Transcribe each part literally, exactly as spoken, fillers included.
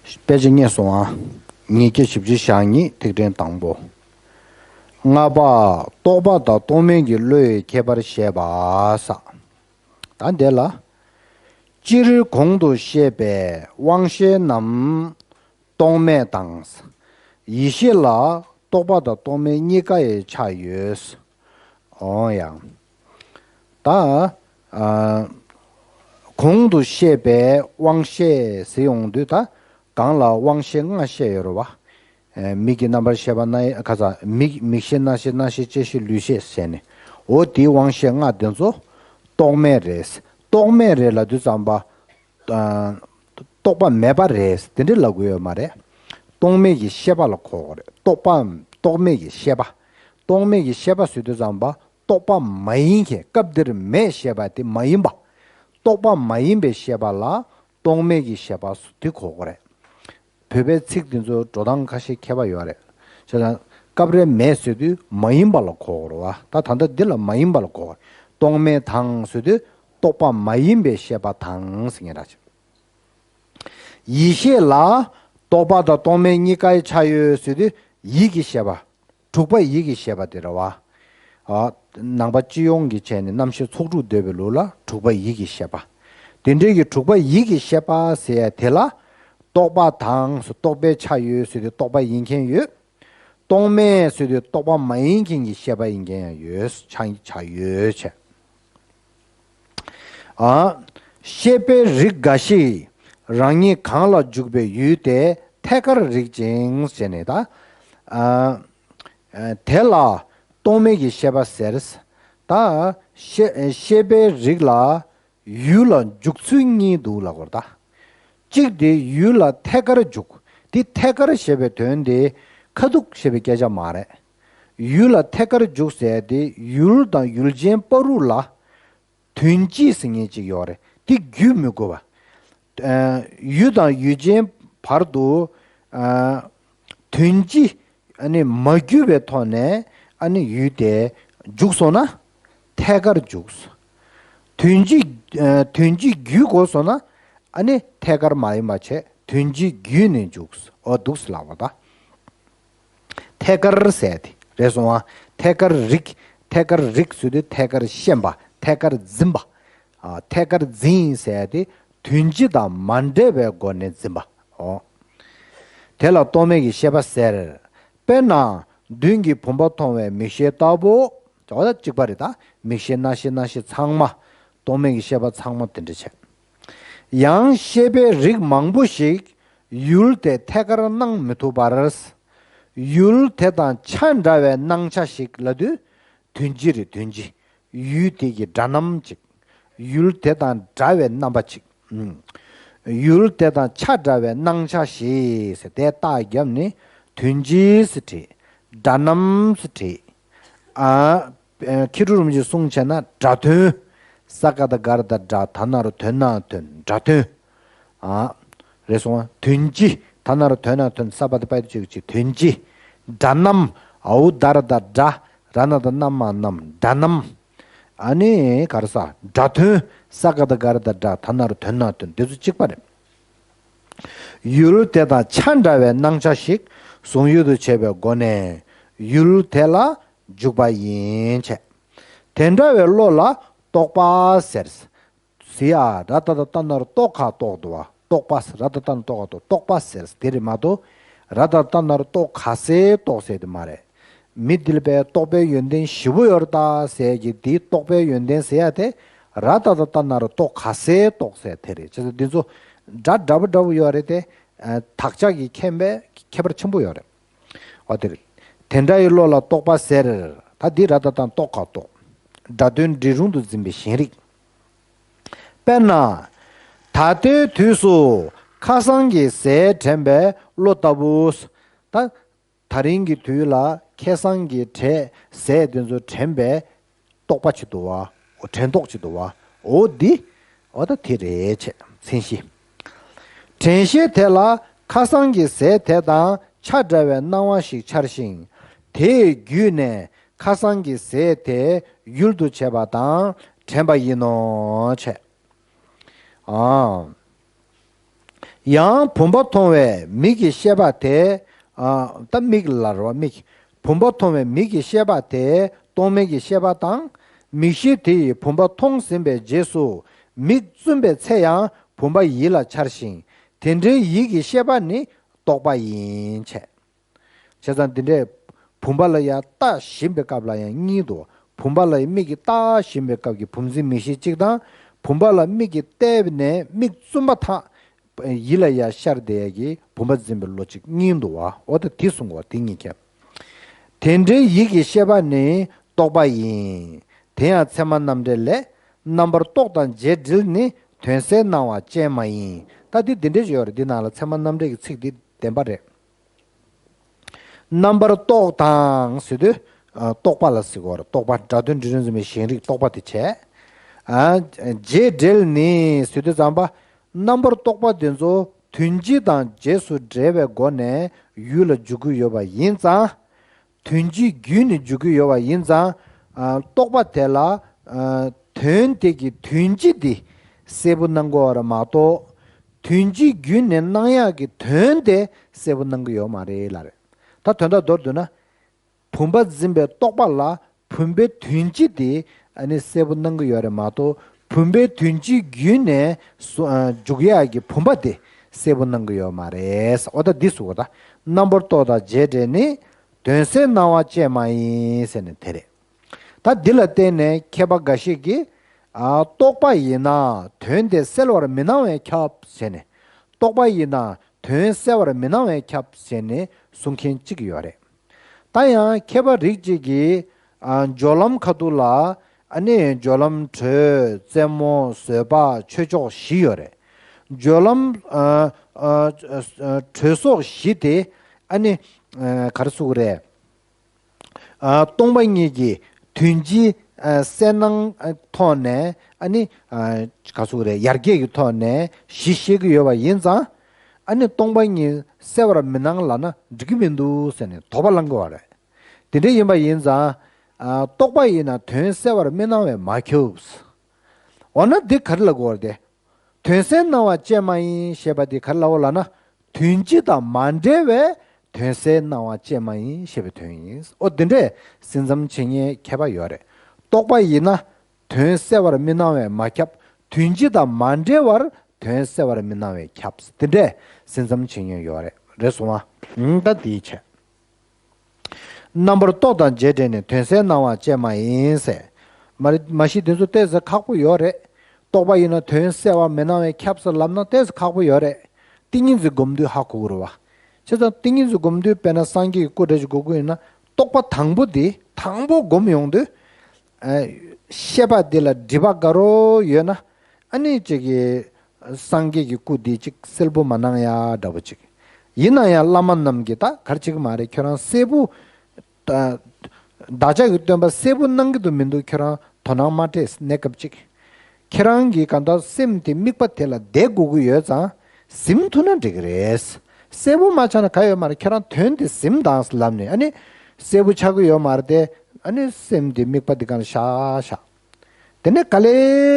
དཔེ་ཆ་རྙེད་སོང་ཨ། ཉིས་བརྒྱ་བཞི་བཅུ་ཞེ་གཉིས། ཐིག་ཕྲེང་དང་པོ། ལྔ་པ། རྟོག་པ་དང་རྟོག་མེད་ཀྱི་བློའི་ཁྱད་པར་བཤད་པ་ས། ད་འདི་ལ། སྤྱིར་གོང་དུ་བཤད་པའི་དབང་ཤེས་རྣམས་རྟོག་མེད་དང་། ཡིད་ཤེས་ལ་རྟོག་པ་དང་རྟོག་མེད་གཉིས་ཀ་ཡི་ཆ་ཡོད། འོ་ཡང་། ད། ཨ། གོང་དུ་བཤད་པའི་དབང་ཤེས་ཟེར་ཡོང་དུས་ད། གང་ལ་དབང་ཤེས་ལྔ་བཤད་ཡོད་རེད་བ། ཨ། མིག་གི་རྣམ་པར་ཤེས་པ་རྣ། ཁ་ས་མིག་མིག་ཤེས་རྣ་ཤེས་སྣ་ཤེས་ལྕེ་ཤེས་ལུས་ཤེས་ཟེར་ནས། འོ་དེའི་དབང་ཤེས་ལྔ་དེ་ཚོ་རྟོག་མེད་རེད། རྟོག་མེད་རེད་ལབ་དུས་ཙམ་པ། ཨ། རྟོག་པ་མེད་པ་རེད་དེ་འདྲ་ལབ་དགོས་ཡོད་མ་རེད། རྟོག་མེད་ཀྱི་ཤེས་པ་ལ་གོ་དགོས་རེད། རྟོག་པ། རྟོག་མེད་ཀྱི་ཤེས་པ། རྟོག་མེད་ཀྱི་ཤེས་པ་ཟེར་དུས་ཙམ་པ། རྟོག་པ་མ་ཡིན་མཁན། སྐབས་འདིར་མེད་ཞེས་པ་དེ་མ་ཡིན་པ། རྟོག་པ་མ་ཡིན་པའི་ཤེས་པ་ལ་རྟོག་མེད་ཀྱི་ཤེས་པ་དེ་གོ་དགོས་རེད། བོད་པའི་ཚིག་འདི་ཚོ་འགྲོ་སྟངས་ཁ་ཤས་ཁྱད་པར་ཡོད་རེད། བྱས་ཙང་སྐབས་རེ་མེད་ཟེར་དུས་མ་ཡིན་པ་ལ་གོ་དགོས་རེད་བ། ད་ད་ལྟ་འདི་ལ་མ་ཡིན་པ་ལ་གོ་དགོས་རེད། རྟོག་མེད་དང་ཟེར་དུས་རྟོག་པ་མ་ཡིན་པའི་ཤེས་པ་དང་ཟེར་མཁན་རེད། ཡིད་ཤེས་ལ་རྟོག་པ་དང་རྟོག་མེད་གཉིས་ཀའི་ཆ་ཡོད་ཟེར་དུས་ཡིད་ཀྱི་ཤེས་པ། དྲུག་པ་ཡིད་ཀྱི་ཤེས་པ་དེ་རེད་བ། ཨ། ནང་པ་སྤྱི་ཡོངས་ཀྱི་བྱས་ནས་རྣམ་ཤེས་ཚོགས་དྲུག་འདོད་པའི་ལུགས་ལ་དྲུག་པ་ཡིད་ཀྱི་ཤེས་པ། དེ་འདྲའི་གི་དྲུག་པ་ཡིད་ཀྱི་ཤེས་པ་ཟེར་ཡ་དེ་ལ། རྟོག་པ་དང་ཟེར་རྟོག་པའི་ཆ་ཡོད་ཟེར་དུས་རྟོག་པ་ཡིན་མཁན་ཡོད། རྟོག་མེད་ཟེར་དུས་རྟོག་པ་མ་ཡིན་མཁན་གྱི་ཤེས་པ་ཡིན་མཁན་ཡང་ཡོད། ཆ་ཆ་ཡོད་བྱས། ཨ། ཤེས་པའི་རིགས་འགའ་ཞིག་རང་ཉིད་གང་ལ་འཇུག་པའི་ཡུལ་དེ་ཐད་ཀར་རིག་ཅིང་ཞེས་ནས་ད། ཨ། དེ་ལ་རྟོག་མེད་ཀྱི་ཤེས་པ་ཟེར། ད། ཤེས་ཤེས་པའི་རིགས་ལ་ཡུལ་ལ་འཇུག་ཚུལ་གཉིས་འདུག་ལབ་དགོས་རེད་ད། གཅིག་དེ་ཡུལ་ལ་ཐད་ཀར་འཇུག་དེ་ཐད་ཀར་ཞེས་པའི་དོན་དེ་ཁ་ཐུག་ཞེས་པའི་སྐད་ཆ་མ་རེད། ཡུལ་ལ་ཐད་ཀར་འཇུག་ཟེར་དེ་ཡུལ་དང་ཡུལ་ཅན་བར་དུ་ལ། དོན་སྤྱི་ཟེར་མཁན་ཅིག་ཡོད་རེད། དེ་བརྒྱུད་མི་དགོས་པ། ཨ། ཡུལ་དང་ཡུལ་ཅན་བར་དུ། ཨ། དོན་སྤྱི། ཨ་ནི་མ་བརྒྱུད་པའི་ཐོག་ནས་ཨ་ནི་ཡུལ་དེ་འཇུག་སོང་ན་ཐད་ཀར་འཇུག་དོན་སྤྱི། ཨ། དོན་སྤྱི་བརྒྱུད་དགོས་སོང་ན་ཨ་ནི་ཐད་ཀར་མ་ཡིན་པ་བྱས་དོན་སྤྱི་བརྒྱུད་ནས་འཇུག་འོ་འདུག་སེ་ལབ་པ་ད། ཐད་ཀར་ཟེར་དེ་རེད་སོང་ཨ། ཐད་ཀར་རིག་ཐད་ཀར་རིག་ཟེར་དུས་ཐད་ཀར་ཤེས་པ། ཐད་ཀར་འཛིན་པ། ཨ། ཐད་ཀར་འཛིན་ཟེར་དེ་དོན་སྤྱི་དང་མ་འབྲེལ་བའི་སྒོ་ནས་འཛིན་པ། འོ། དེ་ལ་རྟོག་མེད་ཀྱི་ཤེས་པ་ཟེར། དཔེར་ན་མདུན་གྱི་བུམ་པ་མཐོང་བའི་མིག་ཤེས་ལྟ་བུ། འོ་ད་གཅིག་པ་རེད་ད། མིག་ཤེས་རྣ་ཤེས་སྣ་ཤེས་ཚང་མ། རྟོག་མེད་ཀྱི་ཤེས་པ་ཚང་མ་དེ་འདྲ་བྱས། ཡང་ཤེས་པའི་རིགས་མང་པོ་ཞིག་ཡུལ་དེ་ཐད་ཀར་སྣང་མི་ཐུབ་པར། ཡུལ་དེ་དང་ཆ་འདྲ་བའི་སྣང་ཆ་ཞིག་ལབ་དུས། དོན་སྤྱི་རེད་དོན་སྤྱི། ཡུལ་དེ་གི་སྒྲ་རྣམ་ཅིག་ཡུལ་དེ་དང་འདྲ་བའི་རྣམ་པ་ཅིག་ཨུམ། ཡུལ་དེ་དང་ཆ་འདྲ་བའི་སྣང་ཆ་ཞིག་ཟེར་དེ་རྟགས་བརྒྱབ་ནས་དོན་སྤྱི་ཟེར་བྲིས། སྒྲ་རྣམ་ཟེར་བྲིས། ཨ། མཁས་གྲུབ་རིན་པོ་ཆེས་གསུངས་བྱས་ན་སྒྲ་དོན། ས་ག་བཏགས་སྒ་ར་བཏགས་སྒྲ། ད་ན་རོ་དོ་ན་དོན། སྒྲ་དོན། ཨ། རེད་སོང་བ། དོན་སྤྱི། ད་ན་རོ་དོ་ན་དོན། ས་པ་བཏགས་སྤ་ཡ་བཏགས་སྤྱི། དོན་སྤྱི། སྒྲ་རྣམ། འ་འུ་ད་ར་བཏགས་སྒྲ། ར་ན་བཏགས་རྣ་མ་རྣམས། སྒྲ་རྣམ། ཨ་ནི་ག་རེ་ཟ། སྒྲ་དོན། ས་ག་བཏགས་སྒ་ར་བཏགས་སྒྲ། ད་ན་རོ་དོ་ན་དོན། འདི་ཚོ་གཅིག་པ་རེད། ཡུལ་དེ་དང་ཆ་འདྲ་བའི་སྣང་ཆ་ཞིག་གཟུང་ཡུལ་དུ་བྱས་པའི་སྒོ་ནས་ཡུལ་དེ་ལ་འཇུག་པ་ཡིན་བྱས། དེ་འདྲ་བའི་བློ་ལ་རྟོག་པ་ཟེར། ཟེར་ཡ། ར་ཏ་བཏགས་རྟ་ན་རོ་རྟོ་ག་རྟོགས་འདུག་བ། རྟོག་པ། ར་ཏ་བཏགས་རྟ་ན་རོ་རྟོ་ག་རྟོགས། རྟོག་པ་ཟེར་དེ་རེད་མ་གཏོགས། ར་ཏ་བཏགས་རྟ་ན་རོ་རྟོ་ག་སེ་རྟོགས་ཟེར་དེ་མ་རེད། མི་འདི་ལ་པའི་རྟོག་པའི་ཡོན་ཏན་བཞི་པོ་ཡོད་རེད་ད་ཟེར་གྱི་འདིའི་རྟོག་པའི་ཡོན་ཏན་ཟེར་ཡ་དེ། ར་ཏ་བཏགས་རྟ་ན་རོ་རྟོ་ག་སེ་རྟོགས་ཟེར་དེ་རེད། བྱས་ཙང་འདི་ཚོ་སྒྲ་འདྲ་པོ་འདྲ་པོ་ཡོད་རེད་དེ། ཨ། དག་ཆ་གི་ཁྱད་པར་ཁྱད་པར་ཆེན་པོ་ཡོད་རེད། འོ་དེ་རེད། དེ་འདྲ་ཡི་བློ་ལ་རྟོག་པ་ཟེར། ད་འདི་ར་ཏ་བཏགས་རྟ་ན་རོ་རྟོ་ག་རྟོགས། སྒྲ་དོན་འབྲིང་རུང་དུ་འཛིན་པའི་ཞེན་རིག་དཔེར་ན། ད་ལྟའི་དུས་སུ་ཁ་སང་གི་ཟས་དྲན་པའི་བློ་ལྟ་བུ། ད། ད་རིང་གི་དུས་ལ་ཁ་སང་གི་བྲེལ་ཟས་དེ་ཚོ་དྲན་པའི་རྟོག་པ་ཅིག་འདུག་བ། འོ་དྲན་རྟོག་ཅིག་འདུག་བ། འོ་འདི། འོ་ད་དེ་རེད་བྱས་མཚན་གཞི། དྲན་ཤེས་དེ་ལ་ཁ་སང་གི་ཟས་དེ་དང་ཆ་འདྲ་བའི་སྣང་བ་ཞིག་འཆར་ཞིང་། དེས་བརྒྱུད་ནས་ཁ་སང་གི་ཟས་དེ་ཡུལ་དུ་བྱས་པ་དང་དྲན་པ་ཡིན་ནོ་བྱས། ཨ། ཡང་བུམ་པ་མཐོང་བའི་མིག་གི་ཤེས་པ་དེ། ཨ། ད་མིག་ལ་རེད་བ། མིག་བུམ་པ་མཐོང་བའི་མིག་གི་ཤེས་པ་དེ་རྟོག་མེད་ཀྱི་ཤེས་པ་དང་། མིག་ཤེས་དེ་ཡིས་བུམ་པ་མཐོང་ཟིན་པའི་རྗེས་སུ། མིག་བཙུམ་པའི་ཚེ་ཡང་བུམ་པ་ཡིད་ལ་འཆར་ཞིང་། དེ་འདྲའི་ཡིད་ཀྱི་ཤེས་པ་ནི་རྟོག་པ་ཡིན། བྱས། བྱས་ཙང་འདི་འདྲས་བུམ་པ་ལ་ཡང་ལྟ་བཞིན་པའི་སྐབས་ལ་ཡང་གཉིས་འདུག་བུམ་པ་ལ་མིག་གིས་ལྟ་བཞིན་པའི་སྐབས་ཀྱི་བུམ་འཛིན་མིག་ཤེས་གཅིག་དང་། བུམ་པ་ལ་མིག་གིས་བལྟས་ནས་མིག་བཙུམ་པ་དང་། ཡིད་ལ་ཡང་ཤར་བསྡད་ཡས་ཀྱི་བུམ་པ་འཛིན་པའི་བློ་གཅིག་གཉིས་འདུག་བ། འོ་ད་དེ་གསུང་བ་དེ་གཉིས་ཁྱབ། དེ་འདྲའི་ཡིད་ཀྱི་ཤེས་པ་ནི་རྟོག་པ་ཡིན། དེ་ཡང་ཚད་མ་རྣམ་འགྲེལ་ལས། རྣམ་པར་རྟོག་དང་རྗེས་འབྲེལ་ནི། དོན་གསལ་སྣང་བ་ཅན་མ་ཡིན། ད་འདི་འདི་འདྲས་ཡོད་རེད། འདི་ནང་ལ་ཚད་མ་རྣམ་འགྲེལ་གྱི་ཚིག་འདི་བདེན་པ་རེད། རྣམ་པར་རྟོག་དང་ཟེར་དུས། ཨ། རྟོག་པ་ལ་ཟེར་གྱི་ཡོད་རེད། རྟོག་པ། སྒྲ་དོན་འབྲས་རང་འཛིན་པའི་ཞེན་རིག་རྟོག་པ་དེ་བྱས། ཨ། རྗེས་འབྲེལ་ནི་ཟེར་དུས་ཙམ་པ། རྣམ་པར་རྟོག་པ་དེ་ཚོ་དོན་སྤྱི་དང་རྗེས་སུ་འབྲེལ་བའི་སྒོ་ནས་ཡུལ་ལ་འཇུག་གི་ཡོད་པ་ཡིན་ཙང་། དོན་སྤྱི་བརྒྱུད་ནས་འཇུག་གི་ཡོད་པ་ཡིན་ཙང་། ཨ། རྟོག་པ་དེ་ལ། ཨ། དོན་དེ་གི་དོན་སྤྱི་དེ་གསལ་པོ་སྣང་གི་ཡོད་རེད་མ་གཏོགས། དོན་སྤྱི་བརྒྱུད་ནས་སྣང་ཡག་གི་དོན་དེ་གསལ་པོ་སྣང་གི་ཡོད་མ་རེད་ལབ་རེད། ད་དོན་དག་མདོར་བསྡུ་ན། བུམ་པ་འཛིན་པའི་རྟོག་པ་ལ་བུམ་པའི་དོན་སྤྱི་དེ་ཨ་ནི་གསལ་པོ་སྣང་གི་ཡོད་རེད་མ་གཏོགས། བུམ་པའི་དོན་སྤྱི་བརྒྱུད་ནས་སུ། ཨ། འཇུག་ཡག་གི་བུམ་པ་དེ་གསལ་པོ་སྣང་གི་ཡོད་མ་རེད། འོ་ད་འདི་ཟེར་གྱི་ཡོད་རེད། ད་རྣམ་པར་རྟོག་དང་རྗེས་འབྲེལ་ནི། དོན་གསལ་སྣང་བ་ཅན་མ་ཡིན་ཟེར་ནས་དེ་རེད། ད་འདི་ལ་བརྟེན་ནས་མཁས་པ་འགའ་ཞིག་གིས། ཨ། རྟོག་པ་ཡིན་ན་དོན་དེ་གསལ་བར་མི་སྣང་བས་ཁྱབ་ཟེར་ནས། རྟོག་པ་ཡིན་ན་དོན་གསལ་བར་མི་སྣང་བས་ཁྱབ་ཟེར་ནས་གསུང་མཁན་གཅིག་ཡོད་རེད། ད་ཡང་མཁས་པ་རིགས་གཅིག་གིས། ཨ། སྦྱོར་ལམ་ཁ་ཐུག་ལ། ཨ་ནི་སྦྱོར་ལམ་དྲོད། རྩེ་མོ། བཟོད་པ། ཆོས་མཆོག་བཞི་ཡོད་རེད། སྦྱོར་ལམ། ཨ། ཨ། ཨ། དྲོད་སོགས་བཞི་དེ། ཨ་ནི། ཨ། ག་རེ་ཟེར་དགོས་རེད། ཨ། སྟོང་པ་ཉིད་ཀྱི་དོན་སྤྱི། ཨ། གསལ་སྣང་ཐོག་ནས། ཨ་ནི། ཨ། ག་རེ་ཟེར་དགོས་རེད། ཡར་རྒྱས་ཀྱི་ཐོག་ནས་བཞི་བཤད་ཀྱི་ཡོད་པ་ཡིན་ཙང་། ཨ་ནི་སྟོང་པ་ཉིད་གསལ་བར་མི་སྣང་ལབ་ན་འགྲིག་གི་མི་འདུག་ཟེར་ནས་དོགས་པ་ལངས་ཀྱི་ཡོད་རེད། དེ་འདྲ་ཡིན་པ་ཡིན་ཙང་། ཨ། རྟོག་པ་ཡིན་ན་དོན་གསལ་བར་མི་སྣང་བས་མ་ཁྱབ། འོ་ན་འདི་ག་རེ་ལབ་དགོས་རེད་དེ། དོན་གསལ་སྣང་བ་ཅན་མ་ཡིན་ཞེས་པ་འདི་ག་རེ་ལབ་པ་ལབ་ན། དོན་སྤྱི་དང་མ་འབྲེལ་བའི་དོན་གསལ་སྣང་བ་ཅན་མ་ཡིན་ཞེས་པའི་དོན་ཡིན། འོ་འདི་འདྲས་སེམས་ཙམ་བྱེད་མཁན་མཁས་པ་ཡོད་རེད། རྟོག་པ་ཡིན་ན་དོན་གསལ་བར་མི་སྣང་བས་མ་ཁྱབ། དོན་སྤྱི་དང་མ་འབྲེལ་བར་དོན་གསལ་བར་མི་སྣང་བས་ཁྱབ། འདི་འདྲས་སེམས་ཙམ་བྱེད་མཁན་ཡོད་རེད། རེད་སོང་ང་། ཨང་། ད་འདི་བྱས། རྣམ་པར་རྟོག་དང་རྗེས་འབྲེལ་ནི་དོན་གསལ་སྣང་བ་ཅན་མ་ཡིན་ཟེར། མ་རེད། མ་གཞི་འདི་ཚོ་ཏོག་ཙམ་ཁག་པོ་ཡོད་རེད། རྟོག་པ་ཡིན་ན་དོན་གསལ་བར་མི་སྣང་བས་ཁྱབ་ཟེར་ལབ་ན་ཏོག་ཙམ་ཁག་པོ་ཡོད་རེད། ཏིང་ངེ་འཛིན་སྒོམ་དུས་ཧ་གོ་དགོས་རེད་བ། བྱས་ཙང་ཏིང་ངེ་འཛིན་སྒོམ་དུས་དཔེར་ན་སངས་རྒྱས་ཀྱི་སྐུ་འདྲ་ཞིག་དགོས་ཀྱི་ཡིན་ན། རྟོག་པ་དང་པོ་དེ་དང་པོ་སྒོམ་ཡོང་དུས། ཨ། ཤེས་པ་དེ་ལ་སྒྲིབ་པ་དགའ་རོགས་ཡོད་ན། ཨ་ནི་ཅིག་གི་སངས་རྒྱས་ཀྱི་སྐུ་དེ་ཅིག་གསལ་པོ་མ་སྣང་ཡ་འདྲ་པོ་ཅིག་ཡིན་ན་ཡང་བླ་མ་རྣམས་ཀྱིས་ད་ག་རེ་བྱེད་ཀྱི་མ་རེད། ཁྱོད་རང་གསལ་པོ། ད་བདག་ཅག་གི་སྟོན་པ་གསལ་པོ་སྣང་གི་འདུག་མི་འདུག་ཁྱོད་རང་དོ་སྣང་མ་སྤྲད། གནས་སྐབས་ཅིག་ཁྱེད་རང་གིས་གང་ལྟར་སེམས་དེ་དམིགས་པ་དེ་ལ་བསྡད་དགོས་ཀྱི་ཡོད་ཙང་ཟིན་ཐུབ་ན་འགྲིག་གི་རེད། གསལ་པོ་མ་ཆགས་ན་ག་ཡོད་མ་རེད། ཁྱེད་རང་དོན་དེ་ཟིན་དང་ལབ་ནས། ཨ་ནི་གསལ་པོ་ཆགས་ཀྱི་ཡོད་མ་རེད་དེ། ཨ་ནི་སེམས་དེ་དམིགས་པ་དེ་གང་ལ་བཞག་བཞག་དེ་ནས་ག་ལེ་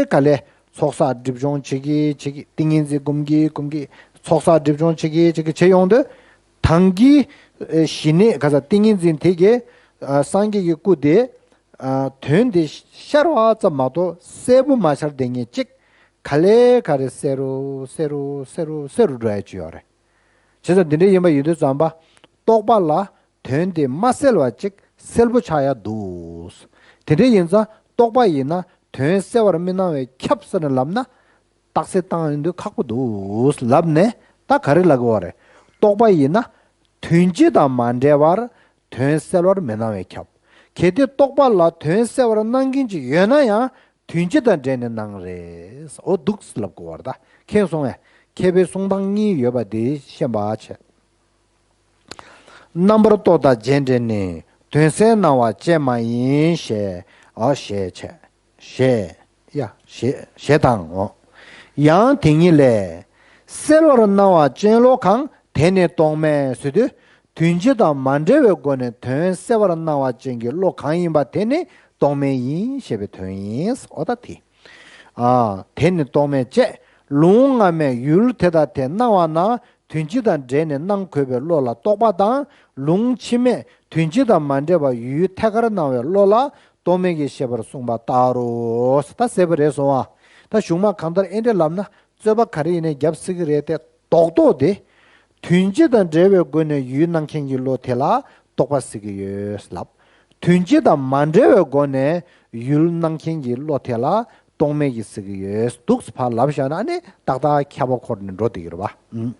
ག་ལེ་ཚོགས་བསགས་སྒྲིབ་སྦྱོང་བྱེད་ཀྱི་བྱེད་ཀྱི། ཏིང་ངེ་འཛིན་སྒོམ་གྱི་སྒོམ་གྱི། ཚོགས་བསགས་སྒྲིབ་སྦྱོང་བྱེད་ཀྱི་བྱེད་ཀྱི་བྱེད་ཡོང་དུས། དང་གི་ཞི་གནས་ག་ས་ཏིང་ངེ་འཛིན་དེ་གི། ཨ། སངས་རྒྱས་ཀྱི་སྐུ་དེ། ཨ། དོན་དེ་ཤར་བ་ཙམ་མ་གཏོགས་གསལ་པོ་མ་ཤར་བསྡད་མཁན་ཅིག་ག་ལེ་ག་ལེ་གསལ་རུ་གསལ་རུ་གསལ་རུ་གསལ་རུ་འགྲོ་ཡ་ཅིག་ཡོད་རེད། བྱས་ཙང་འདི་འདྲ་ཡིན་པ་ཡིན་དུས་ཙམ་པ། རྟོག་པ་ལ་དོན་དེ་མ་གསལ་བ་ཅིག་གསལ་པོ་ཆགས་ཡ་འདུག་དེ་འདྲ་ཡིན་ཙང་རྟོག་པ་ཡིན་ན་དོན་གསལ་བར་མི་སྣང་བས་ཁྱབ་ཟེར་ནས་ལབ་ན། རྟགས་གསལ་བཏང་ཡོང་དུས་ཁག་པོ་འདུག་ལབ་ནས། ད་ག་རེ་ལབ་དགོས་པ་རེད། རྟོག་པ་ཡིན་ན་དོན་སྤྱི་དང་མ་འབྲེལ་བར་དོན་གསལ་བར་མི་སྣང་བས་ཁྱབ། གལ་ཏེ་རྟོག་པ་ལ་དོན་གསལ་བར་སྣང་མཁན་ཅིག་ཡོད་ན་ཡང་དོན་སྤྱི་དང་འབྲེལ་ནས་སྣང་རེད། འོ་འདུག་ལབ་དགོས་པ་རེད། ད་མཁྱེན་སོང་ངས། མཁས་པའི་གསུང་སྟངས་གཉིས་ཡོད་པ་དེ་ཤེས་པ་བྱས། རྣམ་པར་རྟོག་དང་རྗེས་འབྲེལ་ནི། དོན་གསལ་སྣང་བ་ཅན་མ་ཡིན་ཞེས། ཨ། ཞེས་བྱས། ཞེས། ཡ། ཞེས། ཞེས་དང་ངོ་། ཡང་དེ་ཉིད་ལས། གསལ་བར་སྣང་བ་ཅན་བློ་གང་དེ་ནི་རྟོག་མེད་ཟེར་དུས། དོན་སྤྱི་དང་མ་འབྲེལ་བའི་སྒོ་ནས་དོན་གསལ་བར་སྣང་བ་ཅན་གྱི་བློ་གང་ཡིན་པ་དེ་ནི་རྟོག་མེད་ཡིན་ཞེས་པའི་དོན་ཡིན། འོ་ད་དེ། ཨ། དེ་ནི་རྟོག་མེད་ཅེས། ལུང་སྔ་མས་ཡུལ་དེ་དང་དེ་སྣང་བ་ན་དོན་སྤྱི་དང་འབྲེལ་ནས་སྣང་དགོས་པའི་བློ་ལ་རྟོག་པ་དང་། ལུང་ཕྱི་མས་དོན་སྤྱི་དང་མ་འབྲེལ་བར་ཡུལ་ཐད་ཀར་སྣང་བའི་བློ་ལ་རྟོག་མེད་ཀྱི་ཤེས་པར་གསུངས་པ་ལྟར་རོ། ད་གསལ་པོ་རེད་སོང་ཨ། ད་གཞུང་མ་གང་ལྟར་ཨེ་འདྲ་ལབ་ན་རྩོད་པ་ག་རེ་ཡིན་ནའི་རྒྱབ་སྲིད་ཀྱི་རེད་དེ། རྡོག་རྡོག་དེ། དོན་སྤྱི་དང་འབྲེལ་བའི་སྒོ་ནས་ཡུལ་སྣང་མཁན་གྱི་བློ་དེ་ལ་རྟོག་པ་ཟེར་གྱི་ཡོད་ལབ། དོན་སྤྱི་དང་མ་འབྲེལ་བའི་སྒོ་ནས་ཡུལ་སྣང་མཁན་གྱི་བློ་དེ་ལ་རྟོག་མེད་ཀྱི་ཟེར་གྱི་ཡོད། འདུག་སེ་ཕར་ལབ་བཞག་ན་ཨ་ནི་ཏག་ཏག་ཁྱབ་པ་འཁོར་ནས་འགྲོ་བསྡད་ཀྱི་རེད་པ།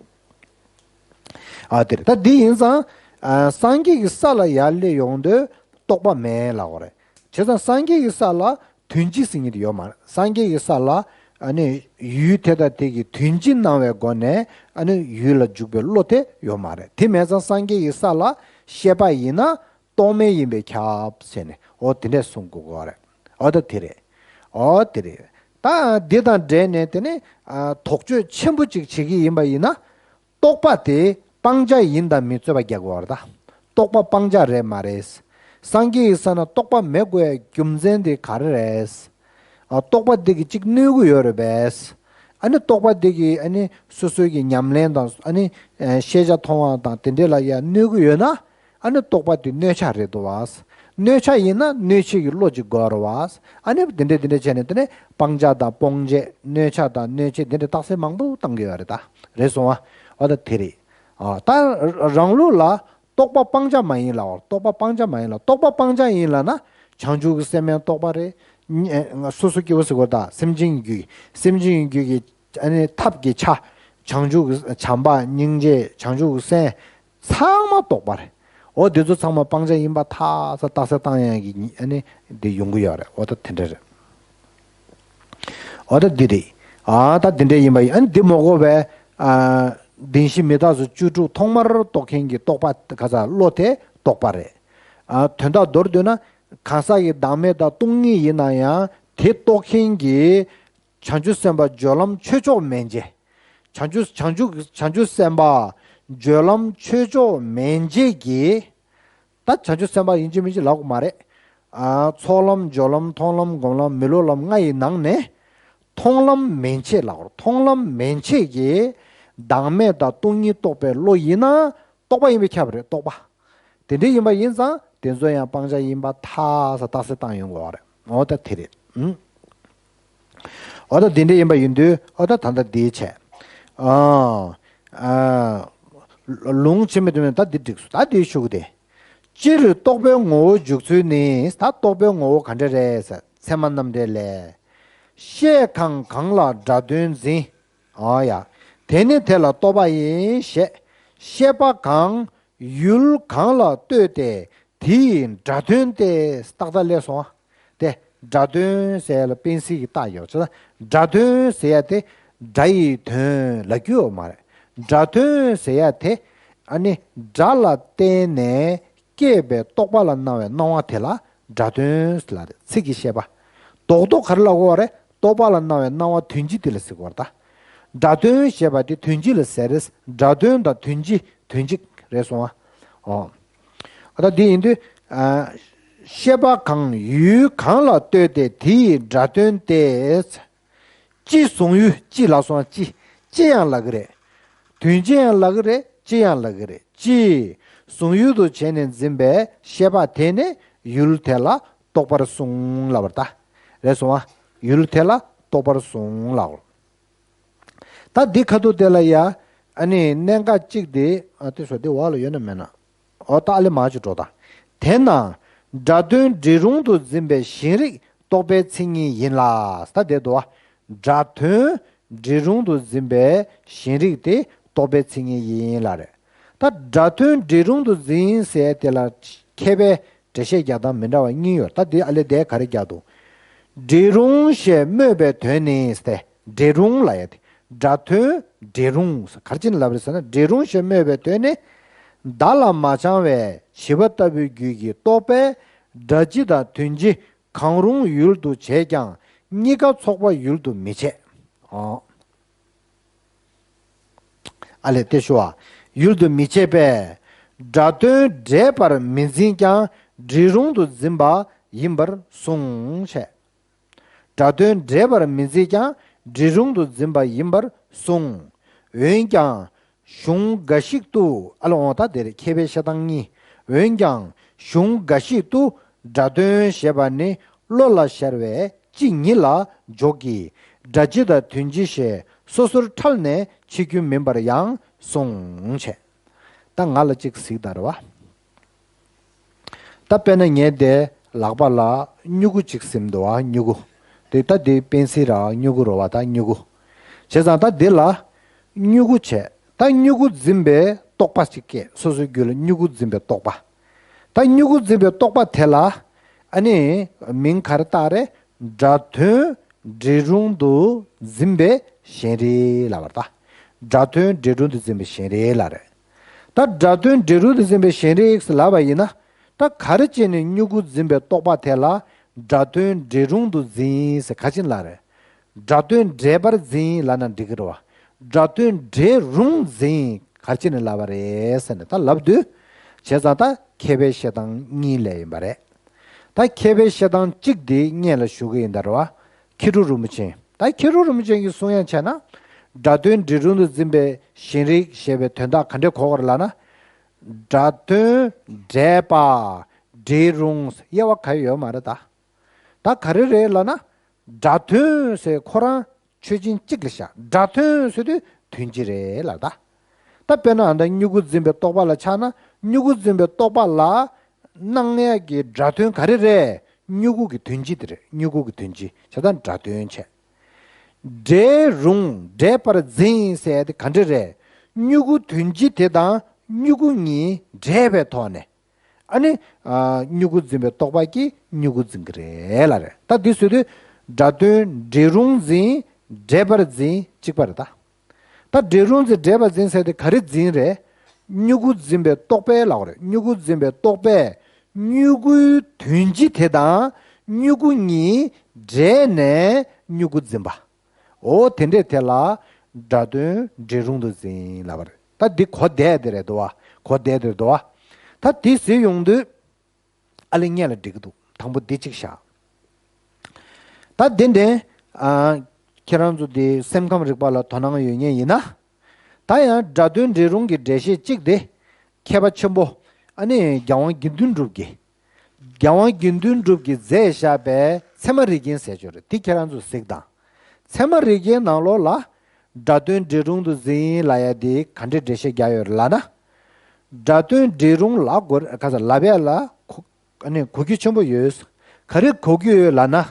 ཨ་དེ་རེད། ད་འདི་ཡིན་ཙང་། ཨ་སངས་རྒྱས་ཀྱི་ས་ལ་ཡར་སླེབས་ཡོང་དུས་རྟོག་པ་མེད་ལབ་དགོས་རེད། བྱས་ཙང་སངས་རྒྱས་ཀྱི་ས་ལ་དོན་སྤྱི་ཟེར་མཁན་དེ་ཡོད་མ་རེད། སངས་རྒྱས་ཀྱི་ས་ལ་ཨ་ནི་ཡུལ་དེ་དང་དེ་གི་དོན་སྤྱི་སྣང་བའི་སྒོ་ནས་ཨ་ནི་ཡུལ་ལ་འཇུག་པའི་བློ་དེ་ཡོད་མ་རེད། དེ་མེད་ཙང་སངས་རྒྱས་ཀྱི་ས་ལ་ཤེས་པ་ཡིན་ན་རྟོག་མེད་ཡིན་པས་ཁྱབ་ཟེར་ནས་འོ་དེ་འདྲས་གསུང་དགོས་ཀྱི་རེད། འོ་ད་དེ་རེད། འོ་དེ་རེད། ད་འདི་དང་འབྲེལ་ནས་དེ་ནི་ཨ་དོགས་གཅོད་ཆེན་པོ་ཅིག་བྱེད་ཀྱི་ཡིན་པ་ཡིན་ན། རྟོག་པ་དེ་སྤང་བྱ་ཡིན་དང་མིན་རྩོད་པ་རྒྱག་དགོས་པ་རེད་ད། རྟོག་པ་སྤང་བྱ་རེད་མ་རེད། སངས་རྒྱས་ཀྱི་ས་ན་རྟོག་པ་མེད་དགོས་ཡ་རྒྱུ་མཚན་དེ་ག་རེ་རེད། ཨ་རྟོག་པ་དེ་གིས་གཅིག་གནོད་ཀྱི་ཡོད་རེད་པས། ཨ་ནི་རྟོག་པ་དེ་གིས་ཨ་ནི་སོ་སོའི་གི་ཉམས་ལེན་དང་ཨ་ནི་ཨ་ཤེས་བྱ་མཐོང་བ་དང་དེ་འདྲས་ལ་ཡ་གནོད་ཀྱི་ཡོད་ན། ཨ་ནི་རྟོག་པ་དེ་གནོད་བྱ་རེད་འདུག་བ། གནོད་བྱ་ཡིན་ན་གནོད་བྱེད་ཀྱི་བློ་གཅིག་དགོས་རེད་བ། ཨ་ནི་དེ་འདྲས་དེ་འདྲས་བྱས་ནས་དེ་ནས་སྤང་བྱ་དང་སྤོང་བྱེད། གནོད་བྱ་དང་གནོད་བྱེད་དེ་འདྲས་རྟགས་གསལ་མང་པོ་བཏང་གི་ཡོད་རེད་ད། རེད་སོང་བ། འོ་ད་དེ་རེད། ཨ་ད་རང་ལུགས་ལ་རྟོག་པ་སྤང་བྱ་མ་ཡིན་ལ། རྟོག་པ་སྤང་བྱ་མ་ཡིན་ལ། རྟོག་པ་སྤང་བྱ་ཡིན་ལ་ན་བྱང་ཆུབ་ཀྱི་སེམས་ཡང་རྟོག་པ་རེད། ཉེ་སོ་སོ་སྐྱེ་བོ་ཟེར་དགོས་ད། སེམས་ཅན་གྱི་རྒྱུད། སེམས་ཅན་གྱི་རྒྱུད་ཀྱི་ཨ་ནི་ཐབས་ཀྱི་ཆ། བྱང་ཆུབ་ཀྱི་བྱམས་པ་སྙིང་རྗེ་བྱང་ཆུབ་ཀྱི་སེམས། ཚང་མ་རྟོག་པ་རེད། འོ་འདི་ཚོ་ཚང་མ་སྤང་བྱ་ཡིན་པ་ཐག་ས་རྟགས་གསལ་བཏང་ཡག་གི་ཨ་ནི་འདི་ཡོང་གི་ཡོད་རེད། འོ་ད་དེ་འདྲ་རེད། འོ་ད་འདི་རེད། ཨ་ད་འདི་འདྲ་ཡིན་པ་ཡིན། ཨ་ནི་འདི་མ་གོ་བས། ཨ་བདེན་བཞི་མི་རྟག་སོགས་བཅུ་དྲུག་ཐོག་མར་རྟོགས་མཁན་གྱི་རྟོག་པ་ག་ས་བློ་དེ་རྟོག་པ་རེད། ཨ་དོན་དག་མདོར་བསྡུས་ན། གང་ཟག་གི་བདག་མེད་དང་སྟོང་ཉིད་ཡིན་ན་ཡང་དེ་རྟོགས་མཁན་གྱི་བྱང་ཆུབ་སེམས་དཔའ་སྦྱོར་ལམ་ཆོས་མཆོག་མན་ཆད། བྱང་ཆུབ་བྱང་ཆུབ་བྱང་ཆུབ་སེམས་དཔའ་སྦྱོར་ལམ་ཆོས་མཆོག་མན་ཆད་ཀྱི། ད་བྱང་ཆུབ་སེམས་དཔའ་ཡིན་གཅིག་མིན་གཅིག་ལབ་དགོས་མ་རེད། ཨ་ཚོགས་ལམ་སྦྱོར་ལམ་མཐོང་ལམ་སྒོམ་ལམ་མི་སློབ་ལམ་ལྔ་ཡི་ནང་ནས་མཐོང་ལམ་མན་ཆད་ལབ་དགོས། མཐོང་ལམ་མན་ཆད་ཀྱི་བདག་མེད་དང་སྟོང་ཉིད་རྟོགས་པའི་བློ་ཡིན་ན་རྟོག་པ་ཡིན་པས་ཁྱབ་པ་རེད། རྟོག་པ། དེ་འདྲ་ཡིན་པ་ཡིན་ཙང་དེ་ཚོ་ཡང་སྤང་བྱ་ཡིན་པ་ཐག་ས་རྟགས་གསལ་བཏང་ཡོང་དགོས་པ་རེད། འོ་ད་དེ་རེད། ཨུམ། འོ་ད་དེ་འདྲ་ཡིན་པ་ཡིན་དུས་འོ་ད་ད་ལྟ་འདིའི་ཆེད། ཨ། ཨ། ལུང་ཕྱི་མའི་དོན་ད་འདི་འགྲིགས་སོ། ད་འདིའི་ཤུགས་དེ། སྤྱིར་རྟོག་པའི་ངོ་བོ་འཇུག་ཚུལ་ནི། ད་རྟོག་པའི་ངོ་བོ་ག་འདྲ་རེད་ཟེར། ཚད་མ་རྣམ་འགྲེལ་ལས། ཤེས་གང་གང་ལ་སྒྲ་དོན་འཛིན། ཨ་ཡ། དེ་ནི་དེ་ལ་རྟོག་པ་ཡིན་ཞེས། ཤེས་པ་གང་ཡུལ་གང་ལ་ལྟོས་ཏེ་དེ་ཡི་སྒྲ་དོན་ཏེ། ཏག་ཏག་ལས་སོང་ཨ། དེ་སྒྲ་དོན་ཟེར་ཡ་ལ་སྤེན་སྲིད་ཀྱི་རྟགས་ཡོད་ཙང་སྒྲ་དོན་ཟེར་ཡ་དེ་སྒྲ་ཡི་དོན་ལབ་རྒྱུ་ཡོད་མ་རེད། སྒྲ་དོན་ཟེར་ཡ་དེ་ཨ་ནི་སྒྲ་ལ་བརྟེན་ནས་སྐྱེས་པའི་རྟོག་པ་ལ་སྣང་བའི་སྣང་བ་དེ་ལ་སྒྲ་དོན་ལབ་རེད། ཚིག་གི་བཤད་པ། རྡོག་རྡོག་ག་རེ་ལབ་དགོས་པ་རེད། རྟོག་པ་ལ་སྣང་བའི་སྣང་བ་དོན་སྤྱི་དེ་ལ་ཟེར་དགོས་པ་རེད་ད། སྒྲ་དོན་ཞེས་པ་དེ་དོན་སྤྱི་ལ་ཟེར་རེད། སྒྲ་དོན་དང་དོན་སྤྱི་དོན་གཅིག་རེད་སོང་ཨ། ཨོ། ཨ་ད་འདི་ཡིན་དུས། ཨ། ཤེས་པ་གང་ཡུལ་གང་ལ་ལྟོས་ཏེ་དེ་ཡི་སྒྲ་དོན་ཏེ། སྤྱི་གཟུང་ཡུལ། སྤྱི་ལབ་སོང་ཨ། སྤྱི། སྤྱི་ཡང་ལབ་ཀྱི་རེད། དོན་སྤྱི་ཡང་ལབ་ཀྱི་རེད། སྤྱི་ཡང་ལབ་ཀྱི་རེད། སྤྱི་གཟུང་ཡུལ་དུ་བྱས་ནས་འཛིན་པའི་ཤེས་པ་དེ་ནི་ཡུལ་དེ་ལ་རྟོག་པར་གསུངས་ལབ་པ་རེད་ད། རེད་སོང་ཨ། ཡུལ་དེ་ལ་རྟོག་པར་གསུངས་ལབ། ད་འདི་ཁ་ཐུག་དེ་ལ་ཡ། ཨ་ནི་གནད་འགག་གཅིག་དེ། ཨ་དེ་སོ་དེ་འོག་ལ་ཡོད་ན་མེད་ན། འོ་ད་ཨ་ལེ་མ་ཅིག་འགྲོ་ད། དེས་ན་སྒྲ་དོན་འབྲི་རུང་དུ་འཛིན་པའི་གཞན་རིག་རྟོག་པའི་མཚན་ཉིད་ཡིན་ལ། ད་དེ་འདུག་བ། སྒྲ་དོན་འབྲི་རུང་དུ་འཛིན་པའི་གཞན་རིག་དེ་རྟོག་པའི་མཚན་ཉིད་ཡིན་ལ་རེད། ད་སྒྲ་དོན་འབྲི་རུང་དུ་འཛིན་ཟེར་དེ་ལ་མཁས་པའི་འགྲེལ་བཤད་རྒྱག་སྟངས་མི་འདྲ་བ་གཉིས་ཡོད། ད་འདི་ཨ་ལེ་དེ་ག་རེ་རྒྱག་འདུག་འབྲི་རུང་ཞེས་སྨོས་པའི་དོན་ནི་སྟེ། འབྲི་རུང་ལ་ཡ་དེ། སྒྲ་དོན་འབྲི་རུང་ག་རེ་བྱས་ནས་ལབ་རེད་ཟེར་ན། འབྲི་རུང་ཞེས་སྨོས་པའི་དོན་ནི། བརྡ་ལ་མ་བྱང་བའི་བྱིས་པ་ལྟ་བུའི་རྒྱུད་ཀྱི་རྟོག་པས་སྒྲ་སྤྱི་དང་དོན་སྤྱི་གང་རུང་ཡུལ་དུ་བྱེད་ཀྱང་གཉིས་ཀ་ཚོགས་པ་ཡུལ་དུ་མི་བྱེད། ཨོ། ཨ་ལས་དེ་ཞུ་བ། ཡུལ་དུ་མི་བྱེད་པས། སྒྲ་དོན་འབྲེལ་པར་མི་འཛིན་ཀྱང་འབྲི་རུང་དུ་འཛིན་པ་ཡིན་པར་གསུངས་བྱས། སྒྲ་དོན་འབྲེལ་པར་མི་འཛིན་ཀྱང་ འབྲས་རུང་དུ་འཛིན་པ་ཡིན་པར་གསུངས། འོན་ཀྱང་གཞུང་འགའ་ཞིག་ཏུ། ཨ་ལ་འོང་ད་དེ་རེད། མཁས་པའི་བཤད་སྟངས་གཉིས། འོན་ཀྱང་གཞུང་འགའ་ཞིག་ཏུ་སྒྲ་དོན་ཞེས་པ་ནི་བློ་ལ་ཤར་བའི་སྤྱི་ཉིད་ལ་འཇོག་གི། སྒྲ་སྤྱི་དང་དོན་སྤྱི་ཞེས་སོ་སོར་ཕྲལ་ནས་ཕྱེ་རྒྱུ་མིན་པར་ཡང་གསུངས་བྱས། ད་ང་ལ་གཅིག་གཟིགས་དང་རེད་བ། ད་དཔེར་ན་ངས་དེ་ལག་པ་ལ་སྨྱུ་གུ་གཅིག་ཟིན་འདུག་བ། སྨྱུ་གུ་དེ་ད་དེ་པེན་སིལ་ར་སྨྱུ་གུ་རོ་བ། ད་སྨྱུ་གུ་བྱས་ཙང་ད་དེ་ལ་སྨྱུ་གུ་བྱས། ད་སྨྱུ་གུ་འཛིན་པའི་རྟོག་པ་གཅིག་སྐྱེས། སོ་སོའི་རྒྱུད་ལ་སྨྱུ་གུ་འཛིན་པའི་རྟོག་པ། ད་སྨྱུ་གུ་འཛིན་པའི་རྟོག་པ་དེ་ལ་ཨ་ནི་མིང་ག་རེ་བཏགས་རེད། སྒྲ་དོན་འབྲས་རུང་དུ་འཛིན་པའི་ཞེན་རིག་ལབ་པ་རེད། ད་སྒྲ་དོན་འབྲས་རུང་དུ་འཛིན་པའི་ཞེན་རིག་ལབ་རེད། ད་སྒྲ་དོན་འབྲས་རུང་དུ་འཛིན་པའི་ཞེན་རིག་ལབ་པ་ཡིན་ན། ད་ག་རེ་བྱས་ནས་སྨྱུ་གུ་འཛིན་པའི་རྟོག་པ་དེ་ལ་སྒྲ་དོན་འབྲས་རུང་དུ་འཛིན་ཟེར་ག་ཅིན་ལབ་རེད། སྒྲ་དོན་འབྲེལ་པར་འཛིན་ལབ་ན་འགྲིག་གི་རེད་བ། སྒྲ་དོན་འབྲས་རུང་འཛིན་ག་ཅིན་ལབ་པ་རེད་ཟེར་ནས་ད་ལབ་དུས། བྱས་ཙང་ད་མཁས་པའི་བཤད་སྟངས་གཉིས་ལས་ཡིན་པ་རེད། ད་མཁས་པའི་བཤད་སྟངས་གཅིག་འདི་སྙན་ལ་ཞུ་གི་ཡིན་ད་རེད་བ། མཁས་གྲུབ་རིན་པོ་ཆེ། ད་མཁས་གྲུབ་རིན་པོ་ཆེ་གིས་གསུང་ཡ་བྱས་ན། སྒྲ་དོན་འབྲས་རུང་དུ་འཛིན་པའི་ཞེན་རིག་ཞེས་པའི་དོན་དག་ག་འདྲས་གོ་དགོས་རེད་ལབ་ན། སྒྲ་དོན་འབྲེལ་པ་འབྲས་རུང་དབྱེ་བ་ག་ཡོད་མ་རེད་ད། ད་ག་རེ་རེད་ལབ་ན། སྒྲ་དོན་ཟེར་ཁོ་རང་ཆོས་ཅན་གཅིག་ལ་བཞག་སྒྲ་དོན་ཟེར་དུས་དོན་སྤྱི་རེད་ལབ་ད། ད་དཔེར་ན་ཨ་ད་སྨྱུ་གུ་འཛིན་པའི་རྟོག་པ་ལ་ཆགས་ན། སྨྱུ་གུ་འཛིན་པའི་རྟོག་པ་ལ་སྣང་ཡས་ཀྱི་སྒྲ་དོན་ག་རེ་རེད། སྨྱུ་གུ་གི་དོན་སྤྱི་དེ་རེད། སྨྱུ་གུ་གི་དོན་སྤྱི་བྱས་ཙང་སྒྲ་དོན་བྱས། འབྲས་རུང་འབྲེལ་པར་འཛིན་ཟེར་དེ་ག་འདྲ་རེད། སྨྱུ་གུ་དོན་སྤྱི་དེ་དང་སྨྱུ་གུ་གཉིས་འདྲེས་པའི་ཐོག་ནས། ཨ་ནི། ཨ། སྨྱུ་གུ་འཛིན་པའི་རྟོག་པ་གིས་སྨྱུ་གུ་འཛིན་གྱི་རེད་ལབ་རེད། ད་འདི་ཟེར་དུས། སྒྲ་དོན་འབྲས་རུང་འཛིན། འདྲེས་པར་འཛིན་གཅིག་པ་རེད་ད། ད་འབྲས་རུང་འཛིན་འདྲེས་པར་འཛིན་ཟེར་དེ་ག་རེ་འཛིན་རེད། སྨྱུ་གུ་འཛིན་པའི་རྟོག་པས་ལབ་དགོས་རེད། སྨྱུ་གུ་འཛིན་པའི་རྟོག་པས་སྨྱུ་གུའི་དོན་སྤྱི་དེ་དང་སྨྱུ་གུ་གཉིས་འདྲེས་ནས་སྨྱུ་གུ་འཛིན་པ། འོ་དེ་འདྲས་དེ་ལ་སྒྲ་དོན་འབྲས་རུང་དུ་འཛིན་ལབ་པ་རེད། ད་འདི་གོ་བདེ་དེ་རེད་དོ། གོ་བདེ་དེ་རེད་དོ། ད་འདི་ཟེར་ཡོང་དུས། ཨ་ལེ་སྙན་ལ་འགྲིག་གི་འདུག་དང་པོ་འདི་གཅིག་བཞག་ད་འདི་འདྲས། ཨ། ཁྱེད་རང་ཚོ་འདི་སེམས་ཁམས་རིག་པ་ལ་དོ་སྣང་ཡོད་མཁན་ཡིན་ན། ད་ཡང་སྒྲ་དོན་འབྲས་རུང་གི་འགྲེལ་བཤད་གཅིག་དེ། མཁས་པ་ཆེན་པོ། ཨ་ནི་རྒྱལ་དབང་དགེ་འདུན་གྲུབ་ཀྱིས། རྒྱལ་དབང་དགེ་འདུན་གྲུབ་ཀྱིས་མཛད་བཞག་པའི་ཚད་མ་རིག་རྒྱན་ཟེར་ཅིག་ཡོད་རེད། དེ་ཁྱེད་རང་ཚོས་གཟིགས་དང་། ཚད་མ་རིག་རྒྱན་ནང་ལོགས་ལ། སྒྲ་དོན་འབྲས་རུང་དུ་འཛིན་ལབ་ཡ་དེ་ག་འདྲས་འགྲེལ་བཤད་རྒྱག་ཡོད་རེད་ལབ་ན། སྒྲ་དོན་འབྲས་རུང་ལབ་དགོས་རེད། ག་ས་ལབ་ཡ་ལ་གོ་ཨ་ནི་གོ་རྒྱུ་ཆེན་པོ་ཡོད། ག་རེ་གོ་རྒྱུ་ཡོད་ལབ་ན།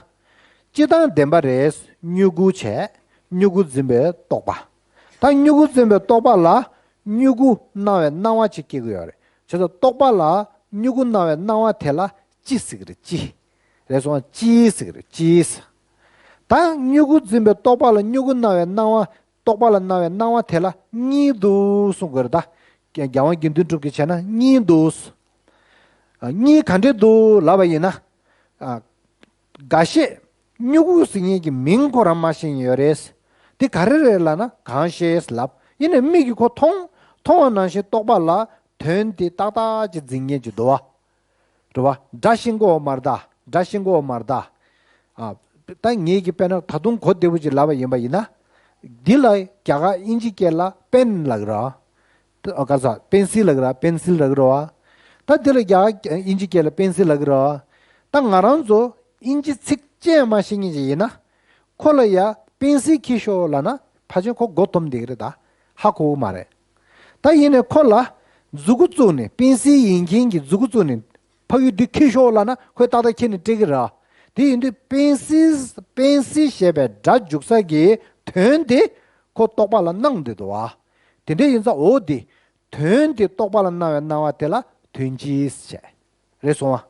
སྤྱི་དང་ལྡན་པ་རེད། སྨྱུ་གུ་བྱས། སྨྱུ་གུ་འཛིན་པའི་རྟོག་པ། ད་སྨྱུ་གུ་འཛིན་པའི་རྟོག་པ་ལ་སྨྱུ་གུ་སྣང་བའི་སྣང་བ་ཅིག་སྐྱེ་གི་ཡོད་རེད། བྱས་ཙང་རྟོག་པ་ལ་སྨྱུ་གུ་སྣང་བའི་སྣང་བ་དེ་ལ་སྤྱི་ཟེར་གི་རེད། སྤྱི། རེད་སོང་། སྤྱི་ཟེར་གི་རེད། སྤྱི། ད་སྨྱུ་གུ་འཛིན་པའི་རྟོག་པ་ལ་སྨྱུ་གུ་སྣང་བའི་སྣང་བ། རྟོག་པ་ལ་སྣང་བའི་སྣང་བ་དེ་ལ་གཉིས་འདུག་གསུང་དགོས་རེད་ད། རྒྱལ་དབང་དགེ་འདུན་གྲུབ་ཀྱིས་བྱས་ན་གཉིས་འདུག་ཨ། གཉིས་ག་འདྲས་འདུག་ལབ་པ་ཡིན་ན། ཨ། འགའ་ཤས་སྨྱུ་གུ་ཟེར་མཁན་གྱི་མིང་ཁོ་རང་མ་ཤེས་མཁན་ཡོད་རེད། དེ་ག་རེ་རེད་ལབ་ན་གང་ཤེས་ལབ། ཡིན་ནའི་མིག་གིས་ཁོ་མཐོང་། མཐོང་བ་ནང་བཞིན་རྟོག་པ་ལ་དོན་དེ་ཏག་ཏག་ཅིག་འཛིན་མཁན་ཅིག་འདུག་བ། རེད་བ། སྒྲ་ཤེས་གོ་མ་རེད་ད། སྒྲ་ཤེས་གོ་མ་རེད་ད། ཨ། ད་ངེད་ཀྱིས་དཔེར་ན་ད་དུང་གོ་བདེ་པོ་ཅིག་ལབ་པ་ཡིན་པ་ཡིན་ན། འདི་ལ་རྒྱ་གར་དབྱིན་ཇི་སྐད་ལ་པེན་ལབ་ཀྱི་རེད། ཨ། ག་ས་པེན་སིལ་ལབ་ཀྱི་རེད། པེན་སིལ་ལབ་ཀྱི་རེད་བ། ད་འདི་ལ་རྒྱ་གར་དབྱིན་ཇི་སྐད་ལ་པེན་སིལ་ལབ་ཀྱི་རེད་བ། ད་ང་རང་ཚོ་དབྱིན་ཇི་ཚིག་གཅིག་མ་ཤེས་མཁན་ཅིག་ཡིན་ན། ཁོ་ལ་ཡ་པེན་སིལ་འཁྱེར་ཤོག་ལབ་ན་ཕལ་ཆེར་ཁོ་མགོ་འཐོམས་བསྡད་ཀྱི་རེད་ད། ཧ་གོ་གི་མ་རེད། ད་ཡིན་ནའི་ཁོ་ལ་མཛུ་གུ་བཙུགས་ནས་པེན་སིལ་ཡིན་མཁན་གྱི་མཛུ་གུ་བཙུགས་ནས་ཕ་གི་འདི་འཁྱེར་ཤོག་ལབ་ན་ཁོས་ཏག་ཏག་འཁྱེར་ནས་སྤྲད་ཀྱི་རེད། དེ་ཡིན་དུས་པེན་སིལ་པེན་སིལ་ཞེས་པའི་སྒྲ་འཇུག་ས་ཀྱི་དོན་དེ་ཁོ་རྟོག་པ་ལ་སྣང་བསྡད་འདུག་བ། དེ་འདྲ་ཡིན་ཙང་འོ་དེ་དོན་དེ་རྟོག་པ་ལ་སྣང་བའི་སྣང་བ་དེ་ལ་དོན་སྤྱི་ཟེར། རེད་སོང་བ།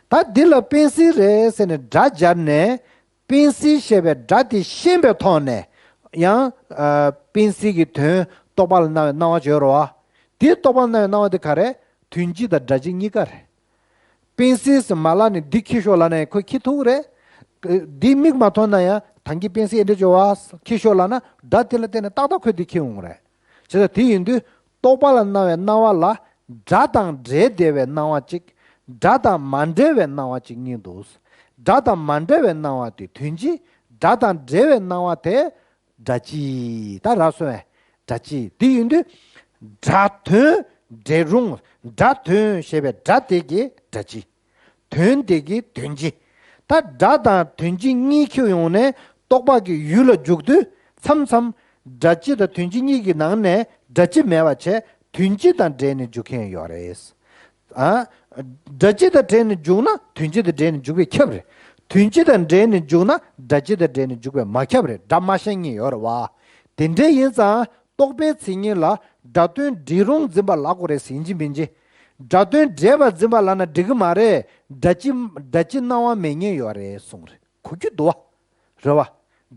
ད་འདི་ལ་པེན་སིལ་རེད་ཟེར་ནས་སྒྲ་སྦྱར་ནས། པེན་སིལ་ཞེས་པའི་སྒྲ་དེ་ཤེས་པའི་ཐོག་ནས་ཡང་། ཨ། པེན་སིལ་གྱི་དོན་རྟོག་པ་ལ་སྣང་བའི་སྣང་བ་ཅིག་ཡོད་རེད་བ། དེ་རྟོག་པ་ལ་སྣང་བའི་སྣང་བ་དེ་ག་རེ། དོན་སྤྱི་དང་སྒྲ་སྤྱི་གཉིས་ཀ་རེད། པེན་སིལ་ཟེར་མ་ལབ་ནས་འདི་འཁྱེར་ཤོག་ལབ་ན་ཡང་ཁོས་འཁྱེར་ཐུབ་ཀྱི་རེད། འདི་མིག་མ་མཐོང་ན་ཡང་ད་གིན་པེན་སིལ་ཨེ་འདྲ་ཅིག་ཡོད་བ། འཁྱེར་ཤོག་ལབ་ན་སྒྲ་དེ་ལ་བརྟེན་ནས་ཏག་ཏག་ཁོས་འདི་འཁྱེར་འོང་གི་རེད། བྱས་ཙང་དེ་ཡིན་དུས་རྟོག་པ་ལ་སྣང་བའི་སྣང་བ་ལ་སྒྲ་དང་འབྲེལ་བསྡད་པའི་སྣང་བ་གཅིག་སྒྲ་དང་མ་འབྲེལ་བའི་སྣང་བ་གཅིག་གཉིས་འདུག་སྒྲ་དང་མ་འབྲེལ་བའི་སྣང་བ་དེ་དོན་སྤྱི། སྒྲ་དང་འབྲེལ་བའི་སྣང་བ་དེ་སྒྲ་སྤྱི། ད་རག་སོང་བས། སྒྲ་སྤྱི་དེ་ཡིན་དུས། སྒྲ་དོན་འབྲེལ་རུང་། སྒྲ་དོན་ཞེས་པའི་སྒྲ་དེ་གི་སྒྲ་སྤྱི། དོན་དེ་གི་དོན་སྤྱི། ད་སྒྲ་དང་དོན་སྤྱི་གཉིས་ཁྱེར་ཡོང་ནས་རྟོག་པ་གི་ཡུལ་ལ་འཇུག་དུས། མཚམས་མཚམས་སྒྲ་སྤྱི་དང་དོན་སྤྱི་གཉིས་ཀྱི་ནང་ནས་སྒྲ་སྤྱི་མེད་པ་བྱས། དོན་སྤྱི་དང་འབྲེལ་ནས་འཇུག་མཁན་ཡོད་རེད། ཨ། སྒྲ་སྤྱི་དང་འབྲེལ་ནས་འཇུག་ན་དོན་སྤྱི་དང་འབྲེལ་ནས་འཇུག་པས་ཁྱབ་རེད། དོན་སྤྱི་དང་འབྲེལ་ནས་འཇུག་ན་སྒྲ་སྤྱི་དང་འབྲེལ་ནས་འཇུག་པས་མ་ཁྱབ་རེད། སྒྲ་མ་ཤེས་མཁན་ཡོད་རེད་བ། དེ་འདྲ་ཡིན་ཙང་རྟོག་པའི་མཚན་ཉིད་ལ་སྒྲ་དོན་འབྲེལ་རུང་འཛིན་པ་ལབ་དགོས་རེད་ཟེར་གྱི་མིན་གྱི། སྒྲ་དོན་འབྲེལ་བར་འཛིན་པ་ལབ་ན་འགྲིག་གི་མ་རེད། སྒྲ་སྤྱི་སྒྲ་སྤྱི་སྣང་བ་མེད་མཁན་ཡོད་རེད་གསུངས་རེད། གོ་རྒྱུ་འདུག་བ། རེད་བ།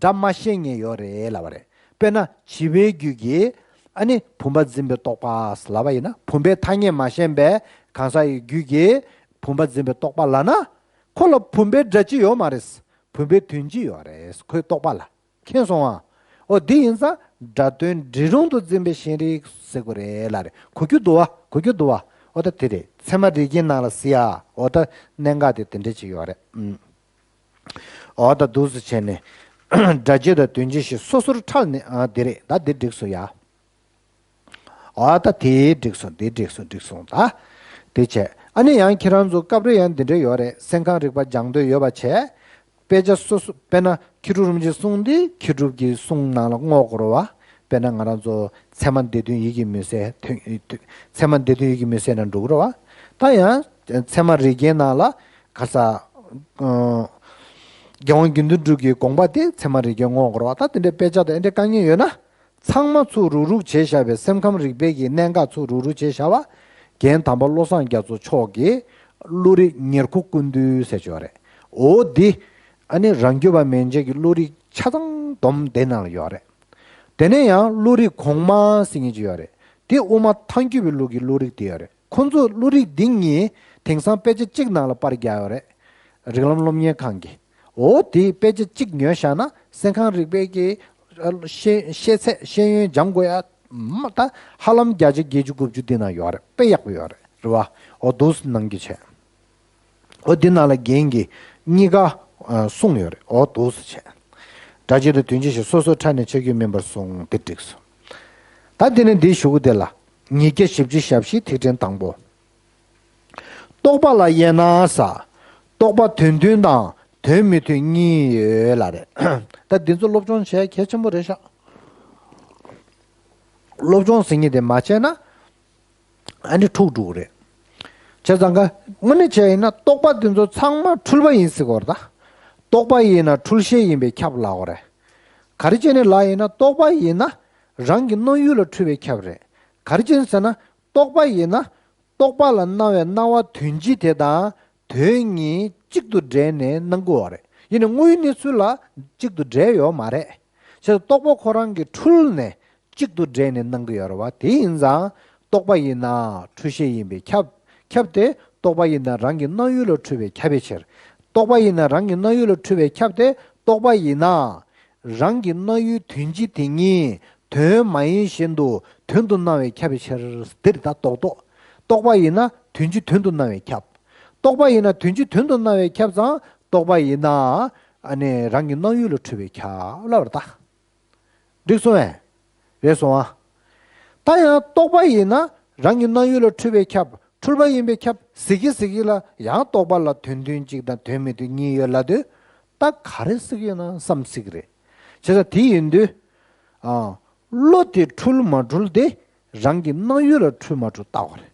སྒྲ་མ་ཤེས་མཁན་ཡོད་རེད་ལབ་པ་རེད། དཔེར་ན་བྱིས་པའི་རྒྱུད་ཀྱི་ཨ་ནི་བུམ་པ་འཛིན་པའི་རྟོག་པ་ལབ་པ་ཡིན་ན། བུམ་པའི་ཐ་སྙད་མ་ཤེས་པའི་གང་ཟག་ཡི་རྒྱུད་ཀྱི་བུམ་པ་འཛིན་པའི་རྟོག་པ་ལབ་ན། ཁོ་ལ་བུམ་པའི་སྒྲ་སྤྱི་ཡོད་མ་རེད། བུམ་པའི་དོན་སྤྱི་ཡོད་རེད། ཁོའི་རྟོག་པ་ལ། མཁྱེན་སོང་ཨ། འོ་འདི་ཡིན་ཙང་སྒྲ་དོན་འབྲེལ་རུང་དུ་འཛིན་པའི་ཤེས་རིག་ཟེར་དགོས་རེད་ལབ་རེད། གོ་རྒྱུ་འདུག་བ། གོ་རྒྱུ་འདུག་བ། འོ་ད་དེ་རེད། ཚད་མ་རིགས་ཀྱི་ནང་ལ་གཟིགས་ཨ། འོ་ད་གནད་འགག་དེ་དེ་འདྲ་ཅིག་ཡོད་རེད། ཨུམ། འོ་ད་འདུག་སེ་བྱས་ནས། སྒྲ་སྤྱི་དང་དོན་སྤྱི་ཞེས་སོ་སོར་ཕྲལ་ནས། ཨ། འདི་རེད། ད་འདི་འགྲིག་སོང་ཡ། འོ་ད་དེ་འགྲིག་སོང་། དེ་འགྲིག་སོང་། འགྲིག་སོང་། ད་དེ་བྱས། ཨ་ནི་ཡང་ཁྱེད་རང་ཚོ་སྐབས་རེ་ཡང་འདི་འདྲ་ཡོད་རེད། སེམས་ཁམས་རིག་པ་སྦྱང་འདོད་ཡོད་པ་བྱས། དཔེ་ཆ་སོ་སོ། དཔེར་ན། མཁས་གྲུབ་རིན་པོ་ཆེའི་གསུང་འདི་མཁས་གྲུབ་ཀྱི་གསུང་ནང་ལ་བསྔོག་དགོས་རེད་བ། དཔེར་ན་ང་རང་ཚོ་ཚད་མ་སྡེ་བདུན་ཡིད་ཀྱི་མུན་སེལ། ཚད་མ་སྡེ་བདུན་ཡིད་ཀྱི་མུན་སེལ་ནང་འགྲོ་གི་རེད་བ། ད་ཡང་ཚད་མ་རིགས་ཀྱི་ནང་ལ་ག་ས། ཨ། རྒྱལ་དབང་དགེ་འདུན་གྲུབ་ཀྱི་དགོངས་པ་དེ་ཚད་མ་རིགས་ཀྱི་བསྔོག་དགོས་རེད་བ། ད་དེ་འདྲའི་དཔེ་ཆ་དང་དེ་འདྲའི་དཀའ་ངལ་ཡོད་ན། ཚང་མ་ཚུར་རུག་རུག་བྱས་བཞག་པའི། སེམས་ཁམས་རིག་པའི་གི་གནད་འགག་ཚུར་རུག་རུག་བྱས་བཞག་པ། རྒན་དམ་པ་བློ་བཟང་རྒྱ་མཚོ་མཆོག་གི་བློ་རིག་ཉེར་མཁོ་ཀུན་བཏུས་ཟེར་ཅིག་ཡོད་རེད། འོ་འདི། ཨ་ནི་རང་རྒྱུད་པ་མན་ཆད་ཀྱི་བློ་རིག་ཆ་ཚང་བསྡོམས་དེ་ནང་ལ་ཡོད་རེད། དེ་ནས་ཡང་བློ་རིག་གོང་མ་ཟེར་མཁན་ཅིག་ཡོད་རེད། དེ་དབུ་མ་ཐལ་འགྱུར་བའི་ལུགས་ཀྱི་བློ་རིག་དེ་ཡོད་རེད། ཁོ་ཚོ་བློ་རིག་འདི་གཉིས་དེང་སང་དཔེ་ཆ་གཅིག་ནང་ལ་པར་རྒྱག་ཡོད་རེད། རིགས་ལམ་སློབ་གཉེར་ཁང་གིས། འོ་དེ་དཔེ་ཆ་གཅིག་ཉོས་བཞག་ན། སེམས་ཁམས་རིག་པའི་གི་ཤེས་ཤེས་ཚད། ཤེས་ཡོན་སྦྱང་དགོས་ཡ་མ། ད་ཧ་ལམ་བརྒྱ་ཆ་བརྒྱད་ཅུ་དགུ་བཅུ་འདི་ནང་ཡོད་རེད། དཔེ་ཡག་པོ་ཡོད་རེད། རེད་བ། འོ་འདུག་སེ་གནང་རྒྱུ་བྱས། འོ་འདི་ནང་ལ་རྒན་གྱིས་གཉིས་ཀ་ཨ་གསུངས་ཡོད་རེད། འོ་འདུག་སེ་བྱས། སྒྲ་སྤྱི་དང་དོན་སྤྱི་ཞེས་སོ་སོར་ཕྲལ་ནས་ཕྱེ་རྒྱུ་མིན་པར་གསུངས། དེ་འགྲིག་སོང་། ད་དེ་ནས་འདིའི་གཞུག་གུ་དེ་ལ། ཉིས་བརྒྱ་བཞི་བཅུ་ཞེ་བཞི། ཐིག་ཕྲེང་དང་པོ། རྟོག་པ་ལ་དབྱེ་ན་ས། རྟོག་པ་དོན་མཐུན་དང་དོན་མི་མཐུན་གཉིས་ཡོད་ལབ་རེད། ད་འདི་ཚོ་སློབ་སྦྱོང་བྱེད་གལ་ཆེན་པོ་རེད་ཤག་སློབ་སྦྱོང་ཟེར་མཁན་དེ་མ་བྱས་ན། ཨ་ནི་འཁྲུག་འགྲོ་གི་རེད། བྱས་ཙང་ཀ་དངོས་གནས་བྱས་ཡིན་ན་རྟོག་པ་འདི་ཚོ་ཚང་མ་འཁྲུལ་པ་ཡིན་ཟེར་གྱི་ཡོད་རེད་ད། རྟོག་པ་ཡིན་ན་འཁྲུལ་ཤེས་ཡིན་པས་ཁྱབ་ལབ་ཀྱི་ཡོད་རེད། ག་རེ་བྱས་ནས་ལབ་ཡིན་ན། རྟོག་པ་ཡིན་ན་རང་གི་སྣང་ཡུལ་ལ་འཁྲུལ་པས་ཁྱབ་རེད། ག་རེ་བྱས་ནས་ཟེར་ན། རྟོག་པ་ཡིན་ན་རྟོག་པ་ལ་སྣང་བའི་སྣང་བ་དོན་སྤྱི་དེ་དང་དོན་གཉིས་གཅིག་ཏུ་འདྲེས་ནས་སྣང་གི་ཡོད་རེད། ཡིན་ནའི་དངོས་ཡོད་གནས་ཚུལ་ལ་གཅིག་ཏུ་འདྲེས་ཡོད་མ་རེད། བྱས་ཙང་རྟོག་པ་ཁོ་རང་གིས་འཁྲུལ་ནས་གཅིག་ཏུ་འདྲེས་ནས་སྣང་གི་ཡོད་རེད་བ། དེ་ཡིན་ཙང་རྟོག་པ་ཡིན་ན་འཁྲུལ་ཤེས་ཡིན་པས་ཁྱབ། ཁྱབ་སྟེ། རྟོག་པ་ཡིན་ན་རང་གི་སྣང་ཡུལ་ལ་འཁྲུལ་པས་ཁྱབ་པའི་ཕྱིར། རྟོག་པ་ཡིན་ན་རང་གི་སྣང་ཡུལ་ལ་འཁྲུལ་པས་ཁྱབ་སྟེ། རྟོག་པ་ཡིན་ན་རང་གི་སྣང་ཡུལ་དོན་སྤྱི་དེ་ཉིད་དོན་མ་ཡིན་བཞིན་དུ་དོན་དུ་སྣང་བས་ཁྱབ་པའི་ཕྱིར། འདིར་ད་རྟོག་རྟོག་རྟོག་པ་ཡིན་ན་དོན་སྤྱི་དོན་དུ་སྣང་བས་ཁྱབ། རྟོག་པ་ཡིན་ན་དོན་སྤྱི་དོན་དུ་སྣང་བས་ཁྱབ་ཙང་། རྟོག་པ་ཡིན་ན་ཨ་ནི་རང་གི་སྣང་ཡུལ་ལ་འཁྲུལ་པས་ཁྱབ་ལབ་པ་རེད་ད། འགྲིག་སོང་ངས། རེད་སོང་ཨ། ད་ཡང་རྟོག་པ་ཡིན་ན་རང་གི་སྣང་ཡུལ་ལ་འཁྲུལ་པས་ཁྱབ། འཁྲུལ་པ་ཡིན་པས་ཁྱབ་ཟེར་གྱི་ཟེར་གྱི་ལ། ཡང་རྟོག་པ་ལ་དོན་མཐུན་གཅིག་དང་དོན་མི་མཐུན་གཉིས་ཡོད་ལབ་དུས། ད་ག་རེ་ཟེར་གྱི་ཡོད་ན་བསམ་སྲིད་ཀྱི་རེད། བྱས་ཙང་དེ་ཡིན་དུས། ཨ། བློ་དེ་འཁྲུལ་མ་འཁྲུལ་དེ་རང་གི་སྣང་ཡུལ་ལ་འཁྲུལ་མ་འཁྲུལ་བལྟ་དགོས་རེད།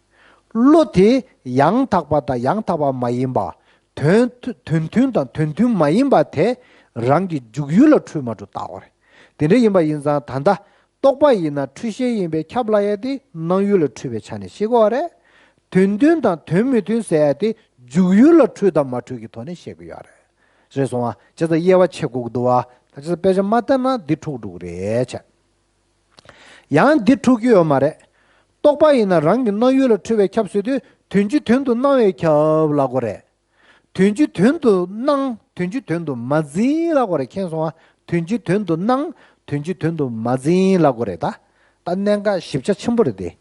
བློ་དེ་ཡང་དག་པ་དང་ཡང་དག་པ་མ་ཡིན་པ། དོན་དོན་མཐུན་དང་དོན་མཐུན་མ་ཡིན་པ་དེ་རང་གི་འཇུག་ཡུལ་ལ་འཁྲུལ་མ་འཁྲུལ་བལྟ་དགོས་རེད། དེ་འདྲ་ཡིན་པ་ཡིན་ཙང་ད་ལྟ་རྟོག་པ་ཡིན་ན་འཁྲུལ་ཤེས་ཡིན་པས་ཁྱབ་ལབ་ཡ་དེ་སྣང་ཡུལ་ལ་འཁྲུལ་པའི་ཆ་ནས་ཤེས་དགོས་པ་རེད། དོན་མཐུན་དང་དོན་མི་མཐུན་ཟེར་ཡ་དེ་འཇུག་ཡུལ་ལ་འཁྲུལ་དང་མ་འཁྲུལ་གྱི་ཐོག་ནས་ཤེས་དགོས་ཡོད་རེད། རེད་སོང་ཨ། བྱས་ཙང་དབྱེ་བ་ཕྱེ་དགོས་ཀྱི་འདུག་བ། ད་བྱས་ཙང་དཔེ་ཆ་མ་བལྟས་ན་འདི་འཁྲུག་འགྲོ་གི་རེད་བྱས། ཡང་འདི་འཁྲུག་གི་ཡོད་མ་རེད། རྟོག་པ་ཡིན་ན་རང་གི་སྣང་ཡུལ་ལ་འཁྲུལ་པས་ཁྱབ་ཟེར་དུས། དོན་སྤྱི་དོན་དུ་སྣང་བས་ཁྱབ་ལབ་དགོས་རེད། དོན་སྤྱི་དོན་དུ་སྣང་། དོན་སྤྱི་དོན་དུ་མ་འཛིན་ལབ་དགོས་རེད། མཁྱེན་སོང་ཨ། དོན་སྤྱི་དོན་དུ་སྣང་། དོན་སྤྱི་དོན་དུ་མ་འཛིན་ལབ་དགོས་རེད་ད། ད་གནད་འགག་ཞིབ་ཆ་ཆེན་པོ་རེད་དེ།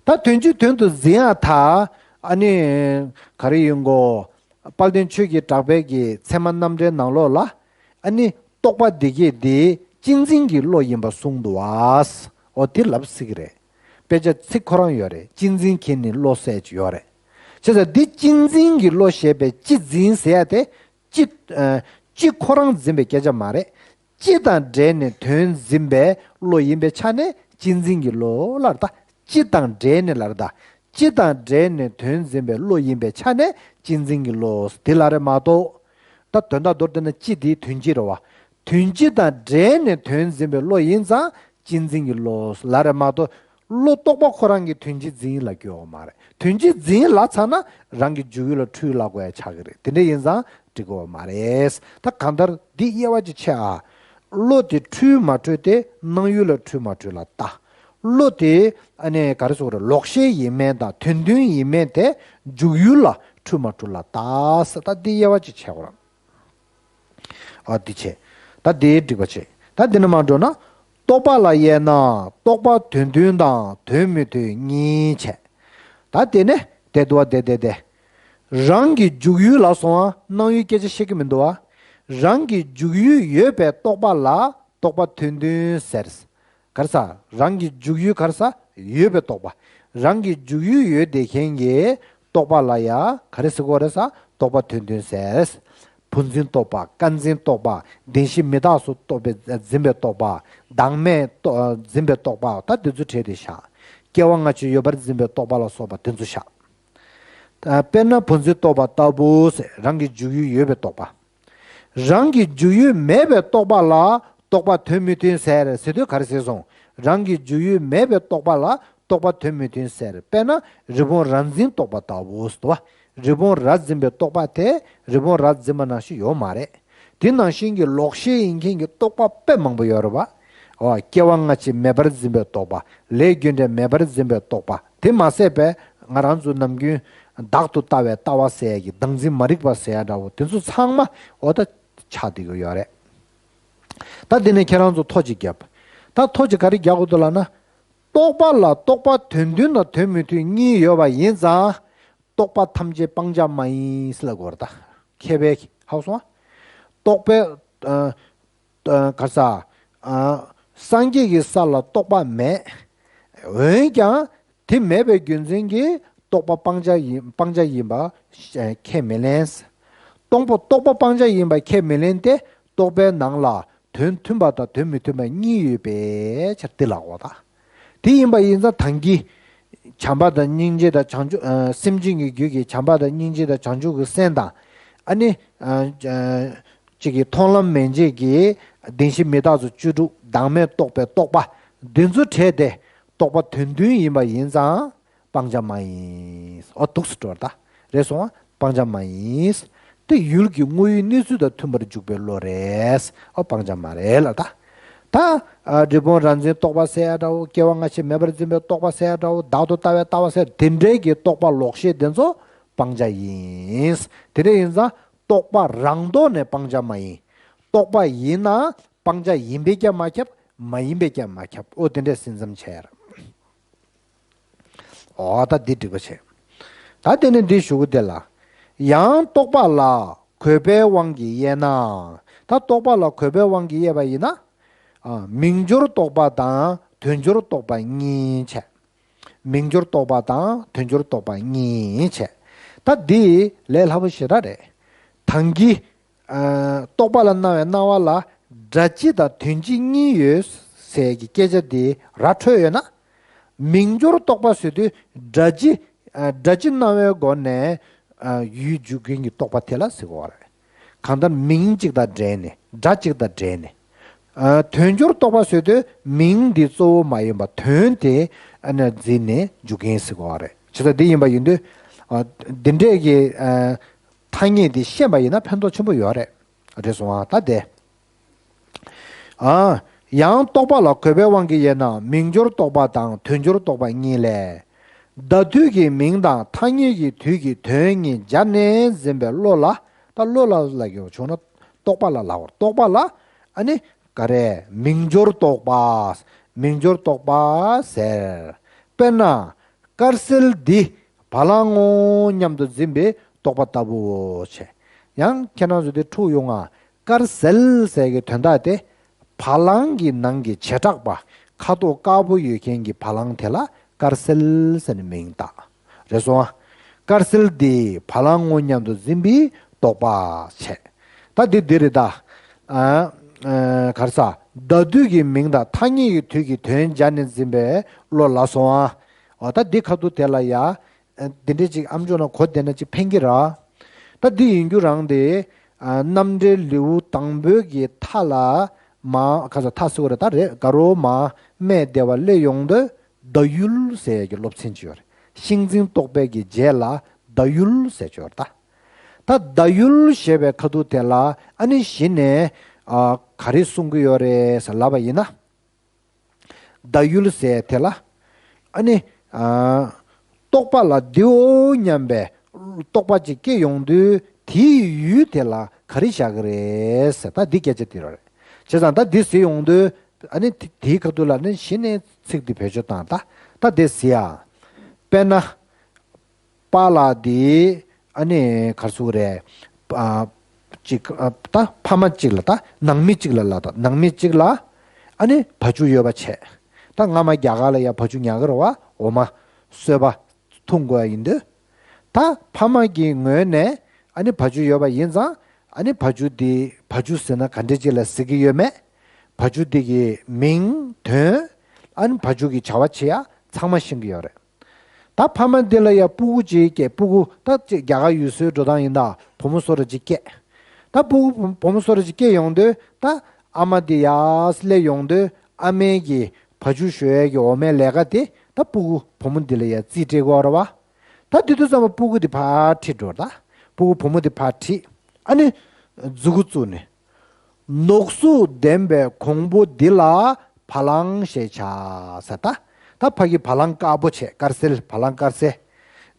ད་དོན་སྤྱི་དོན་དུ་འཛིན་ཡ་ད། ཨ་ནི། ག་རེ་ཡིན་གོ། དཔལ་ལྡན་ཆོས་ཀྱི་གྲགས་པའི་གི་ཚད་མ་རྣམ་འགྲེལ་ནང་ལོགས་ལ། ཨ་ནི། རྟོག་པ་འདི་གས་འདི་གཅེས་འཛིན་གྱི་བློ་ཡིན་པ་གསུངས་འདུག་བ། འོ་དེ་ལབ་སྲིད་ཀྱི་རེད། དཔེ་ཆ་ཚིག་ཁོ་རང་ཡོད་རེད། གཅེས་འཛིན་གྱིས་ནི་བློ་ཟད་ཀྱི་ཡོད་རེད། བྱས་ཙང་འདི་གཅེས་འཛིན་གྱི་བློ་ཞེས་པའི་གཅེས་འཛིན་ཟེར་ཡ་དེ་གཅེས་ཨ་གཅེས་ཁོ་རང་འཛིན་པའི་སྐད་ཆ་མ་རེད། གཅེས་དང་འབྲེལ་ནས་དོན་འཛིན་པའི་བློ་ཡིན་པའི་ཆ་ནས་གཅེས་འཛིན་གྱི་བློ་ལབ་རེད་ད། གཅེས་དང་འབྲེལ་ནས་ལབ་རེད་ད། གཅེས་དང་འབྲེལ་ནས་དོན་འཛིན་པའི་བློ་ཡིན་པའི་ཆ་ནས་གཅེས་འཛིན་གྱི་བློ་དེ་ལབ་རེད་མ་གཏོགས། ད་དོན་དག་མདོར་བསྡུས་ན་གཅེས་དེའི་དོན་གཅིག་རེད་བ། དོན་སྤྱི་དང་འབྲེལ་ནས་དོན་འཛིན་པའི་བློ་ཡིན་ཙང་གཅེས་འཛིན་གྱི་བློ་ལབ་རེད་མ་གཏོགས། བློ་རྟོག་པ་ཁོ་རང་གི་དོན་སྤྱི་འཛིན་ལབ་ཀྱི་ཡོད་མ་རེད། དོན་སྤྱི་འཛིན་ལབ་ཚར་ན་རང་གི་འཇུག་ཡུལ་ལ་འཁྲུལ་ལབ་དགོས་ཡ་ཆགས་ཀྱི་རེད། དེ་འདྲ་ཡིན་ཙང་འགྲིག་གི་ཡོད་མ་རེད། ད་གང་ལྟར་འདི་དབྱེ་བ་ཅིག་ཕྱེ་ཨ། བློ་དེ་འཁྲུལ་མ་འཁྲུལ་དེ་སྣང་ཡུལ་ལ་འཁྲུལ་མ་འཁྲུལ་ལ་ལྟ། བློ་དེ་ཨ་ནི་ག་རེ་ཟེར་དགོས་རེད། ལོག་ཤེས་ཡིན་མིན་དང་དོན་མཐུན་ཡིན་མིན་དེ་འཇུག་ཡུལ་ལ་འཁྲུལ་མ་འཁྲུལ་ལ་ལྟ་ཟེར། ད་འདི་དབྱེ་བ་ཅིག་ཕྱེ་དགོས་རེད། ཨ་འདི་བྱས། ད་འདི་འགྲིག་པ་བྱས། ད་འདི་ནས་མར་འགྲོ་ན། རྟོག་པ་ལ་དབྱེ་ན་རྟོག་པ་དོན་མཐུན་དང་དོན་མི་མཐུན་གཉིས་བྱས། ད་དེ་ནས་དེ་འདུག་བ་དེ་དེ་དེ། རང་གི་འཇུག་ཡུལ་ལ་སོང་བ་སྣང་ཡུལ་སྐད་ཆ་བཤད་ཀྱི་མི་འདུག་བ། རང་གི་འཇུག་ཡུལ་ཡོད་པའི་རྟོག་པ་ལ་རྟོག་པ་དོན་མཐུན་ཟེར། ག་རེ་ཟ། རང་གི་འཇུག་ཡུལ་ག་རེ་ཟ། ཡོད་པའི་རྟོག་པ། རང་གི་འཇུག་ཡུལ་ཡོད་བསྡད་མཁན་གྱི་རྟོག་པ་ལ་ཡ་ག་རེ་ཟེར་དགོས་རེད་ཟ། རྟོག་པ་དོན་མཐུན་ཟེར། བུ་འཛིན་རྟོག་པ། ཀ་འཛིན་རྟོག་པ། བདེན་བཞི་མི་རྟག་སོགས་རྟོག་པའི་འཛིན་པའི་རྟོག་པ། བདག་མེད་རྟོག་འཛིན་པའི་རྟོག་པ། ད་དེ་ཚོ་བྲལ་ཏེ་བཞག་སྐྱེ་བ་སྔ་ཕྱི་ཡོད་པར་འཛིན་པའི་རྟོག་པ་ལ་སོགས་པ་དེ་ཚོ་བཞག་ཨ་དཔེར་ན་བུ་འཛིན་རྟོག་པ་ལྟ་བུ་ཟེར། རང་གི་འཇུག་ཡུལ་ཡོད་པའི་རྟོག་པ། རང་གི་འཇུག་ཡུལ་མེད་པའི་རྟོག་པ་ལ་རྟོག་པ་དོན་མི་མཐུན་ཟེར་ཟེར་དུས་ག་རེ་ཟེར་སོང་། རང་གི་འཇུག་ཡུལ་མེད་པའི་རྟོག་པ་ལ་རྟོག་པ་དོན་མི་མཐུན་ཟེར། དཔེར་ན་རི་བོང་རྭ་འཛིན་རྟོག་པ་ལྟ་བུ་ཟེར་བ། རི་བོང་རྭ་འཛིན་པའི་རྟོག་པ་དེ་རི་བོང་རྭ་འཛིན་པ་ནང་བཞིན་ཡོད་མ་རེད། དེ་ནང་བཞིན་གྱི་ལོག་ཤེས་ཡིན་མཁན་གྱི་རྟོག་པ་དཔེ་མང་པོ་ཡོད་རེད་བ། འོ་སྐྱེ་བ་སྔ་ཕྱི་མེད་པར་འཛིན་པའི་རྟོག་པ། ལས་རྒྱུ་འབྲས་མེད་པར་འཛིན་པའི་རྟོག་པ། དེ་མ་ཟད་པའི་ང་རང་ཚོ་ནམ་རྒྱུན་བདག་ཏུ་ལྟ་བའི་ལྟ་བ་ཟེར་ཡ་གི་བདག་འཛིན་མ་རིག་པ་ཟེར་ཡ་འདྲ་བོ་དེ་ཚོ་ཚང་མ་འོ་ད་ཆགས་བསྡད་ཀྱི་ཡོད་རེད། ད་དེ་ནས་ཁྱེད་རང་ཚོ་ཐོ་གཅིག་བརྒྱབ། ད་ཐོ་གཅིག་ག་རེ་རྒྱག་དགོས་འདུག་ལབ་ན། རྟོག་པ་ལ་རྟོག་པ་དོན་མཐུན་དང་དོན་མི་མཐུན་གཉིས་ཡོད་པ་ཡིན་ཙང་། རྟོག་པ་ཐམས་ཅད་སྤང་བྱ་མ་ཡིན་ཟེར་ལབ་དགོས་རེད་ད། མཁས་པས་ཧ་གོ་སོང་ང་། རྟོག་པའི་ཨ་ཨ་ག་རེ་ཟ། ཨ་སངས་རྒྱས་ཀྱི་ས་ལ་རྟོག་པ་མེད། འོན་ཀྱང་དེ་མེད་པའི་རྒྱུ་མཚན་གྱིས་རྟོག་པ་སྤང་བྱ་ཡིན་སྤང་བྱ་ཡིན་པ་ཁས་མི་ལེན། རྟོག་པ་རྟོག་པ་སྤང་བྱ་ཡིན་པ་ཁས་མི་ལེན་ཏེ་རྟོག་པའི་ནང་ལ་དོན་མཐུན་པ་དང་དོན་མི་མཐུན་པ་གཉིས་ཡོད་པའི་ཕྱིར་དེ་ལབ་དགོས་ད། དེ་ཡིན་པ་ཡིན་ཙང་ད་གིན་བྱམས་པ་དང་སྙིང་རྗེ་དང་བྱང་ཆུབ་ཨ་སེམས་ཅན་གྱི་རྒྱུད་ཀྱི་བྱམས་པ་དང་སྙིང་རྗེ་དང་བྱང་ཆུབ་ཀྱི་སེམས་དང་། ཨ་ནི་ཨ་ཨ་གཅིག་གི་མཐོང་ལམ་མན་ཆད་ཀྱི་བདེན་བཞི་མི་རྟག་སོགས་བཅུ་དྲུག་བདག་མེད་རྟོགས་པའི་རྟོག་པ་འདི་ཚོ་བྲལ་ཏེ་རྟོག་པ་དོན་མཐུན་ཡིན་པ་ཡིན་ཙང་། སྤང་བྱ་མ་ཡིན། འོ་འདུག་སེ་འགྲོ་བ་ད། རེད་སོང་ང་། སྤང་བྱ་མ་ཡིན། དེ་ཡུལ་གྱི་དངོས་ཡུལ་གནས་ཚུལ་དང་མཐུན་པར་འཇུག་པའི་བློ་རེད། འོ་སྤང་བྱ་མ་རེད་ལ་ད། ད། ཨ་རི་བོང་རྭ་འཛིན་རྟོག་པ་ཟེར་ཡ་འདྲ་བོ་སྐྱེ་བ་སྔ་ཕྱི་མེད་པར་འཛིན་པའི་རྟོག་པ་ཟེར་ཡ་འདྲ་བོ་བདག་ཏུ་ལྟ་བའི་ལྟ་བ་ཟེར་དེ་འདྲའི་གི་རྟོག་པ་ལོག་ཤེས་དེ་ཚོ་སྤང་བྱ་ཡིན། དེ་འདྲ་ཡིན་ཙང་རྟོག་པ་རང་ལྡོག་ནས་སྤང་བྱ་མ་ཡིན། རྟོག་པ་ཡིན་ན་སྤང་བྱ་ཡིན་པས་ཀྱང་མ་ཁྱབ་མ་ཡིན་པས་ཀྱང་མ་ཁྱབ། འོ་དེ་འདྲའི་སེམས་ཙམ་བྱས་ཡ་རེད། འོ་ད་འདི་འགྲིག་པ་བྱས། ད་དེ་ནས་འདི་ཞུ་གི་དེ་ལ། ཡང་རྟོག་པ་ལ་གོས་པའི་དབང་གིས་དབྱེ་ན། ད་རྟོག་པ་ལ་གོས་པའི་དབང་གིས་དབྱེ་བ་ཡིན་ན། ཨ་མིང་སྦྱོར་རྟོག་པ་དང་དོན་སྦྱོར་རྟོག་པ་གཉིས་བྱས། མིང་སྦྱོར་རྟོག་པ་དང་དོན་སྦྱོར་རྟོག་པ་གཉིས་བྱས། ད་འདི་ལས་སླ་པོ་ཞེ་དྲག་རེད། ད་གིན། ཨ་རྟོག་པ་ལ་སྣང་བའི་སྣང་བ་ལ་སྒྲ་སྤྱི་དང་དོན་སྤྱི་གཉིས་ཡོད་ཟེར་གྱི་སྐད་ཆ་དེ་ར་འཕྲོད་ཡོད་ན། མིང་སྦྱོར་རྟོག་པ་ཟེར་དུས་སྒྲ་སྤྱི་ཨ་སྒྲ་སྤྱི་སྣང་བའི་སྒོ་ནས་ཨ་ཡུལ་འཇུག་མཁན་གྱི་རྟོག་པ་དེ་ལ་ཟེར་གྱི་ཡོད་རེད། གང་ལྟར་མིང་གཅིག་དང་འབྲེལ་ནས་སྒྲ་གཅིག་དང་འབྲེལ་ནས། ཨ་དོན་སྦྱོར་རྟོག་པ་ཟེར་དུས་མིང་འདི་གཙོ་བོ་མ་ཡིན་པ་དོན་དེ་ཨ་ནི་འཛིན་ནས་འཇུག་མཁན་ཟེར་གྱི་ཡོད་རེད། བྱས་ཙང་འདི་ཡིན་པ་ཡིན་དུས་ཨ་འདི་འདྲས་ཀྱི་ཨ་ཐ་སྙད་འདི་ཤེས་པ་ཡིན་ན་ཕན་ཐོགས་ཆེན་པོ་ཡོད་རེད། རེད་སོང་ཨ། ད་དེ། ཨ། ཡང་རྟོག་པ་ལ་གོས་པའི་དབང་གིས་དབྱེ་ན་མིང་སྦྱོར་རྟོག་པ་དང་དོན་སྦྱོར་རྟོག་པ་གཉིས་ལས། བརྡ་དུས་ཀྱི་མིང་དང་ཐ་སྙད་ཀྱི་དུས་ཀྱི་དོན་གཉིས་སྦྱར་ནས་འཛིན་པའི་བློ་ལ། ད་བློ་ལ་ལབ་ཀྱི་བྱུང་ན་རྟོག་པ་ལ་ལབ་དགོས། རྟོག་པ་ལ་ཨ་ནི་ག་རེ་མིང་སྦྱོར་རྟོག་པ། མིང་སྦྱོར་རྟོག་པ་ཟེར། དཔེར་ན། དཀར་གསལ་འདི་བ་ལང་ངོ་སྙམ་དུ་འཛིན་པའི་རྟོག་པ་ལྟ་བུའོ་བྱས། ཡང་ཁྱེད་རང་ཚོ་འདི་འཁྲུག་ཡོང་ང་ དཀར་གསལ་ཟེར་གྱི་དོན་དག་དེ། བ་ལང་གི་ནང་གི་བྱེ་བྲག་པ། ཁ་དོག་དཀར་པོ་ཡོད་མཁན་གྱི་བ་ལང་དེ་ལ་དཀར་གསལ་ཟེར་ནས་མིང་བཏགས། རེད་སོང་ཨ། དཀར་གསལ་དེ་བ་ལང་ངོ་མཉམ་དུ་འཛིན་པའི་རྟོག་པ་བྱས། ད་འདི་འདི་རེད་ད། ཨ། ཨ། ག་རེ་ཟ། བརྡ་དུས་ཀྱི་མིང་དང་ཐ་སྙད་ཀྱི་དུས་ཀྱི་དོན་སྦྱར་ནས་འཛིན་པའི་བློ་ལ་སོང་ཨ། འོ་ད་འདི་ཁ་ཐུག་དེ་ལ་ཡ། ཨ། འདི་འདྲས་ཅིག་ཨམ་ཅོག་ནང་གོ་བསྡད་ན་ཅིག་ཕན་གྱི་ར། ད་འདི་ཡིན་རྒྱུ་རང་དེ། ཨ། རྣམ་འགྲེལ་ལེའུ་དང་པོའི་གི་མཐའ་ལ། མ། ག་ས་མཐའ་ཟེར་བ་རེད་ད། རེད། དགའ་རོགས་མ་སྨད་སྡེ་པ་སླེབས་ཡོང་དུས། བརྡ་ཡུལ་ཟེར་ཡ་གི་སློབ་ཚན་ཅིག་ཡོད་རེད། ཤིང་འཛིན་རྟོག་པའི་གི་རྗེས་ལ་བརྡ་ཡུལ་ཟེར་ཅིག་ཡོད་རེད་ད། ད་བརྡ་ཡུལ་ཞེས་པའི་ཁ་ཐུག་དེ་ལ་ཨ་ནི་གཞི་ནས། ཨ། ག་རེ་གསུང་གི་ཡོད་རེད་ཟེར་ལབ་པ་ཡིན་ན། བརྡ་ཡུལ་ཟེར་དེ་ལ། ཨ་ནི། ཨ། རྟོག་པ་ལ་འདིའོ་སྙམ་པའི་རྟོག་པ་ཅིག་སྐྱེ་ཡོང་དུས་དེའི་ཡུལ་དེ་ལ་ག་རེ་བཞག་གི་རེད་ཟེར། ད་འདི་སྐད་ཆ་དེ་རེད། བྱས་ཙང་ད་འདི་ཟེར་ཡོང་དུས་ཨ་ནི་དེ་དེའི་ཁ་ཐུག་ལ་ནི་གཞི་ནས་ཚིག་འདི་བེད་སྤྱོད་བཏང་ད། ད་དེ་ཟེར་ཡ། དཔེར་ན། པཱ་ལགས་འདི་ཨ་ནི་ག་རེ་ཟེར་དགོས་རེད། ཨ། ཅིག་ཨ། ད་ཕ་མ་གཅིག་ལ་ད་ནང་མི་གཅིག་ལ་ལ་ད་ནང་མི་གཅིག་ལ་ཨ་ནི་བ་ཕྱུགས་ཡོད་པ་བྱས། ད་སྔ་མ་རྒྱ་གར་ལ་ཡ་བ་ཕྱུགས་ཉར་གི་རེད་བ། འོ་མ་གསོལ་བ་འཐུང་དགོས་ཡ་ཡིན་དུས། ད་ཕ་མ་གི་ངོས་ནས་ཨ་ནི་བ་ཕྱུགས་ཡོད་པ་ཡིན་ཙང་ཨ་ནི་བ་ཕྱུགས་འདི་བ་ཕྱུགས་ཟེར་ན་ག་འདྲས་ཅིག་ལ་ཟེར་གི་ཡོད་མེད། བ་ཕྱུགས་འདི་གི་མིང་དོན། ཨ་ནི་བ་ཕྱུགས་ཀྱི་བྱ་བ་བྱེད་ཡ་ཚང་མ་ཤེས་ཀྱི་ཡོད་རེད། ད་ཕ་མ་འདི་ལ་ཡ་སྤུ་གུ་ཅིག་སྐྱེས། སྤུ་གུ་ད་ཅིག་རྒྱ་གར་ཡུལ་སྲོལ་འགྲོ་སྟངས་ཡིན་ད་བུ་མོ་བཟོ་འདྲ་ཅིག་སྐྱེས། ད་སྤུ་གུ་བུ་བུ་མོ་བཟོ་འདྲ་ཅིག་སྐྱེས་ཡོང་དུས་ད་ཨ་མ་འདི་ཡར་སླེབས་ཡོང་དུས་ཨ་མའི་གི་བ་ཕྱུགས་གཞོལ་ཡས་ཀྱི་འོ་མའི་ལས་ཀ་དེ་ད་སྤུ་གུ་བུ་མོ་འདི་ལ་ཡ་རྩིས་སྤྲད་དགོས་རེད་བ། ད་དེ་དུས་ཙམ་པ་སྤུ་གུ་འདི་ཕར་ཁྲིད་འགྲོ་ད། སྤུ་གུ་བུ་མོ་འདི་ཕར་ཁྲིད། ཨ་ནི་མཛུ་གུ་བཙུགས་ནས། ནོག་སུག་ལྡན་པའི་གོང་བུ་འདི་ལ་བ་ལང་ཞེས་བྱ་ཟེར་ད། ད་ཕ་གི་བ་ལང་དཀར་པོ་བྱས། དཀར་གསལ། བ་ལང་དཀར་གསལ།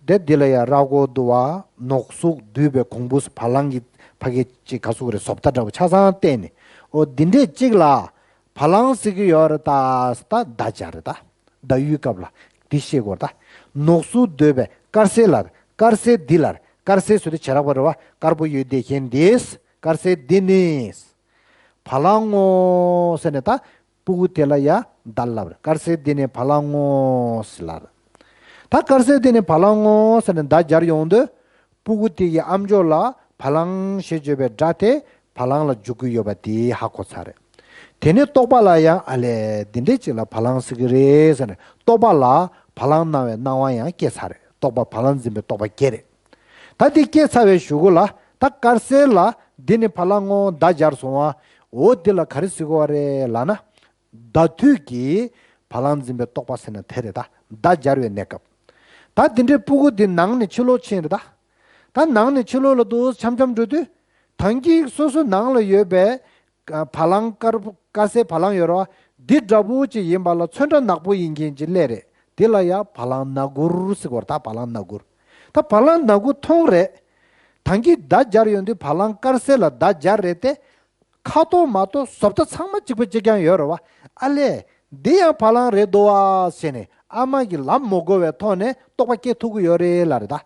དེ་འདི་ལ་ཡ་ར་སྐོར་འདུ་བ། ནོག་སུག་འདུས་པའི་གོང་བུ། བ་ལང་གི་ཕ་གི་ཅིག་ག་ཟེར་དགོས་རེད། བཟོ་ལྟ་འདྲ་པོ་ཆ་ཚང་བསྟན་ནས། འོ་འདི་འདྲས་ཅིག་ལ་བ་ལང་ཟེར་གི་ཡོད་རེད་ད་ཟེར་ད་བརྡ་སྦྱར་རེད་ད། བརྡ་ཡུལ་སྐབས་ལ་འདི་ཤེས་དགོས་རེད་ད། ནོག་སུག་འདུས་པའི་དཀར་གསལ་ལ། དཀར་གསལ་འདི་ལ། དཀར་གསལ་ཟེར་དུས་བྱེ་བྲག་པ་རེད་བ། དཀར་པོ་ཡོད་བསྡད་མཁན་འདི། དཀར་གསལ་འདི་ནི། བ་ལང་ངོ་ཟེར་ནས་ད་སྤུ་གུ་དེ་ལ་ཡ་བརྡ་ལབ་རེད། དཀར་གསལ་འདི་ནི་བ་ལང་ངོ་ཟེར་ལབ་རེད། ད་དཀར་གསལ་འདི་ནི་བ་ལང་ངོ་ཟེར་ནས་བརྡ་སྦྱར་ཡོང་དུས། སྤུ་གུ་དེ་ཡི་ཨམ་ཅོག་ལ་བ་ལང་ཞེས་བརྗོད་པའི་སྒྲ་དེ་བ་ལང་ལ་འཇུག་གི་ཡོད་པ་དེ་ཧ་གོ་ཚར་རེད། དེ་ནས་རྟོག་པ་ལ་ཡང་ཨ་ལས་འདི་འདྲས་ཅིག་ལ་བ་ལང་ཟེར་གི་རེད་ཟེར་ནས་རྟོག་པ་ལ་བ་ལང་སྣང་བའི་སྣང་བ་ཡང་སྐྱེས་ཚར་རེད། རྟོག་པ་བ་ལང་འཛིན་པའི་རྟོག་པ་སྐྱེས་རེད། ད་འདི་སྐྱེས་ཚར་བའི་གཞུག་གུ་ལ་ད་དཀར་གསལ་ལ་འདི་ནི་བ་ལང་ངོ་བརྡ་སྦྱར་སོང་བ། འོ་འདི་ལ་ག་རེ་ཟེར་གི་ཡོད་རེད་ལབ་ན། བརྡ་དུས་ཀྱི་བ་ལང་འཛིན་པའི་རྟོག་པ་ཟེར་ན་དེ་རེད་ད། བརྡ་སྦྱར་བའི་གནས་སྐབས། ད་འདི་འདྲའི་སྤུ་གུ་འདི་ནང་ནས་ཕྱི་ལོགས་ཕྱིན་རེད་ད། ད་ནང་ནས་ཕྱི་ལོགས་ལ་འདུག་འཆམ་འཆམ་འགྲོ་དུས། ད་གིན་སོ་སོའི་ནང་ལ་ཡོད་པའི་བ་ལང་དཀར་པོ་དཀར་གསལ་བ་ལང་ཡོད་རེད་བ། འདི་འདྲ་པོ་ཅིག་ཡིན་པ་ལ་ཚོན་ཁྲ་ནག་པོ་ཡིན་མཁན་ཅིག་སླེབས་རེད། འདི་ལ་ཡ་བ་ལང་སྣ་སྒུར་ཟེར་གི་ཡོད་རེད་ད། བ་ལང་སྣ་སྒུར། ད་བ་ལང་སྣ་སྒུར་མཐོང་རེད། ད་གིན་བརྡ་སྦྱར་ཡོང་དུས་བ་ལང་དཀར་གསལ་ལ་བརྡ་སྦྱར་རེད་དེ། ཁ་དོག་མ་གཏོགས་བཟོ་ལྟ་ཚང་མ་གཅིག་པ་གཅིག་རྐྱང་ཡོད་རེད་བ། ཨ་ལས། འདི་ཡང་བ་ལང་རེད་འདུག་བ་ཟེར་ནས་ཨ་མ་གིས་ལབ་མ་དགོས་པའི་ཐོག་ནས་རྟོག་པ་སྐྱེ་ཐུབ་ཀྱི་ཡོད་རེད་ལབ་རེད་ད།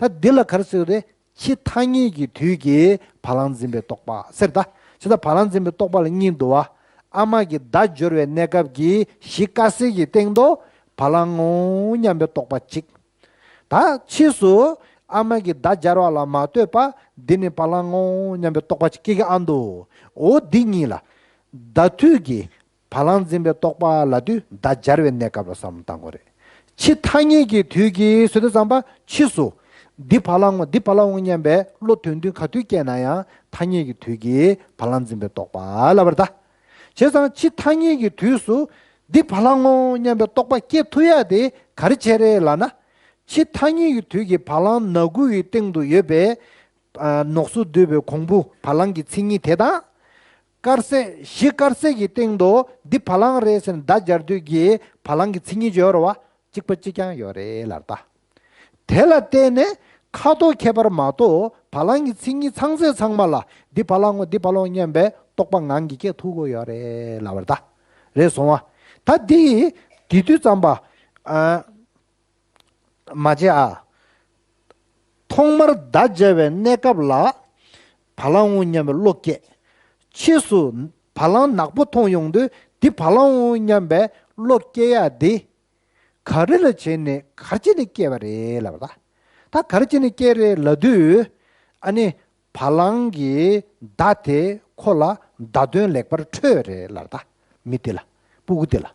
ད་འདི་ལ་ག་རེ་ཟེར་རེད། ཕྱི་ཐ་སྙད་ཀྱི་དུས་ཀྱི་བ་ལང་འཛིན་པའི་རྟོག་པ་ཟེར་ད། ཇི་ལྟར་བ་ལང་འཛིན་པའི་རྟོག་པ་ལ་གཉིས་འདུག་བ། ཨ་མ་གིས་བརྡ་སྦྱོར་བའི་གནས་སྐབས་ཀྱི་གཞི་དཀར་གསལ་གྱི་སྟེང་དུ་བ་ལང་ངོ་སྙམ་པའི་རྟོག་པ་གཅིག། ད་ཕྱིས་སུ་ཨ་མ་གིས་བརྡ་སྦྱར་བ་ལ་མ་ལྟོས་པར་འདི་ནི་བ་ལང་ངོ་སྙམ་པའི་རྟོག་པ་ཅིག་སྐྱེ་གི་ཨ་འདུག། འོ་འདི་གཉིས་ལ་བརྡ་དུས་ཀྱི་བ་ལང་འཛིན་པའི་རྟོག་པ་ལབ་དུས་བརྡ་སྦྱར་བའི་གནས་སྐབས་ལ་བསམ་བློ་བཏང་དགོས་རེད། ཕྱི་ཐ་སྙད་ཀྱི་དུས་ཀྱི་ཟེར་དུས་ཙམ་པ་ཕྱིས་སུ་འདི་བ་ལང་ངོ་འདི་བ་ལང་ངོ་སྙམ་པའི་བློ་དོན་མཐུན་ག་དུས་སྐྱེས་ན་ཡང་ཐ་སྙད་ཀྱི་དུས་ཀྱི་བ་ལང་འཛིན་པའི་རྟོག་པ་ལབ་པ་རེད་ད། བྱས་ཙང་ཕྱི་ཐ་སྙད་ཀྱི་དུས་སུ་འདི་བ་ལང་ངོ་སྙམ་པའི་རྟོག་པ་སྐྱེ་ཐུབ་ཡ་དེ་ག་རེ་བྱས་རེད་ལབ་ན། ཕྱི་ཐ་སྙད་ཀྱི་དུས་ཀྱི་བ་ལང་སྣ་སྒུར་གྱི་སྟེང་དུ་ཡོད་པའི་ཨ་ནོག་སུ་འདུས་པའི་གོང་བུ་བ་ལང་གི་མཚན་ཉིད་དེ་དང་། དཀར་གསལ་གཞི་དཀར་གསལ་གྱི་སྟེང་དུ་འདི་བ་ལང་རེད་ཟེར་ནས་བརྡ་སྦྱར་དུས་ཀྱི་བ་ལང་གི་མཚན་ཉིད་ཅིག་ཡོད་རེད་བ། གཅིག་པ་གཅིག་རྐྱང་ཡོད་རེད་ལབ་ད། དེ་ལ་བརྟེན་ནས་ཁ་དོག་ཁྱད་པར་མ་གཏོགས་བ་ལང་གི་མཚན་ཉིད་ཚང་ཚད་ཚང་མ་ལ་འདི་བ་ལང་ངོ་འདི་བ་ལང་ངོ་སྙམ་པའི་རྟོག་པ་ངང་གིས་སྐྱེ་ཐུབ་ཀྱི་ཡོད་རེད་ལབ་པ་རེད་ད། རེད་སོང་བ། ད་འདི་དེ་དུས་ཙམ་པ། ཨ། མ་བྱེད་ཨ། ཐོག་མར་བརྡ་སྦྱར་བའི་གནས་སྐབས་ལ་བ་ལང་ངོ་སྙམ་པའི་བློ་སྐྱེས། ཕྱིས་སུ་བ་ལང་ནག་པོ་མཐོང་ཡོང་དུས་འདི་བ་ལང་ངོ་སྙམ་པའི་བློ་སྐྱེ་ཡ་འདི། ག་རེ་ལ་བྱས་ནས་ག་རེ་བྱས་ནས་སྐྱེས་པ་རེད་ལབ་པ་ད། ད་ག་རེ་བྱས་ནས་སྐྱེས་རེད་ལབ་དུས། ཨ་ནི་བ་ལང་གི་མདའ་དེ་ཁོ་ལ་བརྡ་དོན་ལེགས་པར་འཕྲོད་རེད་ལབ་ད། མི་དེ་ལ། སྤུ་གུ་དེ་ལ།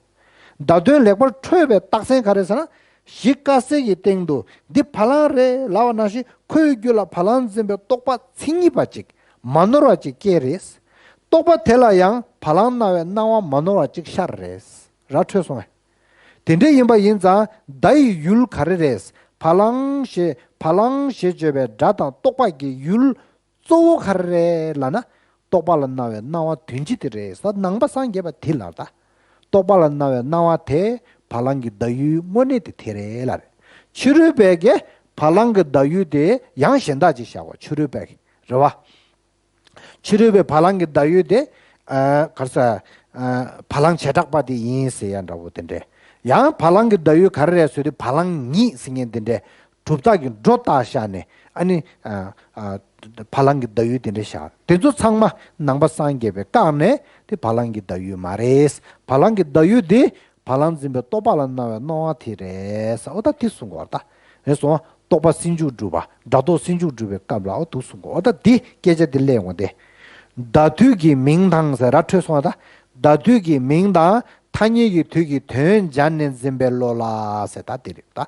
བརྡ་དོན་ལེགས་པར་འཕྲོད་པའི་རྟགས་མཚན་ག་རེ་ཟེར་ན། གཞི་དཀར་གསལ་གྱི་སྟེང་དུ་འདི་བ་ལང་རེད་ལབ་པ་ནང་བཞིན་ཁོའི་རྒྱུད་ལ་བ་ལང་འཛིན་པའི་རྟོག་པ་མཚན་ཉིད་པ་ཅིག་མ་ནོར་བ་ཅིག་སྐྱེས་རེད། རྟོག་པ་དེ་ལ་ཡང་བ་ལང་སྣང་བའི་སྣང་བ་མ་ནོར་བ་ཅིག་ཤར་རེད། ར་འཕྲོད་སོང་ངས། དེ་འདྲ་ཡིན་པ་ཡིན་ཙང་མདའ་ཡི་ཡུལ་ག་རེ་རེད། བ་ལང་ཞེས་བ་ལང་ཞེས་བརྗོད་པའི་སྒྲ་དང་རྟོག་པ་གི་ཡུལ་གཙོ་བོ་ག་རེ་རེད་ལབ་ན། རྟོག་པ་ལ་སྣང་བའི་སྣང་བ་དོན་སྤྱི་དེ་རེད་ཟེར། ནང་པ་སངས་རྒྱས་པ་དེ་ལ་ད། རྟོག་པ་ལ་སྣང་བའི་སྣང་བ་དེ་བ་ལང་གི་བརྡ་ཡུལ་དངོས་གནས་དེ་དེ་རེད་ལབ་རེད། ཕྱི་རོལ་པས་ཀྱི་བ་ལང་གི་བརྡ་ཡུལ་དེ་ཡང་གཞན་དག་ཅིག་བཞག་པ་ཕྱི་རོལ་པས་ཀྱི་རེད་བ། ཕྱི་རོལ་པའི་བ་ལང་གི་བརྡ་ཡུལ་དེ། ཨ་ག་རེ་ཟེར། ཨ་བ་ལང་བྱེ་བྲག་པ་དེ་ཡིན་ཟེར་ཡ་འདྲ་བོ་དེ་འདྲས། ཡང་བ་ལང་གི་བརྡ་ཡུལ་ག་རེ་རེད་ཟེར་དུས་བ་ལང་ཉིད་ཟེར་མཁན་དེ་འདྲས། གྲུབ་རྟགས་ཀྱི་སྒྲོ་བཏགས་བཞག་ནས་ཨ་ནི། ཨ་ཨ་བ་ལང་གི་བརྡ་ཡུལ་དེ་འདྲས་བཞག་དེ་ཚོ་ཚང་མ་ནང་པ་སངས་རྒྱས་པས་བཀག་ནས་དེ་བ་ལང་གི་བརྡ་ཡུལ་མ་རེད། བ་ལང་གི་བརྡ་ཡུལ་དེ་བ་ལང་འཛིན་པའི་རྟོག་པ་ལ་སྣང་བའི་སྣང་བ་དེ་རེད་ཟེར། འོ་ད་དེ་གསུང་གི་ཡོད་རེད་ད། རེད་སོང་། རྟོག་པ་སེལ་འཇུག་སྒྲུབ་པ། སྒྲ་རྟོག་སེལ་འཇུག་སྒྲུབ་པའི་སྐབས་ལ་འོ་འདུག་གསུང་གོ་འོ་ད་འདི་སྐད་ཆ་འདི་སླེབས་འོང་སྟེ། བརྡ་དུས་ཀྱི་མིང་དང་ཟེར་ར་འཕྲོད་སོང་བ་ད། བརྡ་དུས་ཀྱི་མིང་དང་ཐ་སྙད་ཀྱི་དུས་ཀྱི་དོན་སྦྱར་ནས་འཛིན་པའི་བློ་ལ་ཟེར་ད་འདི་རེད་ད།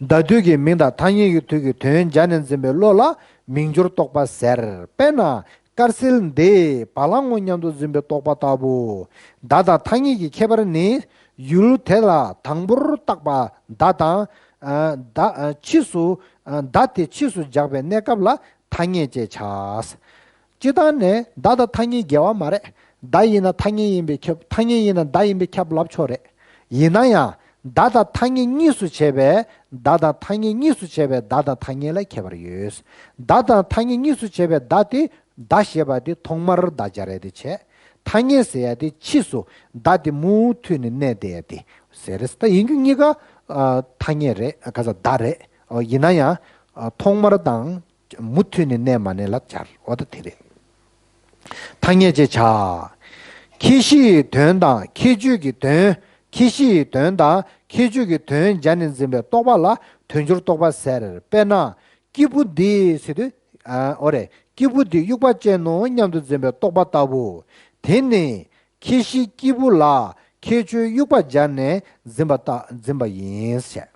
བརྡ་དུས་ཀྱི་མིང་དང་ཐ་སྙད་ཀྱི་དུས་ཀྱི་དོན་སྦྱར་ནས་འཛིན་པའི་བློ་ལ་མིང་སྦྱོར་རྟོག་པ་ཟེར། དཔེར་ན། དཀར་གསལ་འདི་བ་ལང་ངོ་སྙམ་དུ་འཛིན་པའི་རྟོག་པ་ལྟ་བུ། བརྡ་དང་ཐ་སྙད་ཀྱི་ཁྱད་པར་ནི། ཡུལ་དེ་ལ་དང་པོར་བཏགས་པ་བརྡ་དང་། ཨ་བརྡ་ཨ་ཕྱིས་སུ་ཨ་བརྡ་དེ་ཕྱིས་སུ་སྦྱར་བའི་གནས་སྐབས་ལ་ཐ་སྙད་ཅེས་བྱ། སྤྱིར་བཏང་ནས་བརྡ་དང་ཐ་སྙད་འགལ་བ་མ་རེད། བརྡ་ཡིན་ན་ཐ་སྙད་ཡིན་པས་ཁྱབ། ཐ་སྙད་ཡིན་ན་བརྡ་ཡིན་པས་ཁྱབ་ལབ་ཆོག་རེད། ཡིན་ན་ཡང་བརྡ་དང་ཐ་སྙད་གཉིས་སུ་བྱས་པའི་བརྡ་དང་ཐ་སྙད་གཉིས་སུ་བྱས་པའི་བརྡ་དང་ཐ་སྙད་ལ་ཁྱད་པར་ཡོད། བརྡ་དང་ཐ་སྙད་གཉིས་སུ་བྱས་པའི་བརྡ་དེ། བརྡ་ཞེས་པ་དེ་ཐོག་མར་བརྡ་སྦྱར་ཡ་དེ་བྱས། ཐ་སྙད་ཟེར་ཡ་དེ་ཕྱིས་སུ་བརྡ་དེ་མུ་མཐུད་ནས་གནས་བསྡད་ཡ་དེ་ཟེར་རེད། ད་ཡིན་རྒྱུ་གཉིས་ཀ་ཨ་ཐ་སྙད་རེད། ག་ས་བརྡ་རེད། ཨོ་ཡིན་ན་ཡང་ཨ་ཐོག་མར་དང་མུ་མཐུད་ནས་གནས་མ་གནས་ལ་སྦྱར། འོ་ད་དེ་རེད། ཐ་སྙད་ཅེས་བྱ། ཁྱད་གཞིའི་དོན་དང་ཁྱད་ཆོས་ཀྱི་དོན། ཁྱད་གཞིའི་དོན་དང་ཁྱད་ཆོས་ཀྱི་དོན་སྦྱར་ནས་འཛིན་པའི་རྟོག་པ་ལ་དོན་སྦྱོར་རྟོག་པ་ཟེར། དཔེར་ན། སྐྱེས་བུ་འདི་ཟེར་དུས། ཨ་འོ་རེད། སྐྱེས་བུ་འདི་དབྱུག་པ་ཅན་ནོ་སྙམ་དུ་འཛིན་པའི་རྟོག་པ་ལྟ་བུ། དེ་ནི་ཁྱད་གཞི་སྐྱེས་བུ་ལ་ཁྱད་ཆོས་དབྱུག་པ་སྦྱར་ནས་འཛིན་པ་ལྟ་འཛིན་པ་ཡིན་ཞེས།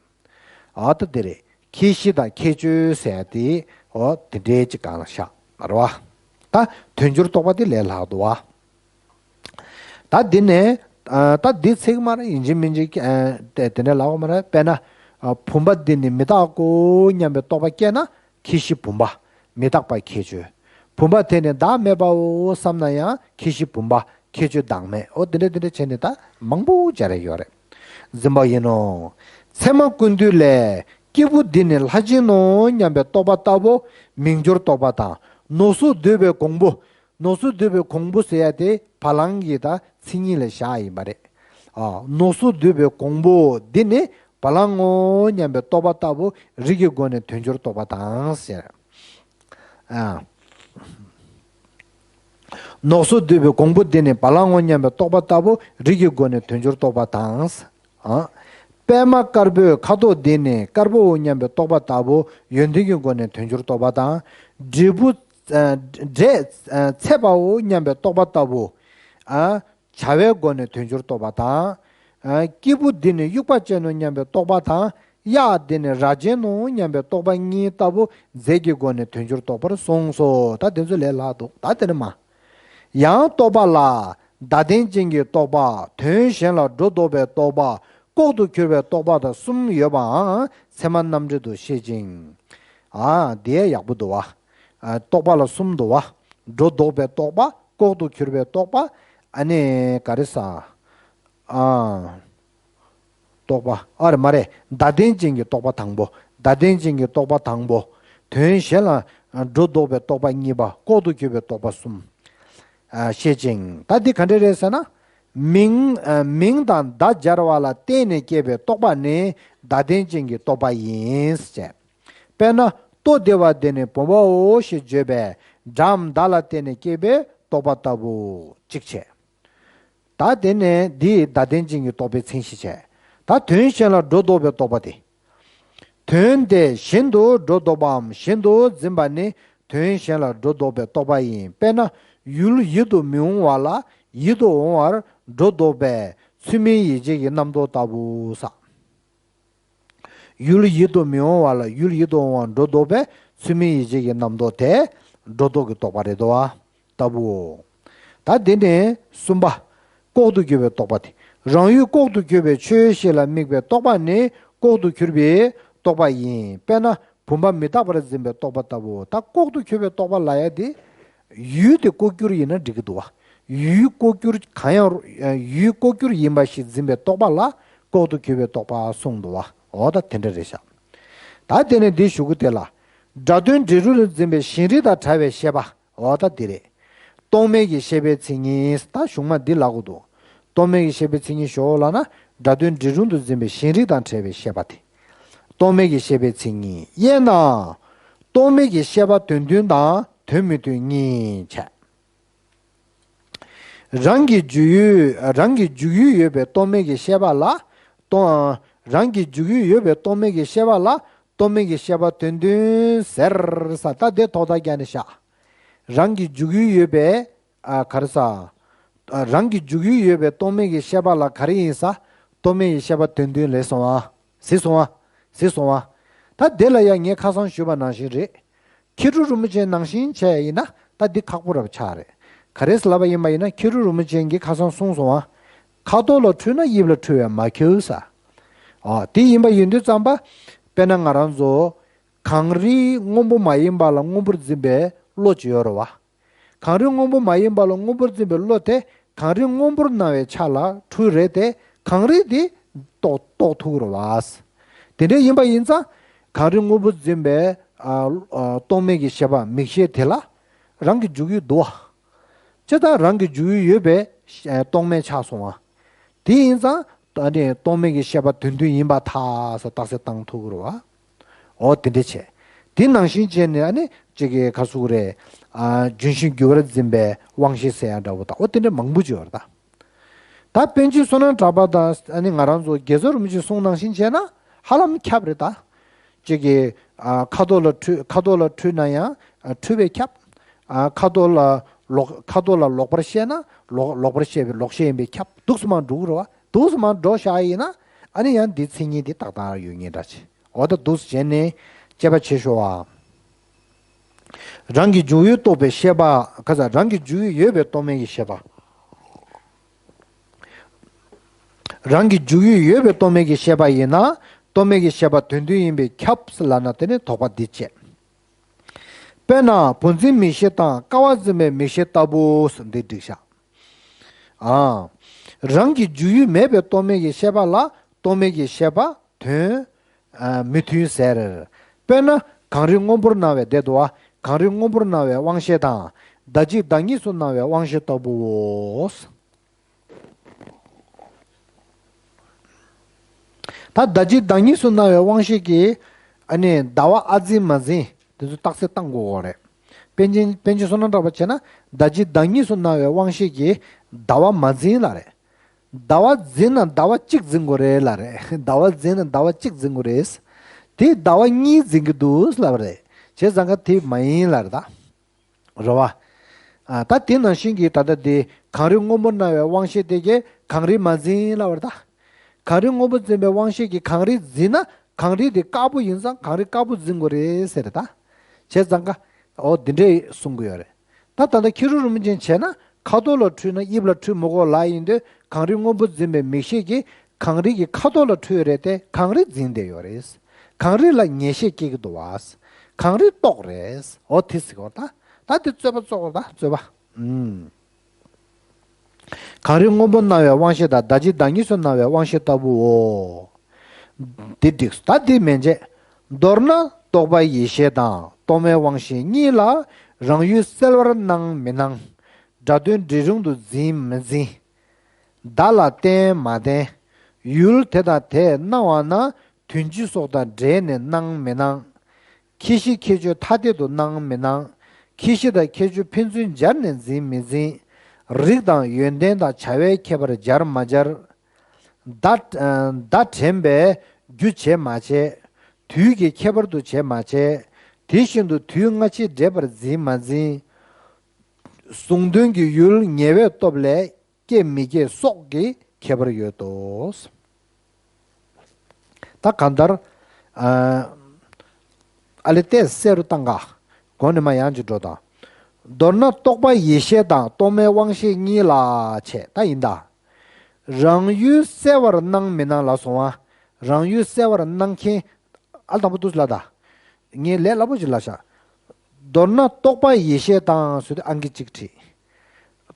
ཨ་ད་དེ་རེད། ཁྱད་གཞི་དང་ཁྱད་ཆོས་ཟེར་ཡ་དེ་འོ་དེ་འདྲའི་ཅིག་གང་ལ་བཞག་རེད་བ། ད་དོན་སྦྱོར་རྟོག་པ་དེ་ལས་ལྷག་འདུག་བ། ད་འདི་ནས་ཨ་ད་འདི་ཚིག་མ་རེད། ཡིན་གཅིག་མིན་གཅིག་ཨ་དེ་དེ་འདྲ་ལབ་དགོས་མ་རེད། དཔེར་ན་ཨ་བུམ་པ་འདི་ནི་མི་རྟག་གོ་སྙམ་པའི་རྟོག་པ་སྐྱེས་ན་ཁྱད་གཞི་བུམ་པ། མི་རྟག་པ་ཁྱད་ཆོས། བུམ་པ་དེ་ནི་བདག་མེད་པའོ་བསམ་ན་ཡང་ཁྱད་གཞི་བུམ་པ་ཁྱད་ཆོས་བདག་མེད། འོ་དེ་འདྲ་དེ་འདྲ་བྱས་ནས་ད་མང་པོ་སྦྱར་ཡ་ཡོད་རེད། འཛིན་པ་ཡིན་ནོ། ཚད་མ་ཀུན་བཏུས་ལས་སྐྱེས་བུ་འདི་ནི་ལྷ་སྦྱིན་ནོ་སྙམ་པའི་རྟོག་པ་ལྟ་བུ་མིང་སྦྱོར་རྟོག་པ་དང་ནོག་སོགས་འདུས་པའི་གོང་བུ། ནོག་སོགས་འདུས་པའི་གོང་བུ་ཟེར་ཡ་དེ་བ་ལང་གི་ད་མཚན་ཉིད་ལ་བཞག་ཡིན་པ་རེད། ཨ་ནོག་སོགས་འདུས་པའི་གོང་བུ་འདི་ནི་བ་ལང་ངོ་སྙམ་པའི་རྟོག་པ་ལྟ་བུ་རིགས་ཀྱི་སྒོ་ནས་དོན་སྦྱོར་རྟོག་པ་དང་ཟེར། ཨ་ནོག་སོགས་འདུས་པའི་གོང་བུ་འདི་ནི་བ་ལང་ངོ་སྙམ་པའི་རྟོག་པ་ལྟ་བུ་རིགས་ཀྱི་སྒོ་ནས་དོན་སྦྱོར་རྟོག་པ་དང་། ཨ། པད་མ་དཀར་པོའི་ཁ་དོག་འདི་ནི་དཀར་པོའོ་སྙམ་པའི་རྟོག་པ་ལྟ་བུ་ཡོན་ཏན་གྱི་སྒོ་ནས་དོན་སྦྱོར་རྟོག་པ་དང་། འབྲས་བུ། ཨ་འབྲས་ཨ་ཚད་པའོ་སྙམ་པའི་རྟོག་པ་ལྟ་བུ། ཨ་བྱ་བའི་སྒོ་ནས་དོན་སྦྱོར་རྟོག་པ་དང་། ཨ་སྐྱེས་བུ་འདི་ནི་དབྱུག་པ་ཅན་ནོ་སྙམ་པའི་རྟོག་པ་དང་། གཡག་འདི་ནི་རྭ་ཅན་ནོ་སྙམ་པའི་རྟོག་པ་གཉིས་ལྟ་བུ་རྫས་ཀྱི་སྒོ་ནས་དོན་སྦྱོར་རྟོག་པར་གསུངས་སོ། ད་དེ་ཚོ་ལས་ལྷག་འདུག་ད་དེ་ནི་མ། ཡང་རྟོག་པ་ལ་བརྡ་དོན་ཅན་གྱི་རྟོག་པ། དོན་གཞན་ལ་སྒྲོ་འདོགས་པའི་རྟོག་པ། ལྐོག་ཏུ་གྱུར་པའི་རྟོག་པ་དང་གསུམ་ཡོད་པའང་ཚད་མ་རྣམ་འགྲེལ་དུ་བཤད་ཅིང་། ཨ་དེ་ཡག་པོ་འདུག་བ། ཨ་རྟོག་པ་ལ་གསུམ་འདུག་བ། སྒྲོ་འདོགས་པའི་རྟོག་པ། ལྐོག་ཏུ་གྱུར་པའི་རྟོག་པ། ཨ་ནི་ག་རེ་ཟ། ཨ། རྟོག་པ། ཨ་རེ་མ་རེད། བརྡ་དོན་ཅན་གྱི་རྟོག་པ་དང་པོ། བརྡ་དོན་ཅན་གྱི་རྟོག་པ་དང་པོ། དོན་གཞན་ལ་སྒྲོ་འདོགས་པའི་རྟོག་པ་གཉིས་པ། ལྐོག་ཏུ་གྱུར་པའི་རྟོག་པ་གསུམ། ཨ་བཤད་ཅིང་། ད་འདི་ག་འདྲ་རེད་ཟེར་ན། མིང་ཨ་མིང་དང་བརྡ་སྦྱར་བ་ལ་བརྟེན་ནས་སྐྱེས་པའི་རྟོག་པ་ནི་བརྡ་དོན་ཅན་གྱི་རྟོག་པ་ཡིན་ཟེར། དཔེར་ན་ལྟོ་བདེ་བ་འདི་ནི་བུམ་པའོ་ཞེས་བརྗོད་པའི་སྒྲའམ་བརྡ་ལ་བརྟེན་ནས་སྐྱེས་པའི་ རྟོག་པ་ལྟ་བུ་གཅིག་བྱས། ད་དེ་ནས་འདི་བརྡ་དོན་ཅན་གྱི་རྟོག་པའི་མཚན་གཞི་བྱས། ད་དོན་གཞན་ལ་སྒྲོ་འདོགས་པའི་རྟོག་པ་དེ། དོན་དེ་བཞིན་དུ་སྒྲོ་འདོགས་པའམ་བཞིན་དུ་འཛིན་པ་ནི་དོན་གཞན་ལ་སྒྲོ་འདོགས་པའི་རྟོག་པ་ཡིན། དཔེར་ན་ཡུལ་ཡིད་དུ་མི་འོང་བ་ལ་ཡིད་དུ་འོང་བར་སྒྲོ་འདོགས་པའི་ཚུལ་མིན་ཡིད་བྱེད་ཀྱི་རྣམ་རྟོག་ལྟ་བུ་ས། ཡུལ་ཡིད་དུ་མི་འོང་བ་ལ་ཡུལ་ཡིད་དུ་འོང་བར་སྒྲོ་འདོགས་པའི་ཚུལ་མིན་ཡིད་བྱེད་ཀྱི་རྣམ་རྟོག་དེ་སྒྲོ་འདོགས་ཀྱི་རྟོག་པ་རེད་དོ། ལྟ་བུའོ། ད་འདི་ནས་གསུམ་པ། ལྐོག་ཏུ་གྱུར་པའི་རྟོག་པ་དེ། རང་ཡུལ་ལྐོག་ཏུ་གྱུར་པའི་ཆོས་ཤིག་ལ་དམིགས་པའི་རྟོག་པ་ནི་ལྐོག་ཏུ་གྱུར་པའི་རྟོག་པ་ཡིན། དཔེར་ན་བུམ་པ་མི་རྟག་པར་འཛིན་པའི་རྟོག་པ་ལྟ་བུ། ད་ལྐོག་ཏུ་གྱུར་པའི་རྟོག་པ་ལབ་ཡ་དེ། ཡུལ་དེ་ལྐོག་གྱུར་ཡིན་ན་འགྲིག་གི་འདུག་བ། ཡུལ་ལྐོག་གྱུར་གང་ཡང་ཡུལ་ལྐོག་གྱུར་ཡིན་པ་ཞིག་འཛིན་པའི་རྟོག་པ་ལ་ལྐོག་ཏུ་གྱུར་པའི་རྟོག་པ་གསུངས་འདུག་བ། འོ་ད་དེ་འདྲ་རེད་ཤག་ད་དེ་ནས་འདི་ཞུ་གི་དེ་ལ། སྒྲ་དོན་འབྲས་རུ་ལ་འཛིན་པའི་ཞེན་རིག་དང་བྲལ་བའི་ཤེས་པ། འོ་ད་འདི་རེད། རྟོག་མེད་ཀྱི་ཤེས་པའི་མཚན་ཉིད། ད་གཞུང་མ་འདི་ལབ་དགོས་འདུག་རྟོག་མེད་ཀྱི་ཤེས་པའི་མཚན་ཉིད་ཞོག་ལབ་ན། སྒྲ་དོན་འབྲས་རུ་དུ་འཛིན་པའི་ཞེན་རིག་དང་བྲལ་བའི་ཤེས་པ་དེ། རྟོག་མེད་ཀྱི་ཤེས་པའི་མཚན་ཉིད་དབྱེ་ན། རྟོག་མེད་ཀྱི་ཤེས་པ་དོན་མཐུན་དང་དོན་མི་མཐུན་གཉིས་བྱས། རང་གི་འཇུག་ཡུལ་རང་གི་འཇུག་ཡུལ་ཡོད་པའི་རྟོག་མེད་ཀྱི་ཤེས་པ་ལ་རྟོག་རང་གི་འཇུག་ཡུལ་ཡོད་པའི་རྟོག་མེད་ཀྱི་ཤེས་པ་ལ་རྟོག་མེད་ཀྱི་ཤེས་པ་དོན་མཐུན་ཟེར་ས། ད་དེ་ཐོག་མཐའ་རྒྱག་ནས་བཞག་རང་གི་འཇུག་ཡུལ་ཡོད་པའི་ཨ་ག་རེ་ཟ། ཨ་རང་གི་འཇུག་ཡུལ་ཡོད་པའི་རྟོག་མེད་ཀྱི་ཤེས་པ་ལ་ག་རེ་ཡིན་ས། རྟོག་མེད་ཀྱི་ཤེས་པ་དོན་མཐུན་ལས་སོང་བ། གཟིགས་སོང་བ། གཟིགས་སོང་བ། ད་དེ་ལ་ཡང་ངས་ཁ་སང་ཞུས་པ་ནང་བཞིན་རེད། མཁས་གྲུབ་རིན་པོ་ཆེ་ནང་བཞིན་བྱས་ཡིན་ན་ད་འདི་ཁག་པོ་རབ་ཆགས་རེད། ག་རེ་ཟེར་ལབ་པ་ཡིན་པ་ཡིན་ན་མཁས་གྲུབ་རིན་པོ་ཆེ་གིས་ཁ་སང་གསུངས་སོང་བ། ཁ་དོག་ལ་འཁྲུལ་ན་དབྱིབས་ལ་འཁྲུལ་བས་མ་འཁྱོལ་ས། ཨ་དེ་ཡིན་པ་ཡིན་དུས་ཙམ་པ། དཔེར་ན་ང་རང་ཚོ། གངས་རི་སྔོན་པོ་མ་ཡིན་པ་ལ་སྔོན་པོར་འཛིན་པའི་བློ་ཅིག་ཡོད་རེད་བ། གངས་རི་སྔོན་པོ་མ་ཡིན་པ་ལ་སྔོན་པོར་འཛིན་པའི་བློ་དེ་གངས་རི་སྔོན་པོར་སྣང་བའི་ཆ་ལ་འཁྲུལ་རེད་དེ་གངས་རི་དེ་རྟོགས་རྟོགས་ཐུབ་རེད་བ། དེ་འདྲ་ཡིན་པ་ཡིན་ཙང་གངས་རི་སྔོན་པོར་འཛིན་པའི་ཨ་ཨ་རྟོག་མེད་ཀྱི་ཤེས་པ་མིག་ཤེས་དེ་ལ་རང་གི་འཇུག་ཡུལ་འདུག་བ། ཅི་ལྟར་རང་གི་འཇུག་ཡུལ་ཡོད་པའི་ཨ་རྟོག་མེད་ཆགས་སོང་བ། དེ་ཡིན་ཙང་ད་ནི་རྟོག་མེད་ཀྱི་ཤེས་པ་དོན་མཐུན་ཡིན་པར་ཐལ་ཟེར་རྟགས་གསལ་བཏང་ཐུབ་ཀྱི་རེད་བ། འོ་དེ་འདྲ་བྱས། དེ་ནང་བཞིན་བྱས་ནས་ཨ་ནི་གཅིག་གི་ཁ་ཟུག་རེད། ཨ་ལྗོན་ཤིང་རྒྱུ་སྐར་འཛིན་པའི་དབང་ཤེས་ཟེར་ཡ་འདྲ་བོ་དང་འོ་དེ་འདྲ་མང་པོ་ཅིག་ཡོད་རེད་ད། ད་པཎ་ཆེན་བསོད་ནམས་གྲགས་པ་དང་ཨ་ནི་ང་རང་ཚོ་དགེ་རྩ་རིན་པོ་ཆེའི་གསུང་ནང་བཞིན་བྱས་ན་ཧ་ལམ་ཁྱབ་རེད་ད། གཅིག་གི་ཨ་ཁ་དོག་ལ་འཁྲུལ་ཁ་དོག་ལ་འཁྲུལ་ན་ཡང་ཨ་འཁྲུལ་བས་ཁྱབ། ཨ་ཁ་དོག་ལ་ལོག་ཁ་དོག་ལ་ལོག་པར་ཤེས་ན་ལོག་ལོག་པར་ཤེས་པའི་ལོག་ཤེས་ཡིན་པས་ཁྱབ། འདུག་སེ་མར་འགྲོ་གི་རེད་བ། འདུག་སེ་མར་འགྲོ་བཞག་ཡིན་ན་ཨ་ནི་ཡང་འདི་མཚན་ཉིད་འདི་ཏག་ཏག་ཡོད་ངེས་འདྲ་ཆེ། འོ་ད་འདུག་སེ་བྱས་ནས་དཔྱད་པ་བྱེད་ཤོག་ཨ། རང་གི་འཇུག་ཡུལ་རྟོགས་པའི་ཤེས་པ་ག་ས་རང་གི་འཇུག་ཡུལ་ཡོད་པའི་རྟོག་མེད་ཀྱི་ཤེས་པ། རང་གི་འཇུག་ཡུལ་ཡོད་པའི་རྟོག་མེད་ཀྱི་ཤེས་པ་ཡིན་ན་རྟོག་མེད་ཀྱི་ཤེས་པ་དོན་མཐུན་ཡིན་པས་ཁྱབ་ལབ་ན་དེ་ནི་དོགས་པ་འདི་བཅད། དཔེར་ན་བུ་འཛིན་མིག་ཤེས་དང་ཀ་བ་འཛིན་པའི་མིག་ཤེས་ལྟ་བུ་འདི་འགྲིག་ཤག་ཨ། རང་གི་འཇུག་ཡུལ་མེད་པའི་རྟོག་མེད་ཀྱི་ཤེས་པ་ལ་རྟོག་མེད་ཀྱི་ཤེས་པ་དོན་ཨ་མི་མཐུན་ཟེར། དཔེར་ན་གངས་རི་སྔོན་པོར་སྣང་བའི་དེ་འདུག་བ། གངས་རི་སྔོན་པོར་སྣང་བའི་དབང་ཤེས་དང་བདག་གཅིག་བདག་གཉིས་སུ་སྣང་བའི་དབང་ཤེས་ལྟ་བུའོ། ད་བདག་གཅིག་བདག་གཉིས་སུ་སྣང་བའི་དབང་ཤེས་ཀྱིས་ཨ་ནི་ཟླ་བ་ཨ་འཛིན་མ་འཛིན་དེ་ཚོ་རྟགས་གསལ་བཏང་དགོས་ཀྱི་རེད། པཎ་ཆེན་པཎ་ཆེན་བསོད་ནམས་གྲགས་པ་བྱས་ན་བདག་གཅིག་བདག་གཉིས་སུ་སྣང་བའི་དབང་ཤེས་ཀྱིས་ཟླ་བ་མ་འཛིན་ལབ་རེད། ཟླ་བ་འཛིན་ན་ཟླ་བ་གཅིག་འཛིན་དགོས་རེད་ལབ་རེད། ཟླ་བ་འཛིན་ན་ཟླ་བ་གཅིག་འཛིན་དགོས་རེད། དེ་ཟླ་བ་གཉིས་འཛིན་གྱི་འདུག་ལབ་རེད། བྱས་ཙང་ཀ་དེ་མ་ཡིན་ལབ་རེད་ད། རེད་བ། ཨ་ད་དེ་ནང་བཞིན་གྱི་ད་ལྟ་དེ་གངས་རི་སྔོན་པོ་སྣང་བའི་དབང་ཤེས་དེ་གས་གངས་རི་མ་འཛིན་ལབ་པ་རེད་ད། གངས་རི་སྔོན་པོ་འཛིན་པའི་དབང་ཤེས་ཀྱིས་གངས་རི་འཛིན་ན་གངས་རི་དེ་དཀར་པོ་ཡིན་ཙང་གངས་རི་དཀར་པོ་འཛིན་དགོས་རེད་ཟེར་རེད་ད། བྱས་ཙང་ཀ་འོ་འདི་འདྲས་གསུང་གི་ཡོད་རེད། ད་ད་ལྟ་མཁས་གྲུབ་རིན་པོ་ཆེས་བྱས་ན་ཁ་དོག་ལ་འཁྲུལ་ན་དབྱིབས་ལ་འཁྲུལ་མི་དགོས་ལབ་ཡིན་དུས་གངས་རི་སྔོན་པོ་འཛིན་པའི་མིག་ཤེས་ཀྱིས་གངས་རི་གི་ཁ་དོག་ལ་འཁྲུལ་རེད་དེ་གངས་རི་འཛིན་བསྡད་ཡོད་རེད། གངས་རི་ལ་ངེས་ཤེས་སྐྱེ་གི་འདུག་བ། གངས་རི་རྟོགས་རེད། འོ་དེ་ཟེར་གོ་ད། ད་དེ་རྩོད་པ་རྩོད་གོ་ད་རྩོད་པ། ཨུམ། གངས་རི་སྔོན་པོ་སྣང་བའི་དབང་ཤེས་དང་བདག་གཅིག་བདག་གཉིས་སུ་སྣང་བའི་དབང་ཤེས་ལྟ་བུའོ། དེ་འགྲིགས་སོ། ད་དེ་མན་ཆད། མདོར་ན་རྟོག་པ་ཡིད་ཤེས་དང་རྟོག་མེད་དབང་ཤེས་གཉིས་ལ་རང་ཡུལ་གསལ་བར་སྣང་མི་སྣང་། སྒྲ་དོན་འབྲས་རུང་དུ་འཛིན་མི་འཛིན། བརྡ་ལ་བརྟེན་མ་བརྟེན། ཡུལ་དེ་དང་དེས་སྣང་བ་ན་དོན་སྤྱི་སོགས་དང་འབྲེལ་ནས་སྣང་མི་སྣང་། ཁྱད་གཞི་ཁྱད་ཆོས་ཐ་དད་དུ་སྣང་མི་སྣང་ ཁྱད་གཞི་དང་ཁྱད་ཆོས་ཕན་ཚུན་སྦྱར་ནས་འཛིན་མི་འཛིན། རིགས་དང་ཡོན་ཏན་དང་བྱ་བའི་ཁྱད་པར་སྦྱར་མ་སྦྱར། བརྡ་བརྡ་དྲན་པས་རྒྱུ་བྱེད་མ་བྱེད། དུས་ཀྱི་ཁྱད་པར་དུ་བྱེད་མ་བྱེད། དེ་བཞིན་དུ་དུས་སྔ་ཕྱི་འདྲེས་པར་འཛིན་མ་འཛིན། གཟུང་དོན་གྱི་ཡུལ་ཉེ་བའི་སྟོབས་ལས་སྐྱེ་མི་སྐྱེ་སོགས་ཀྱི་ཁྱད་པར་ཡོད་དོ། ད་གང་ལྟར། ཨ་ཨ་ལེ་ཏེ་གསལ་རུ་བཏང་ག་གོང་ནས་མར་ཡང་ཅིག་འགྲོ་དང་། མདོར་ན་རྟོག་པ་ཡིད་ཤེས་དང་རྟོག་མེད་དབང་ཤེས་གཉིས་ལ་བྱེད་ད་ཡིན་ད། རང་ཡུལ་གསལ་བར་སྣང་མི་སྣང་ལ་སོང་བ། རང་ཡུལ་གསལ་བར་སྣང་མཁན། ཨ་དང་པོ་དུས་ལ་ད། ངས་ལས་སླ་པོ་ཅིག་ལ་བཞག་མདོར་ན་རྟོག་པ་ཡིད་ཤེས་དང་ཟེར་དུས་ཨང་ཀི་གཅིག་བྲིས།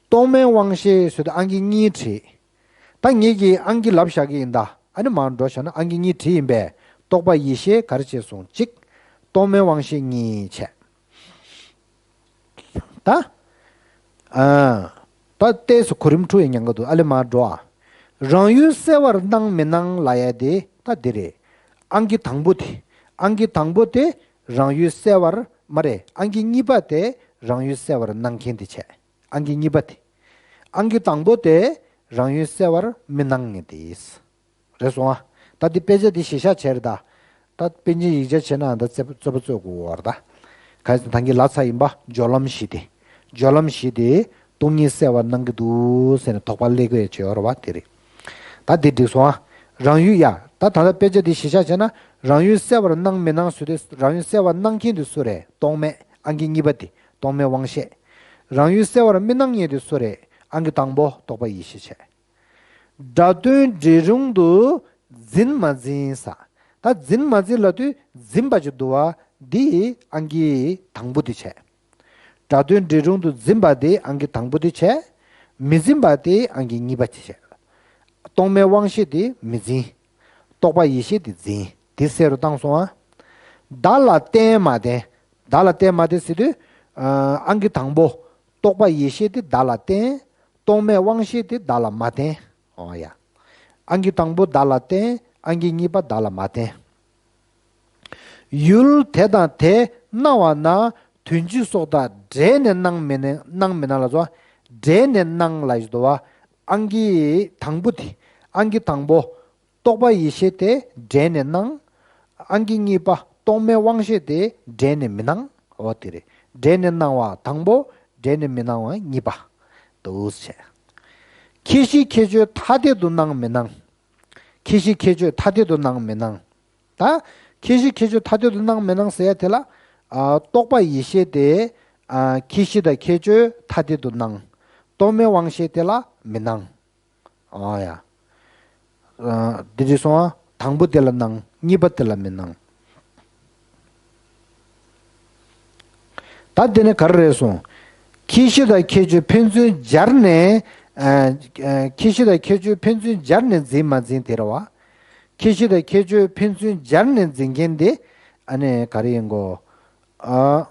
རྟོག་མེད་དབང་ཤེས་ཟེར་དུས་ཨང་ཀི་གཉིས་བྲིས། ད་ངེད་ཀྱིས་ཨང་ཀི་ལབ་བཞག་གི་ཡིན་ད། ཨ་ནི་མར་འགྲོ་བཞག་ན་ཨང་ཀི་གཉིས་བྲིས་ཡིན་པས། རྟོག་པ་ཡིད་ཤེས་ག་རེ་བྱས་སོང་གཅིག་རྟོག་མེད་དབང་ཤེས་གཉིས་བྱས། ད། ཨ། ད་ལྟས་སུ་གོ་རིམ་འཁྲུག་ཡ་ཉན་ག་འདུག་ཨ་ལེ་མར་འགྲོ་ཨ། རང་ཡུལ་གསལ་བར་སྣང་མི་སྣང་ལབ་ཡ་དེ་ད་འདི་རེད། ཨང་ཀི་དང་པོ་དེ། ཨང་ཀི་དང་པོ་དེ་རང་ཡུལ་གསལ་བར་མ་རེད། ཨང་ཀི་གཉིས་པ་དེ་རང་ཡུལ་གསལ་བར་སྣང་མཁན་དེ་བྱས། ཨང་ཀི་གཉིས་པ་དེ། ཨང་ཀི་དང་པོ་དེ་རང་ཡུལ་གསལ་བར་མི་སྣང་ངེས་ཏེ། རེད་སོང་ཨ། ད་འདི་དཔེ་ཆ་འདི་གཞི་བཞག་བྱས་རེད་ད། ད་དཔེ་རྙིང་ཡིག་ཆ་བྱས་ན་ད་རྩོད་པ་རྩོད་པ་རྩོད་དགོས་བར་ད། ག་ད་གིན་ལབ་ཚར་ཡིན་པ་སྦྱོར་ལམ་བཞི་དེ། སྦྱོར་ལམ་བཞི་དེ་སྟོང་ཉིད་གསལ་བར་སྣང་གི་འདུག་ཟེར་ནས་དོགས་པ་སླེབས་ཀྱི་ཡོད་ཅེས་ཡོད་རེད་བ་དེ་རེད། ད་འདི་འགྲིག་སོང་ཨ། རང་ཡུལ་ཡ། ད་ད་ལྟ་དཔེ་ཆ་འདི་གཞི་བཞག་བྱས་ན། རང་ཡུལ་གསལ་བར་སྣང་མི་སྣང་ཟེར་དུས་རང་ཡུལ་གསལ་བར་སྣང་མཁན་དེ་སུ་རེད། རྟོག་མེད་ཨང་ཀི་གཉིས་པ་དེ་རྟོག་མེད་དབང་ཤེས། རང་ཡུལ་གསལ་བར་མི་སྣང་མཁན་དེ་སུ་རེད། ཨང་ཀི་དང་པོ་རྟོག་པ་ཡིད་ཤེས་བྱས། སྒྲ་དོན་འདྲེས་རུང་དུ་འཛིན་མ་འཛིན་ས། ད་འཛིན་མ་འཛིན་ལབ་དུས་འཛིན་པ་ཅིག་འདུག་བ། འདི་ཨང་ཀི་དང་པོ་དེ་བྱས། སྒྲ་དོན་འདྲེས་རུང་དུ་འཛིན་པ་དེ་ཨང་ཀི་དང་པོ་དེ་བྱས། མི་འཛིན་པ་དེ་ཨང་ཀི་གཉིས་པ་དེ་བྱས། རྟོག་མེད་དབང་ཤེས་དེ་མི་འཛིན། རྟོག་པ་ཡིད་ཤེས་དེ་འཛིན། དེ་གསལ་རུ་བཏང་སོང་ཨ། བརྡ་ལ་བརྟེན་མ་བརྟེན། བརྡ་ལ་བརྟེན་མ་བརྟེན་ཟེར་དུས། ཨང་ཀི་དང་པོ། རྟོག་པ་ཡིད་ཤེས་དེ་བརྡ་ལ་བརྟེན། རྟོག་མེད་དབང་ཤེས་དེ་བརྡ་ལ་མ་བརྟེན། ཨོ་ཡ། ཨང་ཀི་དང་པོ་བརྡ་ལ་བརྟེན། ཨང་ཀི་གཉིས་པ་བརྡ་ལ་མ་བརྟེན། ཡུལ་དེ་དང་དེ་སྣང་བ་ན་དོན་སྤྱི་སོགས་དང་འདྲེས་ནས་སྣང་མི་སྣང་སྣང་མི་སྣང་ལ་སོགས། འདྲེས་ནས་སྣང་ལ་ཞིག་འདུག་བ། ཨང་ཀི་དང་པོ་དེ། ཨང་ཀི་དང་པོ། རྟོག་པ་ཡིད་ཤེས་དེ་འདྲེས་ནས་སྣང་། ཨང་ཀི་གཉིས་པ་རྟོག་མེད་དབང་ཤེས་དེ་འདྲེས་ནས་མི་སྣང་། འོ་དེ་རེད། འདྲེས་ནས་སྣང་བ་དང་པོ། འདྲེས་ནས་མི་སྣང་བ་གཉིས་པ། འདུག་བྱས། ཁྱད་གཞི་ཁྱད་ཆོས་ཐ་དད་དུ་སྣང་མི་སྣང་། ཁྱད་གཞི་ཁྱད་ཆོས་ཐ་དད་དུ་སྣང་མི་སྣང་། ད། ཁྱད་གཞི་ཁྱད་ཆོས་ཐ་དད་དུ་སྣང་མི་སྣང་ཟེར་ཡ་དེ་ལ། ཨ། རྟོག་པ་ཡིད་ཤེས་དེ། ཨ། ཁྱད་གཞི་དང་ཁྱད་ཆོས་ཐ་དད་དུ་སྣང་། རྟོག་མེད་དབང་ཤེས་དེ་ལ་མི་སྣང་། ཨ་ཡ། ཨ། འདི་འདྲ་སོང་ཨ། དང་པོ་དེ་ལ་སྣང་། གཉིས་པ་དེ་ལ་མི་སྣང་། ད་དེ་ནས་ག་རེ་རེད་སོང་། ཁྱད་གཞི་དང་ཁྱད་ཆོས་ཕན་ཚུན་སྦྱར་ནས། ཨ། ཨ། ཁྱད་གཞི་དང་ཁྱད་ཆོས་ཕན་ཚུན་སྦྱར་ནས་འཛིན་མ་འཛིན་དེ་རེད་བ། ཁྱད་གཞི་དང་ཁྱད་ཆོས་ཕན་ཚུན་སྦྱར་ནས་འཛིན་མཁན་དེ། ཨ་ནི་ག་རེ་ཡིན་གོ། ཨ།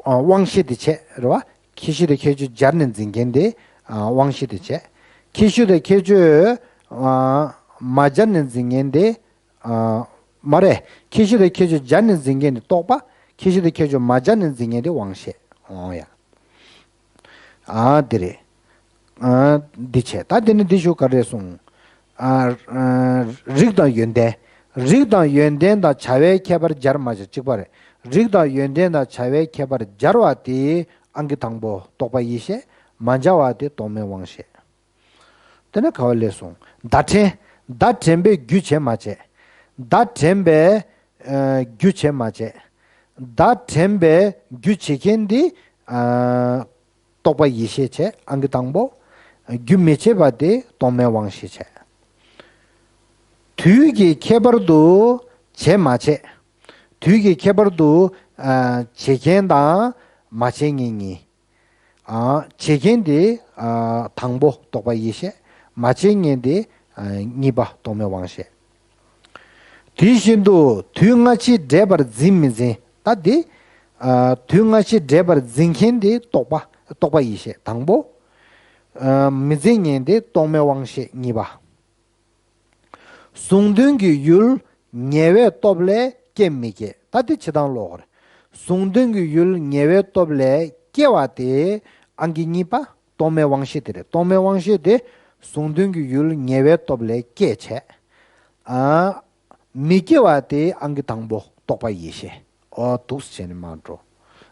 ཨ། དབང་ཤེས་དེ་བྱས་རེད་བ། ཁྱད་གཞི་དང་ཁྱད་ཆོས་སྦྱར་ནས་འཛིན་མཁན་དེ། ཨ། དབང་ཤེས་དེ་བྱས། ཁྱད་གཞི་དང་ཁྱད་ཆོས། ཨ། མ་སྦྱར་ནས་འཛིན་མཁན་དེ། ཨ། མ་རེད། ཁྱད་གཞི་དང་ཁྱད་ཆོས་སྦྱར་ནས་འཛིན་མཁན་དེ་རྟོག་པ། ཁྱད་གཞི་དང་ཁྱད་ཆོས་མ་སྦྱར་ནས་འཛིན་མཁན་དེ་དབང་ཤེས། འོ་ཡ། ཨ། དེ་རེད། ཨ། འདི་བྱས། ད་དེ་ནི་འདི་ཞུ་ག་རེ་གསུངས། ཨ། ཨ། རིགས་དང་ཡོན་ཏན། རིགས་དང་ཡོན་ཏན་དང་བྱ་བའི་ཁྱད་པར་སྦྱར་མ་བྱ་གཅིག་པ་རེད། རིགས་དང་ཡོན་ཏན་དང་བྱ་བའི་ཁྱད་པར་སྦྱར་བ་དེ་ཨང་ཀི་དང་པོ་རྟོག་པ་ཡིད་ཤེས། མ་སྦྱར་བ་དེ་རྟོག་མེད་དབང་ཤེས། དེ་ནས་ག་བ་ལས་སོང་། བརྡ་དྲན། བརྡ་དྲན་པས་རྒྱུ་བྱེད་མ་བྱེད། བརྡ་དྲན་པས། ཨ། རྒྱུ་བྱེད་མ་བྱེད། བརྡ་དྲན་པས་རྒྱུ་བྱེད་མཁན་འདི། ཨ། རྟོག་པ་ཡིད་ཤེས་བྱས་ཨང་ཀི་དང་པོ། རྒྱུ་མི་བྱེད་པ་དེ་རྟོག་མེད་དབང་ཤེས་བྱས། དུས་ཀྱི་ཁྱད་པར་དུ་བྱེད་མ་བྱེད། དུས་ཀྱི་ཁྱད་པར་དུ། ཨ། བྱེད་མཁན་དང་མ་བྱེད་མཁན་གཉིས། ཨ། བྱེད་མཁན་དེ། ཨ། དང་པོ་རྟོག་པ་ཡིད་ཤེས། མ་བྱེད་མཁན་དེ། ཨ། གཉིས་པ་རྟོག་མེད་དབང་ཤེས། དེ་བཞིན་དུ་དུས་སྔ་ཕྱི་འདྲེས་པར་འཛིན་མི་འཛིན། ད་དེ། ཨ། དུས་སྔ་ཕྱི་འདྲེས་པར་འཛིན་མཁན་དེ་རྟོག་པ། རྟོག་པ་ཡིད་ཤེས་དང་པོ། ཨ། མི་འཛིན་མཁན་དེ་རྟོག་མེད་དབང་ཤེས་གཉིས་པ། གཟུང་དོན་གྱི་ཡུལ་ཉེ་བའི་སྟོབས་ལས་སྐྱེ་མི་སྐྱེ། ད་དེ་ཕྱི་དང་ལོག་རེད། གཟུང་དོན་གྱི་ཡུལ་ངེས་པའི་སྟོབས་ལས་སྐྱེ་བ་དེ་ཨང་ཀི་གཉིས་པ་རྟོག་མེད་དབང་ཤེས་དེ་རེད། རྟོག་མེད་དབང་ཤེས་དེ་གཟུང་དོན་གྱི་ཡུལ་ངེས་པའི་སྟོབས་ལས་སྐྱེས་བྱས། ཨ། མི་སྐྱེ་བ་དེ་ཨང་ཀི་དང་པོ་རྟོག་པ་ཡེ་ཤེས། ཨོ་འདུག་སེ་བྱས་ནས་མར་འགྲོ།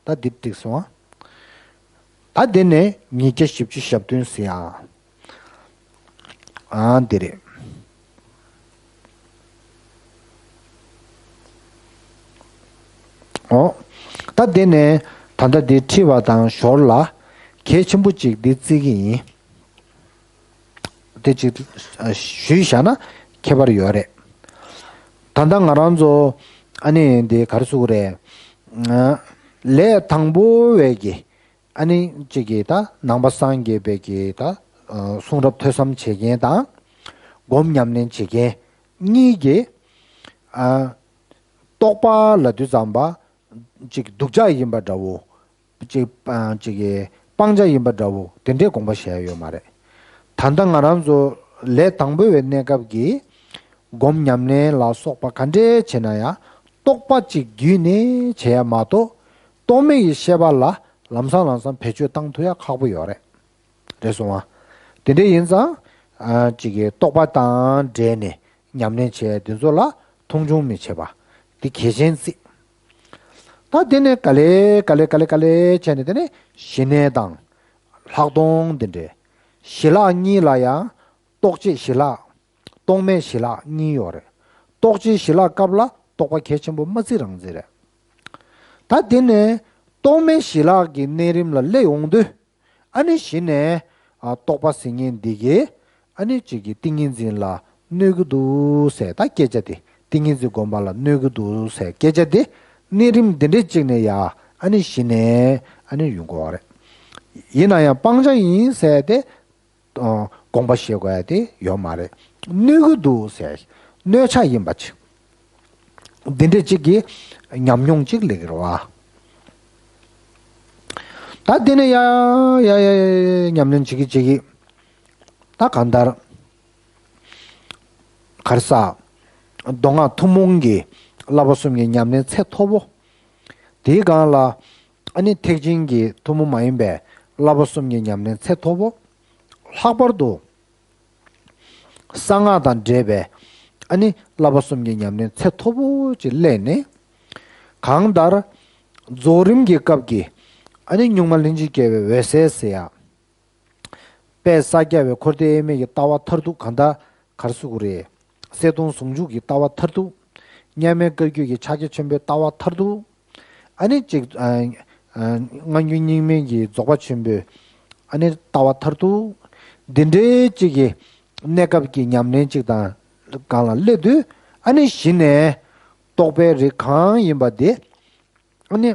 ད་འདི་འགྲིག་སོང་ཨ། ད་འདི་ནས་ཉིས་བརྒྱ་བཞི་བཅུ་ཞེ་བདུན་ཟེར་ཨ། ཨ་འདི་རེད། ཨོ། ད་འདི་ནས་ད་ལྟ་འདི་ཁྲིད་པ་དང་ཞོར་ལ་གལ་ཆེན་པོ་གཅིག་འདི་བརྩི་གི་ཡིན། དེ་གཅིག་ཞུས་བཞག་ན་ཁྱད་པར་ཡོད་རེད། ད་ལྟ་ང་རང་ཚོ་ཨ་ནི་འདི་ག་རེ་ཟེར་དགོས་རེད། ལས་དང་པོ་བས་ཀྱི་ཨ་ནི་གཅིག་གིས་ད་ནང་པ་སངས་རྒྱས་པའི་གི་ད་གསུང་རབ་ཐོས་བསམ་བྱེད་མཁན་དང་། སྒོམ་ཉམས་ལེན་བྱེད་མཁན་གཉིས་ཀྱིས་ཨ། རྟོག་པ་ལབ་དུས་ཙམ་པ་གཅིག་སྡུག་ཅག་ཡིན་པ་འདྲ་བོ། གཅིག་གཅིག་གི་སྤང་བྱ་ཡིན་པ་འདྲ་བོ་དེ་འདྲའི་དགོངས་པ་བཞེས་ཡ་ཡོད་མ་རེད། ད་ལྟ་ང་རང་ཚོ་ལས་དང་པོ་བའི་གནས་སྐབས་ཀྱི་སྒོམ་ཉམས་ལེན་ལ་སོགས་པ་ག་འདྲས་བྱེད་ན་ཡང་རྟོག་པ་གཅིག་བརྒྱུད་ནས་བྱེད་ཡ་མ་གཏོགས། རྟོག་མེད་ཀྱི་ཤེས་པ་ལ་ལམ་སང་ལམ་སང་བེད་སྤྱོད་བཏང་ཐུབ་ཡ་ཁག་པོ་ཡོད་རེད། རེད་སོང་ང་། དེ་འདྲ་ཡིན་ཙང་། ཨ། གཅིག་གིས་རྟོག་པ་དང་འབྲེལ་ནས་ཉམས་ལེན་བྱས་དེ་ཚོ་ལ་མཐོང་ཆུང་མི་བྱེད་པ་དེ་གལ་ཆེན་བརྩི། ད་དེ་ནས་ག་ལེ་ག་ལེ་ག་ལེ་ག་ལེ་བྱས་ནས་དེ་ནས་ཞི་གནས་དང་ལྷག་མཐོང་དེ་འདྲའི་ཞི་ལྷག་གཉིས་ལ་ཡང་རྟོག་བཅས་ཞི་ལྷག་རྟོག་མེད་ཞི་ལྷག་གཉིས་ཡོད་རེད། རྟོག་བཅས་ཞི་ལྷག་སྐབས་ལ་རྟོག་པ་གལ་ཆེན་པོ་མ་བརྩི་རང་བརྩི་རེད། ད་དེ་ནས་རྟོག་མེད་ཞི་ལྷག་གི་གནས་རིམ་ལ་སླེབས་ཡོང་དུས། ཨ་ནི་གཞི་ནས་ཨ་རྟོག་པ་ཟེར་མཁན་འདི་གིས་ཨ་ནི་གཅིག་གི་ཏིང་ངེ་འཛིན་ལ་གནོད་ཀྱི་འདུག་ཟེར། ད་སྐད་ཆ་དེ་ཏིང་ངེ་འཛིན་སྒོམ་པ་ལ་གནོད་ཀྱི་འདུག་ཟེར་སྐད་ཆ་དེ་གནས་རིམ་འདི་འདྲའི་གཅིག་ནས་ཡ་ཨ་ནི་གཞི་ནས་ཨ་ནི་ཡོང་གི་ཡོད་རེད། ཡིན་ན་ཡང་སྤང་བྱ་ཡིན་ཟེར་ཏེ་ཨ་དགོངས་པ་བཞེས་དགོས་ཡ་དེ་ཡོད་མ་རེད། གནོད་ཀྱི་འདུག་ཟེར། གནོད་བྱ་ཡིན་པ་ཅིག་འདི་འདྲ་གཅིག་གི་ཉམས་མྱོང་གཅིག་སླེབས་ཀྱི་རེད་བ། ད་འདི་ནས་ཡ་ཡ་ཡ་ཡ་ཉམས་ལེན་བྱེད་ཀྱི་བྱེད་ཀྱི། ད་གང་ལྟར་ག་རེ་ཟ། མདོ་སྔགས་ཐུན་མོང་གི་བསླབ་པ་གསུམ་གྱི་ཉམས་ལེན་ཚད་མཐོ་པོ། དེའི་སྒང་ལ་ཨ་ནི་ཐེག་ཆེན་གྱི་ཐུན་མོང་མ་ཡིན་པའི་བསླབ་པ་གསུམ་གྱི་ཉམས་ལེན་ཚད་མཐོ་པོ། ལྷག་པར་དུ་གསང་སྔགས་དང་འབྲེལ་བའི་ཨ་ནི་བསླབ་པ་གསུམ་གྱི་ཉམས་ལེན་ཚད་མཐོ་པོ་ཅིག་སླེབས་ནས། གང་ལྟར་རྫོགས་རིམ་གྱི་སྐབས་ཀྱི་ཨ་ནི་གཉུག་མ་ལྷན་ཅིག་སྐྱེས་པའི་འོད་གསལ་ཟེར་ཡ། དཔལ་ས་སྐྱ་པའི་འཁོར་འདས་དབྱེར་མེད་ཀྱི་ལྟ་བ་མཐར་ཐུག་གང་ལྟར་ག་རེ་ཟེར་དགོས་རེད། གསལ་སྟོང་ཟུང་འཇུག་གི་ལྟ་བ་མཐར་ཐུག་མཉམ་མེད་བཀའ་བརྒྱུད་ཀྱི་ཕྱག་རྒྱ་ཆེན་པོའི་ལྟ་བ་མཐར་ཐུག་ཨ་ནི་གཅིག་ཨ་ཨ་སྔ་འགྱུར་རྙིང་མའི་གི་རྫོགས་པ་ཆེན་པོའི་ཨ་ནི་ལྟ་བ་མཐར་ཐུག་འདི་འདྲའི་གཅིག་གི་གནས་སྐབས་ཀྱི་ཉམས་ལེན་གཅིག་དང་སྒང་ལ་སླེབས་དུས། ཨ་ནི་གཞི་ནས་རྟོག་པའི་རིགས་གང་ཡིན་པ་དེ་ཨ་ནི་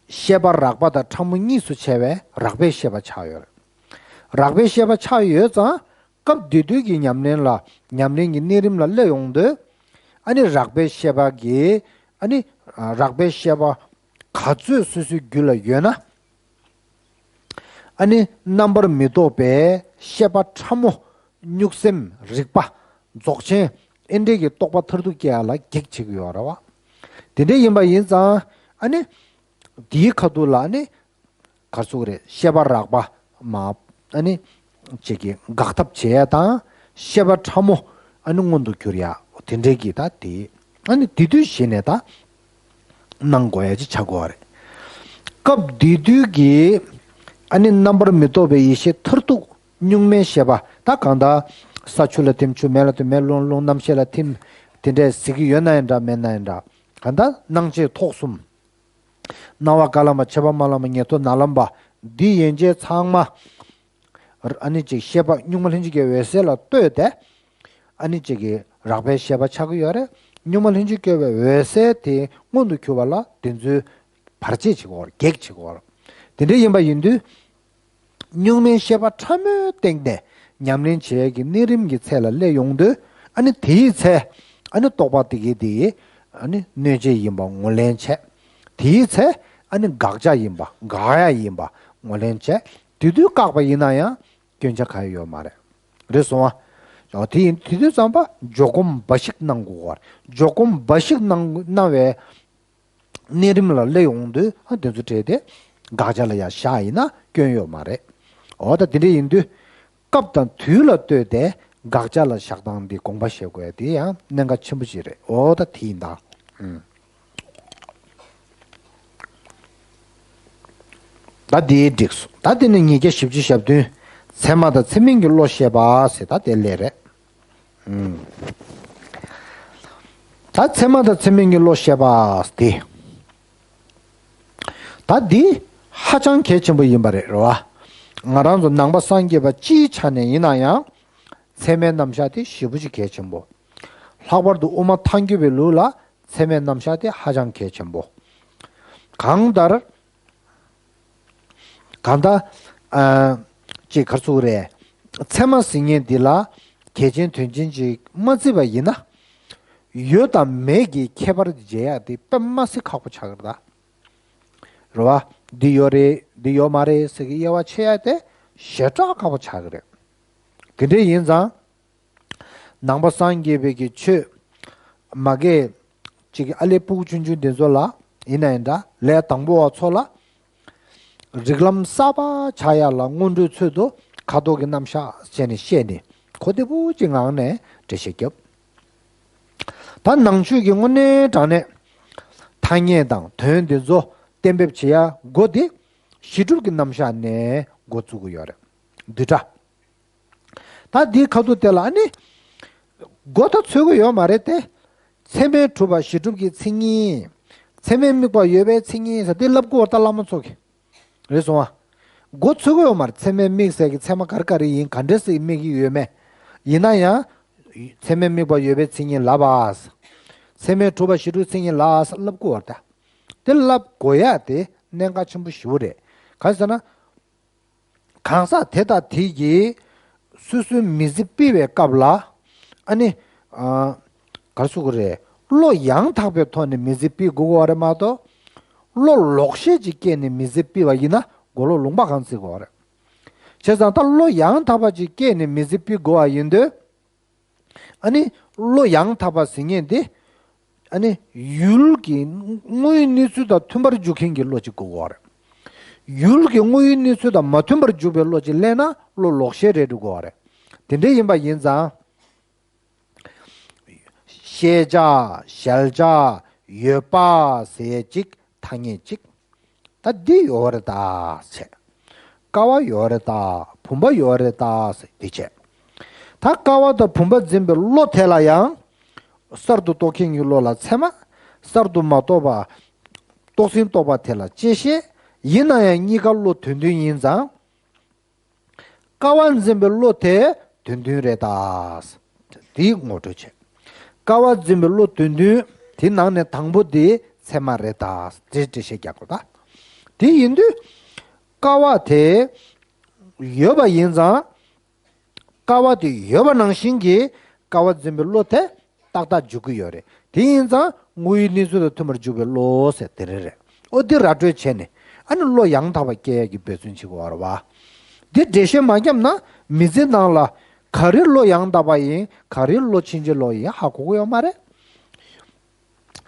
ཤེས་པ་རགས་པ་དང་ཕྲ་མོ་གཉིས་སུ་ཕྱེ་བའི་རགས་པའི་ཤེས་པ་ཆགས་ཡོད་རེད། རགས་པའི་ཤེས་པ་ཆགས་ཡོད་ཙང་། སྐབས་དེ་དུས་ཀྱི་ཉམས་ལེན་ལ་ཉམས་ལེན་གྱི་གནས་རིམ་ལ་སླེབས་ཡོང་དུས། ཨ་ནི་རགས་པའི་ཤེས་པ་གིས་ཨ་ནི་རགས་པའི་ཤེས་པ་ག་ཚོད་སོ་སོའི་རྒྱུད་ལ་ཡོད་ན། ཨ་ནི་རྣམ་པར་མི་རྟོག་པའི་ཤེས་པ་ཕྲ་མོ། གཉུག་སེམས་རིག་པ། རྫོགས་ཆེན། ཨེ་འདྲས་ཀྱི་རྟོག་པ་མཐར་ཐུག་སྐྱེ་ཡ་ལ་གེགས་བྱེད་ཀྱི་ཡོད་རེད་བ། དེ་འདྲ་ཡིན་པ་ཡིན་ཙང་། ཨ་ནི་དེའི་ཁ་ཐུག་ལ་ཨ་ནི་ག་རེ་ཟེར་དགོས་རེད། ཤེས་པ་རགས་པ་མ་ཨ་ནི་གཅིག་གི་འགག་ཐབས་བྱེད་ཡ་དང་། ཤེས་པ་ཕྲ་མོ་ཨ་ནི་མངོན་དུ་གྱུར་ཡ་དེ་འདྲའི་གི་ད་དེ་ཨ་ནི་དེ་དུས་གཞི་ནས་ད་གནང་དགོས་ཡ་ཅིག་ཆགས་དགོས་པ་རེད། སྐབས་དེ་དུས་ཀྱི་ཨ་ནི་རྣམ་པར་མི་རྟོག་པའི་ཡེ་ཤེས་མཐར་ཐུག་གཉུག་མའི་ཤེས་པ། ད་གང་ལྟར་ས་ཆུ་ལ་ཐིམ། ཆུ་མེ་ལ་ཐིམ། མེ་རླུང་། རླུང་རྣམ་ཤེས་ལ་ཐིམ། དེ་འདྲས་ཟེར་གྱི་ཡོད་ན་ཡང་འདྲ་མེད་ན་ཡང་འདྲ། གང་ལྟར་སྣང་མཆེད་ཐོག་གསུམ། རྣ་བ་ཀ་ལམ་པ། མཆེད་པ་མ་ལམ་པ། ཉན་ཐོས་ནཱ་ལམ་པ། འདི་ཡན་ཆད་ཚང་མ་ཨ་ནི་ཅིག་ཤེས་པ་གཉུག་མ་ལྷན་ཅིག་སྐྱེས་པའི་འོད་གསལ་ལ་ལྟོས་ཏེ། ཨ་ནི་ཅིག་གི་རགས་པའི་ཤེས་པ་ཆགས་ཀྱི་ཡོད་རེད། གཉུག་མ་ལྷན་ཅིག་སྐྱེས་པའི་འོད་གསལ་དེ་མངོན་དུ་གྱུར་པ་ལ་དེ་ཚོའི་བར་ཆད་བྱེད་ཀྱི་ཡོད་རེད། གེགས་བྱེད་ཀྱི་ཡོད་རེད། དེ་འདྲ་ཡིན་པ་ཡིན་དུས། གཉུག་མའི་ཤེས་པ་ཕྲ་མོའི་སྟེང་ནས་ཉམས་ལེན་བྱེད་ཡས་ཀྱི་གནས་རིམ་གྱི་ཚད་ལ་སླེབས་ཡོང་དུས། ཨ་ནི་དེའི་ཚེ་ཨ་ནི་རྟོག་པ་དེ་གའི་དེ་ཡིས་ཨ་ནི་གནོད་བྱེད་ཡིན་པ་ངོས་ལེན་བྱས། དེའི་ཚེ་ཨ་ནི་འགག་བྱ་ཡིན་པ། འགག་ཡ་ཡིན་པ་ངོས་ལེན་བྱས། དེ་དུས་བཀག་པ་ཡིན་ན་ཡང་སྐྱོན་ཆ་གང་ཡང་ཡོད་མ་རེད། རེད་སོང་ཨ། ཨོ་དེ་ཡིན་དེ་དུས་ཙམ་པ་འཇོག་སྒོམ་འབའ་ཞིག་གནང་དགོས་པ་རེད། འཇོག་སྒོམ་འབའ་ཞིག་གནང་གནང་བའི་ གནས་རིམ་ལ་སླེབས་ཡོང་དུས་ཨ་དེ་ཚོ་བྲིས་ཏེ་དགག་བྱ་ལ་ཡང་བཞག་ཡིན་ན་སྐྱོན་ཡོད་མ་རེད། འོ་ད་དེ་འདྲ་ཡིན་དུས་སྐབས་དང་དུས་ལ་ལྟོས་ཏེ་དགག་བྱ་ལ་བཞག་སྟངས་འདི་དགོངས་པ་བཞེས་དགོས་ཡ་དེ་ཡང་གནད་འགག་ཆེན་པོ་ཞིག་རེད། འོ་ད་དེ་ཡིན་ད། ཨུམ། ད་འདི་འགྲིག་སོང་། ད་འདི་ནི་ཉིས་བརྒྱ་བཞི་བཅུ་ཞེ་བདུན། ཚད་མ་དང་ཚད་མིན་གྱི་བློ་བཤད་པ་ཟེར་ད་དེ་ལས་རེད། ཨུམ། ད་ཚད་མ་དང་ཚད་མིན་གྱི་བློ་བཤད་པ་དེ། ད་འདི་ཧ་ཅང་གལ་ཆེན་པོ་ཡིན་པ་རེད། རེད་བ། ང་རང་ཚོ་ནང་པ་སངས་རྒྱས་པ་སྤྱིའི་ཆ་ནས་ཡིན་ན་ཡང་ཚད་མའི་རྣམ་གཞག་དེ་ཞེ་པོ་ཅིག་གལ་ཆེན་པོ། ལྷག་པར་དུ་དབུ་མ་ཐལ་འགྱུར་བའི་ལུགས་ལ་ཚད་མའི་རྣམ་གཞག་དེ་ཧ་ཅང་གལ་ཆེན་པོ། གང་ལྟར། གང་ལྟར། ཨ། ཅིག་ག་རེ་ཟེར་དགོས་རེད། ཚད་མ་ཟེར་མཁན་འདི་ལ་གལ་ཆེན་དོན་ཆེན་ཅིག་མ་བརྩིས་པ་ཡིན་ན། ཡོད་དང་མེད་ཀྱི་ཁྱད་པར་འབྱེད་ཡག་དེ་དཔེ་མ་སྲིད་ཁག་པོ་ཆགས་ཀྱི་རེད་ད། རེད་བ། འདི་ཡོད་རེད་འདི་ཡོད་མ་རེད་ཟེར་གྱི་དབྱེ་བ་ཕྱེ་ཡག་དེ་ཞེ་དྲག་ཁག་པོ་ཆགས་ཀྱི་རེད། དེ་འདྲ་ཡིན་ཙང་། ནང་པ་སངས་རྒྱས་པའི་གི་ཆོས་མ་གི་ཅིག་ཨ་ལེ་སྤུ་གུ་ཆུང་ཆུང་འདི་ཚོ་ལ་ཡིན་ན་ཡིན་འདྲ་ལས་དང་པོ་བ་ཚོ་ལ་རིགས་ལམ་གསར་པ་ཆགས་ཡ་ལ་སྔོན་འགྲོའི་ཚུལ་དུ་ཁ་དོག་གི་རྣམ་གཞག་བྱས་ནས་བཤད་ནས་གོ་བདེ་པོ་ཅིག་ངང་ནས་འགྲེལ་བཤད་རྒྱབ། ད་ནང་ཆོས་ཀྱི་དངོས་གནས་དྲང་གནས་ཐ་སྙད་དང་དོན་འདི་ཚོ་གཏན་འབེབས་བྱེད་ཡ་སྒོ་འདི་གཞི་གྲུབ་ཀྱི་རྣམ་གཞག་ནས་འགོ་བཙུགས་ཀྱི་ཡོད་རེད། བསྡུས་གྲྭ། ད་འདིའི་ཁ་ཐུག་དེ་ལ་ཨ་ནི། མགོ་ད་ཚོད་ཀྱི་ཡོད་མ་རེད་དེ། ཚད་མས་གྲུབ་པ་གཞི་གྲུབ་ཀྱི་མཚན་ཉིད། ཚད་མས་དམིགས་པ་ཡོད་པའི་མཚན་ཉིད་ཟེར་དེ་ལབ་དགོས་པ་ད་བླ་མ་ཚོ་གི། རེད་སོང་ཨ། མགོ་ཚོད་ཀྱི་ཡོད་མ་རེད། ཚད་མས་དམིགས་ཟེར་གི་ཚད་མ་ག་རེ་ག་རེ་ཡིན་ག་འདྲས་ཟེར་དམིགས་ཀྱི་ཡོད་མེད། ཡིན་ན་ཡང་། ཚད་མས་དམིགས་པ་ཡོད་པའི་མཚན་ཉིད་ལབ་པ། ཚད་མས་གྲུབ་པ་གཞི་གྲུབ་མཚན་ཉིད་ལབ་པ་ལབ་དགོས་པ་ད། དེ་ལབ་དགོས་ཡ་དེ་གནད་འགག་ཆེན་པོ་ཞེ་པོ་རེད། གང་ཟེར་ན། གང་ཟག་དེ་དང་དེ་གིས་སོ་སོའི་མི་ཚེ་སྤེལ་བའི་སྐབས་ལ་ཨ་ནི། ཨ། ག་རེ་ཟེར་དགོས་རེད། བློ་ཡང་དག་པའི་ཐོག་ནས་མི་ཚེ་སྤེལ་དགོས་པ་རེད་མ་གཏོགས། བློ་ལོག་ཤེས་ཅིག་སྐྱེས་ནས་མི་ཚེ་སྤེལ་བ་ཡིན་ན་མགོ་ལོག་ལུང་པ་གང་བརྩི་དགོས་པ་རེད། བྱས་ཙང་ད་བློ་ཡང་དག་པ་ཅིག་སྐྱེས་ནས་མི་ཚེ་སྤེལ་དགོས་པ་ཡིན་དུས། ཨ་ནི་བློ་ཡང་དག་པ་ཟེར་མཁན་དེ། ཨ་ནི་ཡུལ་གྱི་དངོས་ཡོད་གནས་ཚུལ་དང་མཐུན་པར་འཇུག་མཁན་གྱི་བློ་ཅིག་དགོས་ཀྱི་ཡོད་རེད། ཡུལ་གྱི་དངོས་ཡོད་གནས་ཚུལ་དང་མ་མཐུན་པར་འཇུག་པའི་བློ་ཅིག་སླེབས་ན་བློ་ལོག་ཤེས་རེད་འགྲོ་གི་ཡོད་རེད། དེ་འདྲ་ཡིན་པ་ཡིན་ཙང་། ཤེས་བྱ། གཞལ་བྱ། ཡོད་པ་ཟེར་ཅིག་ཐ་སྙད་ཅིག་ད་འདི་ཡོད་རེད་ད་ཟེར། ཀ་བ་ཡོད་རེད་ད། བུམ་པ་ཡོད་རེད་ད་ཟེར་འདི་བྱས། ད་ཀ་བ་དང་བུམ་པ་འཛིན་པའི་བློ་དེ་ལ་ཡང་། གསར་དུ་རྟོགས་མཁན་གྱི་བློ་ལ་ཚད་མ། གསར་དུ་མ་རྟོགས་པ། རྟོགས་ཟིན་རྟོགས་པ་དེ་ལ་བཅད་ཤེས། ཡིན་ན་ཡང་གཉིས་ཀ་བློ་དོན་མཐུན་ཡིན་ཙང་། ཀ་བ་འཛིན་པའི་བློ་དེ་དོན་མཐུན་རེད་ད། དེ་ངོ་སྤྲོད་བྱེད། ཀ་བ་འཛིན་པའི་བློ་དོན་མཐུན་དེ་ནང་ནས་དང་པོ་དེ་ཚད་མ་རེད་ད། དེ་འགྲེལ་བཤད་རྒྱག་དགོས་ད། དེ་ཡིན་དུས། ཀ་བ་དེ་ཡོད་པ་ཡིན་ཙང་། ཀ་བ་དེ་ཡོད་པ་ནང་བཞིན་གྱི་ཀ་བ་འཛིན་པའི་བློ་དེ་ཏག་ཏག་འཇུག་གི་ཡོད་རེད། དེ་ཡིན་ཙང་དངོས་ཡོད་གནས་ཚུལ་དང་མཐུན་པར་འཇུག་པའི་བློ་ཟེར་དེ་རེད་རེད། ཨོ་དེ་ར་སྤྲོད་བྱས་ནས་ཨ་ནི་བློ་ཡང་དག་པ་སྐྱེ་ཡག་གི་འབད་བརྩོན་བྱེད་དགོས་པ་རེད་བ། འདི་འགྲེལ་བཤད་མ་བརྒྱབ་ན་མི་ཚེ་ནང་ལ་ག་རེ་བློ་ཡང་དག་པ་ཡིན་ག་རེ་བློ་ཕྱིན་ཅི་ལོག་ཡིན་ཧ་གོ་གི་ཡོད་མ་རེད།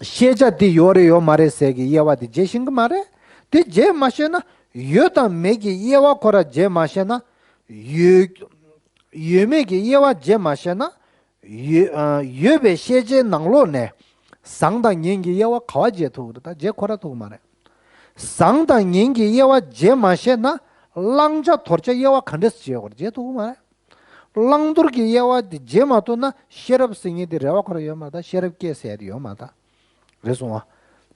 ཤེས་བྱ་འདི་ཡོད་རེད་ཡོད་མ་རེད་ཟེར་གི་དབྱེ་བ་འདི་འབྱེད་ཤེས་ཀྱི་མ་རེད། དེ་འབྱེད་མ་ཤེས་ན་ཡོད་དང་མེད་ཀྱི་དབྱེ་བ་ཁོ་ར་འབྱེད་མ་ཤེས་ན། ཡོད། ཡོད་མེད་ཀྱི་དབྱེ་བ་འབྱེད་མ་ཤེས་ན། ཡོད། ཨ། ཡོད་པའི་ཤེས་བྱའི་ནང་ལོགས་ནས་བཟང་དང་ངན་གྱི་དབྱེ་བ་ག་པར་འབྱེད་ཐུབ་ཀྱི་རེད་ད། འབྱེད་ཁོ་ར་ཐུབ་ཀྱི་མ་རེད། བཟང་དང་ངན་གྱི་དབྱེ་བ་འབྱེད་མ་ཤེས་ན་བླང་བྱ་དོར་བྱ་དབྱེ་བ་ག་འདྲས་སེ་འབྱེད་དགོས་རེད། འབྱེད་ཐུབ་ཀྱི་མ་རེད། བླང་དོར་གྱི་དབྱེ་བ་དེ་འབྱེད་མ་ཐུབ་ན་ཤེས་རབ་ཟེར་མཁན་དེ་རེ་བ་ཁོ་ར་ཡོད་མ་རེད་ད། ཤེས་རབ་སྐྱེ་ཟེར་ཡ་དེ་ཡོད་མ་རེད་ད། རེད་སོང་ང་།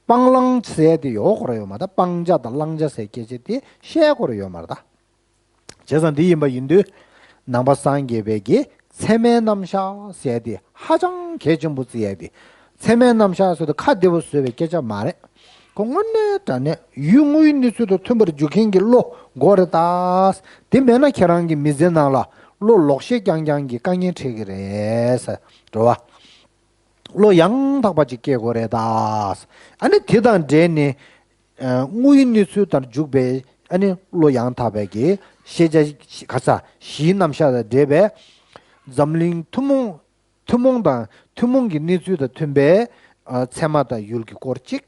སྤང་བླང་ཟེར་ཡ་དེ་ཡོད་ཁོ་ར་ཡོད་མ་རེད་ད། སྤང་བྱ་དང་བླང་བྱ་ཟེར་སྐད་ཆ་དེ་བཤད་ཁོ་ར་ཡོད་མ་རེད་ད། བྱས་ཙང་འདི་ཡིན་པ་ཡིན་དུས། ནང་པ་སངས་རྒྱས་པའི་གི་ཚད་མའི་རྣམ་གཞག་ཟེར་ཡ་དེ་ཧ་ཅང་གལ་ཆེན་པོ་བརྩི་ཡ་དེ། ཚད་མའི་རྣམ་གཞག་ཟེར་དུས་ཁ་བདེ་པོ་བཟོས་པའི་སྐད་ཆ་མ་རེད། ཁོ་དངོས་གནས་དྲང་གནས་ཡུལ་དངོས་ཡོད་གནས་ཚུལ་དང་མཐུན་པར་འཇུག་མཁན་གྱི་བློ་དགོས་རེད་ད། དེ་མེད་ན་ཁྱེད་རང་གི་མི་ཚེ་ནང་ལ་བློ་ལོག་ཤེས་རྐྱང་རྐྱང་གི་དཀའ་ངལ་འཕྲད་ཀྱི་རེད་ཟེར། རེད་བ། བློ་ཡང་དག་པ་ཅིག་སྐྱེ་དགོས་རེད་ད། ཨ་ནི་དེ་དང་འབྲེལ་ནས། ཨ། དངོས་ཡོད་གནས་ཚུལ་ལྟར་འཇུག་པའི་ཨ་ནི་བློ་ཡང་དག་པའི་གི་ཤེས་བྱ་ག་ས་གཞིའི་རྣམ་གཞག་དང་འབྲེལ་བའི་འཛམ་གླིང་ཐུན་མོང་། ཐུན་མོང་དང་ཐུན་མོང་གི་གནས་ཚུལ་དང་མཐུན་པའི། ཨ། ཚད་མ་དང་ཡུལ་གྱི་སྐོར་གཅིག་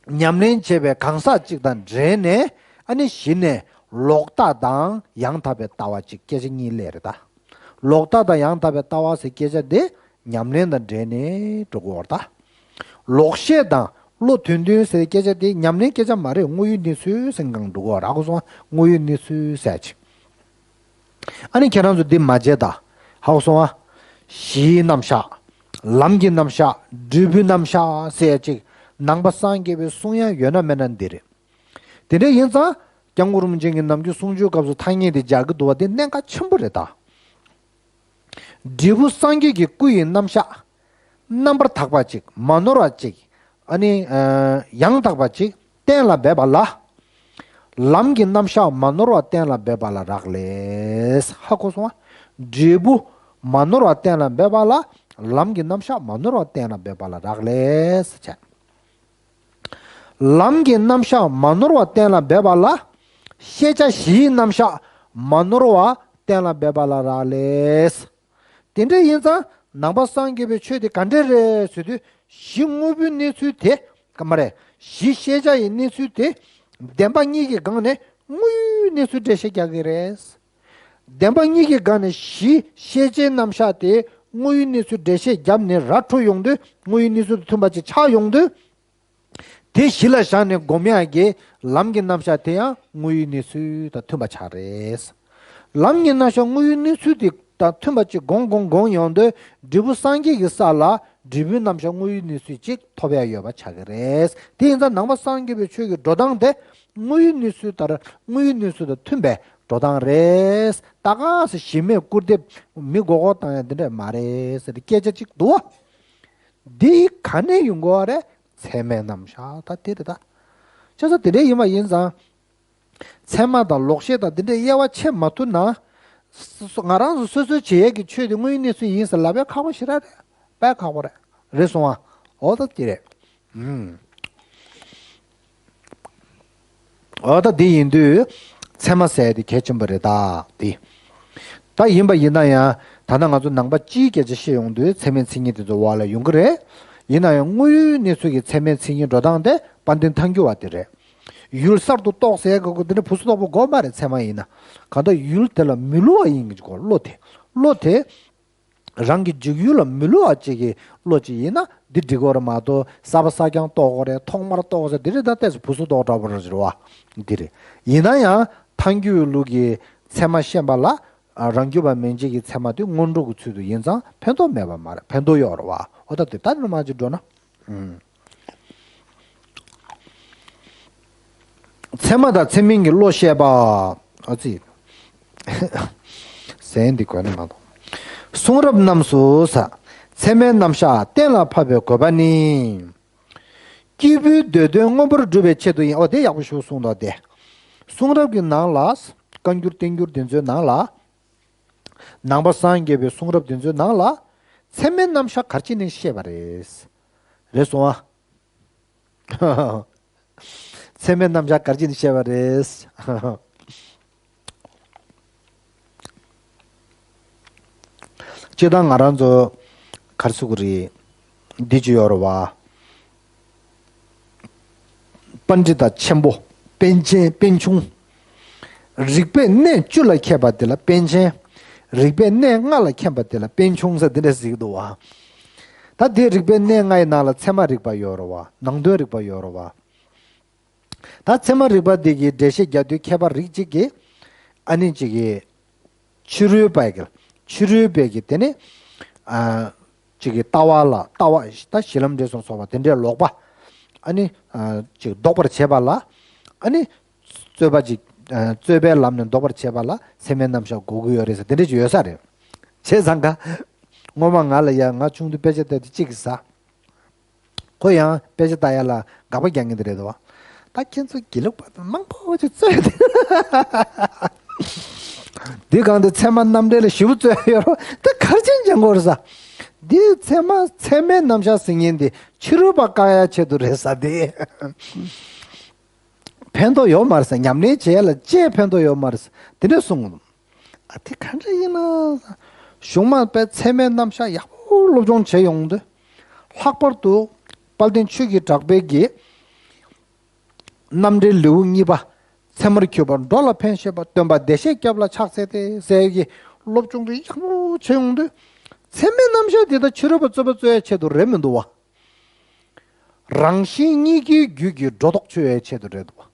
ཉམས་ལེན་བྱས་པའི་གང་ཟག་ཅིག་དང་འབྲེལ་ནས། ཨ་ནི་གཞི་ནས་ལོག་ལྟ་དང་ཡང་དག་པའི་ལྟ་བ་ཅིག་སྐད་ཆ་གཉིས་སླེབས་རེད་ད། ལོག་ལྟ་དང་ཡང་དག་པའི་ལྟ་བ་ཟེར་སྐད་ཆ་དེ་ཉམས་ལེན་དང་འབྲེལ་ནས་འགྲོ་གི་ཡོད་རེད་ད། ལོག་ཤེས་དང་བློ་དོན་མཐུན་ཟེར་སྐད་ཆ་དེ་ཉམས་ལེན་སྐད་ཆ་མ་རེད། དངོས་ཡོད་གནས་ཚུལ་ཟེར་གང་འགྲོ་གི་ཡོད་རེད། ཧ་གོ་སོང་ང་། དངོས་ཡོད་གནས་ཚུལ་ཟེར་ཅིག་ཨ་ནི་ཁྱེད་རང་ཚོ་འདི་མ་བརྗེད་ད། ཧ་གོ་སོང་ཨ། གཞིའི་རྣམ་གཞག་ལམ་གྱི་རྣམ་གཞག་འབྲས་བུའི་རྣམ་གཞག་ཟེར་ཅིག་ནང་པ་སངས་རྒྱས་པའི་གསུང་ཡང་ཡོད་ན་མེད་ན་འདི་རེད། དེ་འདྲ་ཡིན་ཙང་། སྐྱབས་མགོན་རིན་པོ་ཆེ་གི་ནམ་རྒྱུན་གསུང་ཆོས་སྐབས་སུ་ཐ་སྙད་དེ་སྦྱར་གི་འདུག་བ། དེ་གནད་འགག་ཆེན་པོ་རེད་ད། འབྲས་བུ་སངས་རྒྱས་ཀྱི་སྐུ་ཡི་རྣམ་གཞག་རྣམ་པར་དག་པ་ཅིག་མ་ནོར་བ་ཅིག་ཨ་ནི། ཡང་དག་པ་ཅིག་གཏན་ལ་འབེབས་པ་ལ། ལམ་གྱི་རྣམ་གཞག་མ་ནོར་བ་གཏན་ལ་འབེབས་པ་ལ་རག་ལས། ཧ་གོ་སོང་ང་། འབྲས་བུ་མ་ནོར་བ་གཏན་ལ་འབེབས་པ་ལ། ལམ་གྱི་རྣམ་གཞག་མ་ནོར་བ་གཏན་ལ་འབེབས་པ་ལ་རག་ལས་བྱས། ལམ་གྱི་རྣམ་གཞག་མ་ནོར་བ་གཏན་ལ་འབེབས་པ་ལ། ཤེས་བྱ་བཞིའི་རྣམ་གཞག་མ་ནོར་བ་གཏན་ལ་འབེབས་པ་ལ་རག་ལས། དེ་འདྲ་ཡིན་ཙང་ནང་པ་སངས་རྒྱས་པའི་ཆོས་དེ་ག་འདྲ་རེད་ཟེར་དུས། གཞི་དངོས་པོའི་གནས་ཚུལ་དེ་ག་མ་རེད། གཞི་ཤེས་བྱ་ཡི་གནས་ཚུལ་དེ་བདེན་པ་གཉིས་ཀྱི་སྒང་ནས་དངོས་ཡོད་གནས་ཚུལ་འགྲེལ་བཤད་རྒྱག་གི་རེད། བདེན་པ་གཉིས་ཀྱི་སྒང་ནས་གཞི་ཤེས་བྱའི་རྣམ་གཞག་དེ་དངོས་ཡོད་གནས་ཚུལ་འགྲེལ་བཤད་བརྒྱབ་ནས་ར་འཕྲོད་ཡོང་དུས། དངོས་ཡོད་གནས་ཚུལ་དང་མཐུན་པ་ཅིག་ཆགས་ཡོང་དུས། དེ་གཞི་ལ་བཞག་ནས་སྒོམ་ཡག་གི་ལམ་གྱི་རྣམ་གཞག་དེ་ཡང་དངོས་ཡོད་གནས་ཚུལ་དང་མཐུན་པ་ཆགས་རེད། ལམ་གྱི་རྣམ་གཞག་དངོས་ཡོད་གནས་ཚུལ་དེ་དང་མཐུན་པ་ཅིག་སྒོམ་སྒོམ་སྒོམ་ཡོང་དུས། འབྲས་བུ་སངས་རྒྱས་ཀྱི་ས་ལ་འབྲས་བུའི་རྣམ་གཞག་དངོས་ཡོད་གནས་ཚུལ་ཅིག་ཐོབ་ཡག་ཡོད་པ་ཆགས་ཀྱི་རེད། དེ་ཡིན་ཙང་ནང་པ་སངས་རྒྱས་པའི་ཆོས་ཀྱི་འགྲོ་སྟངས་དེ་དངོས་ཡོད་གནས་ཚུལ་ལྟར། དངོས་ཡོད་གནས་ཚུལ་དང་མཐུན་པའི་འགྲོ་སྟངས་རེད། ད་ག་སེ་གཞི་མེད་སྐུར་འདེབས་མི་མགོ་སྐོར་བཏང་ཡག་འདི་འདྲ་མ་རེད་ཟེར་སྐད་ཆ་ཅིག་འདུག་བ། འདི་ག་ནས་ཡོང་གི་ཡོད་རེད། ཚད་མའི་རྣམ་གཞག་ད་དེ་རེད་ད། བྱས་ཙང་དེ་འདྲ་ཡིན་པ་ཡིན་ཙང་། ཚད་མ་དང་ལོག་ཤེས་དང་འདི་འདྲའི་དབྱེ་བ་ཕྱེ་མ་ཐུབ་ན། སོ་སོ་ང་རང་ཚོ་སོ་སོའི་བྱེད་ཡས་ཀྱི་ཆོས་དེ་དངོས་ཡོད་གནས་ཚུལ་ཡིན་ཟེར་ལབ་ཡག་ཁག་པོ་ཞེ་དྲག་རེད། དཔེ་ཁག་པོ་རེད། རེད་སོང་ཨ། འོ་ད་དེ་རེད། ཨུམ། འོ་ད་འདི་ཡིན་དུས་ཚད་མ་ཟེར་ཡ་དེ་གལ་ཆེན་པོ་རེད་ད། འདི་ད་ཡིན་པ་ཡིན་ན་ཡང་། ད་ལྟ་ང་ཚོ་ནང་པ་སྤྱིའི་སྐད་ཆ་བཤད་ཡོང་དུས་ཚད་མའི་མཚན་ཉིད་དེ་ཚོ་འོག་ལ་ཡོང་གི་རེད། ཡིན་ན་ཡང་དངོས་ཡོད་གནས་ཚུལ་གྱི་ཚད་མའི་མཚན་ཉིད་འགྲོ་སྟངས་དེ་དཔལ་ལྡན་ཐལ་འགྱུར་བ་དེ་རེད། ཡུལ་གསར་དུ་རྟོགས་ཟེར་གོ་གི་འདི་འདྲ་བུ་སུ་རྟོགས་པ་དགོས་མ་རེད། ཚད་མ་ཡིན་ན། གང་ལྟར་ཡུལ་དེ་ལ་མི་སླུ་བ་ཡིན་གྱི་གོ་བློ་དེ། བློ་དེ། རང་གི་འཇུག་ཡུལ་ལ་མི་སླུ་བ་ཅིག་གི་བློ་ཅིག་ཡིན་ན་འདི་འགྲིག་གི་རེད་མ་གཏོགས། གསར་པ་གསར་རྐྱང་རྟོགས་དགོས་རེད། ཐོག་མར་རྟོགས་ཟེར་འདི་རེད་ད། ལྟས་སུ་བུ་སུ་རྟོགས་འདྲ་པོ་རེད་བ། འདི་རེད། ཡིན་ན་ཡང་ཐལ་འགྱུར་ལུགས་ཀྱི་ཚད་མ་ཤེས་པ་ལ། རང་རྒྱུད་པ་མན་ཆད་ཀྱི་ཚད་མ་དེ་སྔོན་འགྲོ་གི་ཚུལ་དུ་ཡིན་ཙང་ཕན་ཐོགས་མེད་པ་མ་རེད། ཕན་ཐོགས་ཡོད་རེད་བ། འོ་ད་དེ་ལྟར་མ་ཅིག་འགྲོ་ན། ཨུམ། ཚད་མ་དང་ཚད་མིན་གྱི་བློ་བཤད་པ། ཨ་ཙི། ཟན་འདི་གོན་ནི་མ་གཏོགས། གསུང་རབ་རྣམས་སུ་ས། ཚད་མའི་རྣམ་གཞག་གཏན་ལ་ཕབ་པའི་དགོས་པ་ནི། སྐྱེས་བུའི་འདོད་དོན་མངོན་པར་སྒྲུབ་པའི་ཆེད་དུ་ཡིན། ཨོ་དེ་ཡག་པོ་ཞིག་གསུངས་འདུག་སྟེ། གསུང་རབ་ཀྱི་ནང་ལ། བཀའ་འགྱུར་བསྟན་འགྱུར་དེ་ཚོའི་ནང་ལ། ནང་པ་སངས་རྒྱས་པའི་གསུང་རབ་དེ་ཚོའི་ནང་ལ། ཚད་མའི་རྣམ་གཞག་ག་རེ་བྱས་ནས་བཤད་པ་རེད། རེད་སོང་ཨ། ཚད་མའི་རྣམ་གཞག་ག་རེ་བྱས་ནས་བཤད་པ་རེད། སྤྱིར་བཏང་ང་རང་ཚོ་ག་རེ་ཟེར་དགོས་རེད། འདི་ཅི་ཡོད་རེད་བ། པཎྜི་ཏ་ཆེན་པོ། པཎ་ཆེན། པཎ་ཆུང་། རིག་པའི་གནས་བཅུ་ལ་མཁས་པ་དེ་ལ་པཎ་ཆེན། རིག་པའི་གནས་ལྔ་ལ་མཁས་པ་དེ་ལ་པཎ་ཆུང་ཟེར་འདི་འདྲ་ཟེར་གྱི་འདུག་བ། ད་དེ་རིག་པའི་གནས་ལྔ་ཡི་ནང་ལ་ཚད་མ་རིག་པ་ཡོད་རེད་བ། ནང་དོན་རིག་པ་ཡོད་རེད་བ། ད་ཚད་མ་རིག་པ་འདི་གི་འགྲེལ་བཤད་རྒྱག་དུས་མཁས་པ་རིགས་གཅིག་གིས། ཨ་ནི་གཅིག་གིས། ཕྱི་རོལ་པ་གི། ཕྱི་རོལ་པའི་གི་དེ་ནི། ཨ། གཅིག་གི་ལྟ་བ་ལ་ལྟ་བ་ད་གཞི་ལམ་འབྲས་གསུམ་སོགས་པ་དེ་འདྲའི་ལོག་པ། ཨ་ནི། ཨ། གཅིག་ལྡོག་པར་བྱེད་པ་ལ། ཨ་ནི། རྩོད་པ་གཅིག་ཨ། རྩོད་པའི་ལམ་ནས་ལྡོག་པར་བྱེད་པ་ལ་ཚད་མའི་རྣམ་གཞག་དགོས་ཀྱི་ཡོད་རེད་ཟེར་དེ་འདྲ་ཅིག་ཡོད་ས་རེད། བྱས་ཙང་ཀ། སྔོན་མ་ང་ལ་ཡ་ང་ཆུང་དུས་དཔེ་ཆ་ལྟ་དུས་གཅིག་གིས་ཟ། ཁོ་ཡང་དཔེ་ཆ་ལྟ་ཡ་ལ་དགག་པ་རྒྱག་མཁན་དེ་རེད་དོ། ད་ཁྱེད་ཚོ་དགེ་ལུགས་པ་དང་མང་པོ་ཅིག་རྩོད་དེ། འདི་གང་དུ་ཚད་མ་རྣམ་འགྲེལ་ལ་ཞིབ་རྩོད་ཡོད་རོ། ད་གར་ཆེན་ཅན་གོ་རེད་ས། འདི་ཚད་མ་ཚད་མའི་རྣམ་གཞག་ཟེར་མཁན་དེ་ཕྱི་རོལ་པ་བཀག་ཡ་ཆེད་དུ་རེད་ས་དེ། ཕན་ཐོགས་ཡོད་མ་རེད་ས། ཉམས་ལེན་བྱེད་ཡ་ལ་ཅི་ཕན་ཐོགས་ཡོད་མ་རེད་ས། དེ་འདྲ་གསུངས། ཨ་དེ་ག་འདྲ་ཡིན་ན། གཞུང་མ་པའི་ཚད་མའི་རྣམ་གཞག་ཡག་པོ་སློབ་སྦྱོང་བྱས་ཡོང་དུས། ལྷག་པར་དུ་དཔལ་ལྡན་ཆོས་ཀྱི་གྲགས་པའི་གི་ རྣམ་འགྲེལ་ལེའུ་གཉིས་པ། ཚད་མར་གྱུར་པ་འགྲོ་ལ་ཕན་བཞེད་པ། སྟོན་པ་བདེ་གཤེགས་སྐྱབས་ལ་ཕྱག་འཚལ་ཏེ་ཟེར་གྱི་སློབ་སྦྱོང་དེ་ཡག་པོ་བྱེད་ཡོང་དུས། ཚད་མའི་རྣམ་གཞག་དེ་དང་ཕྱི་རོལ་པ་རྩོད་པ་རྩོད་ཡའི་ཆེད་དུ་རེད་མི་འདུག་བ། རང་གཞན་གཉིས་ཀའི་རྒྱུད་ཀྱི་སྒྲོ་འདོགས་ཆོད་ཡའི་ཆེད་དུ་རེད་འདུག་བ།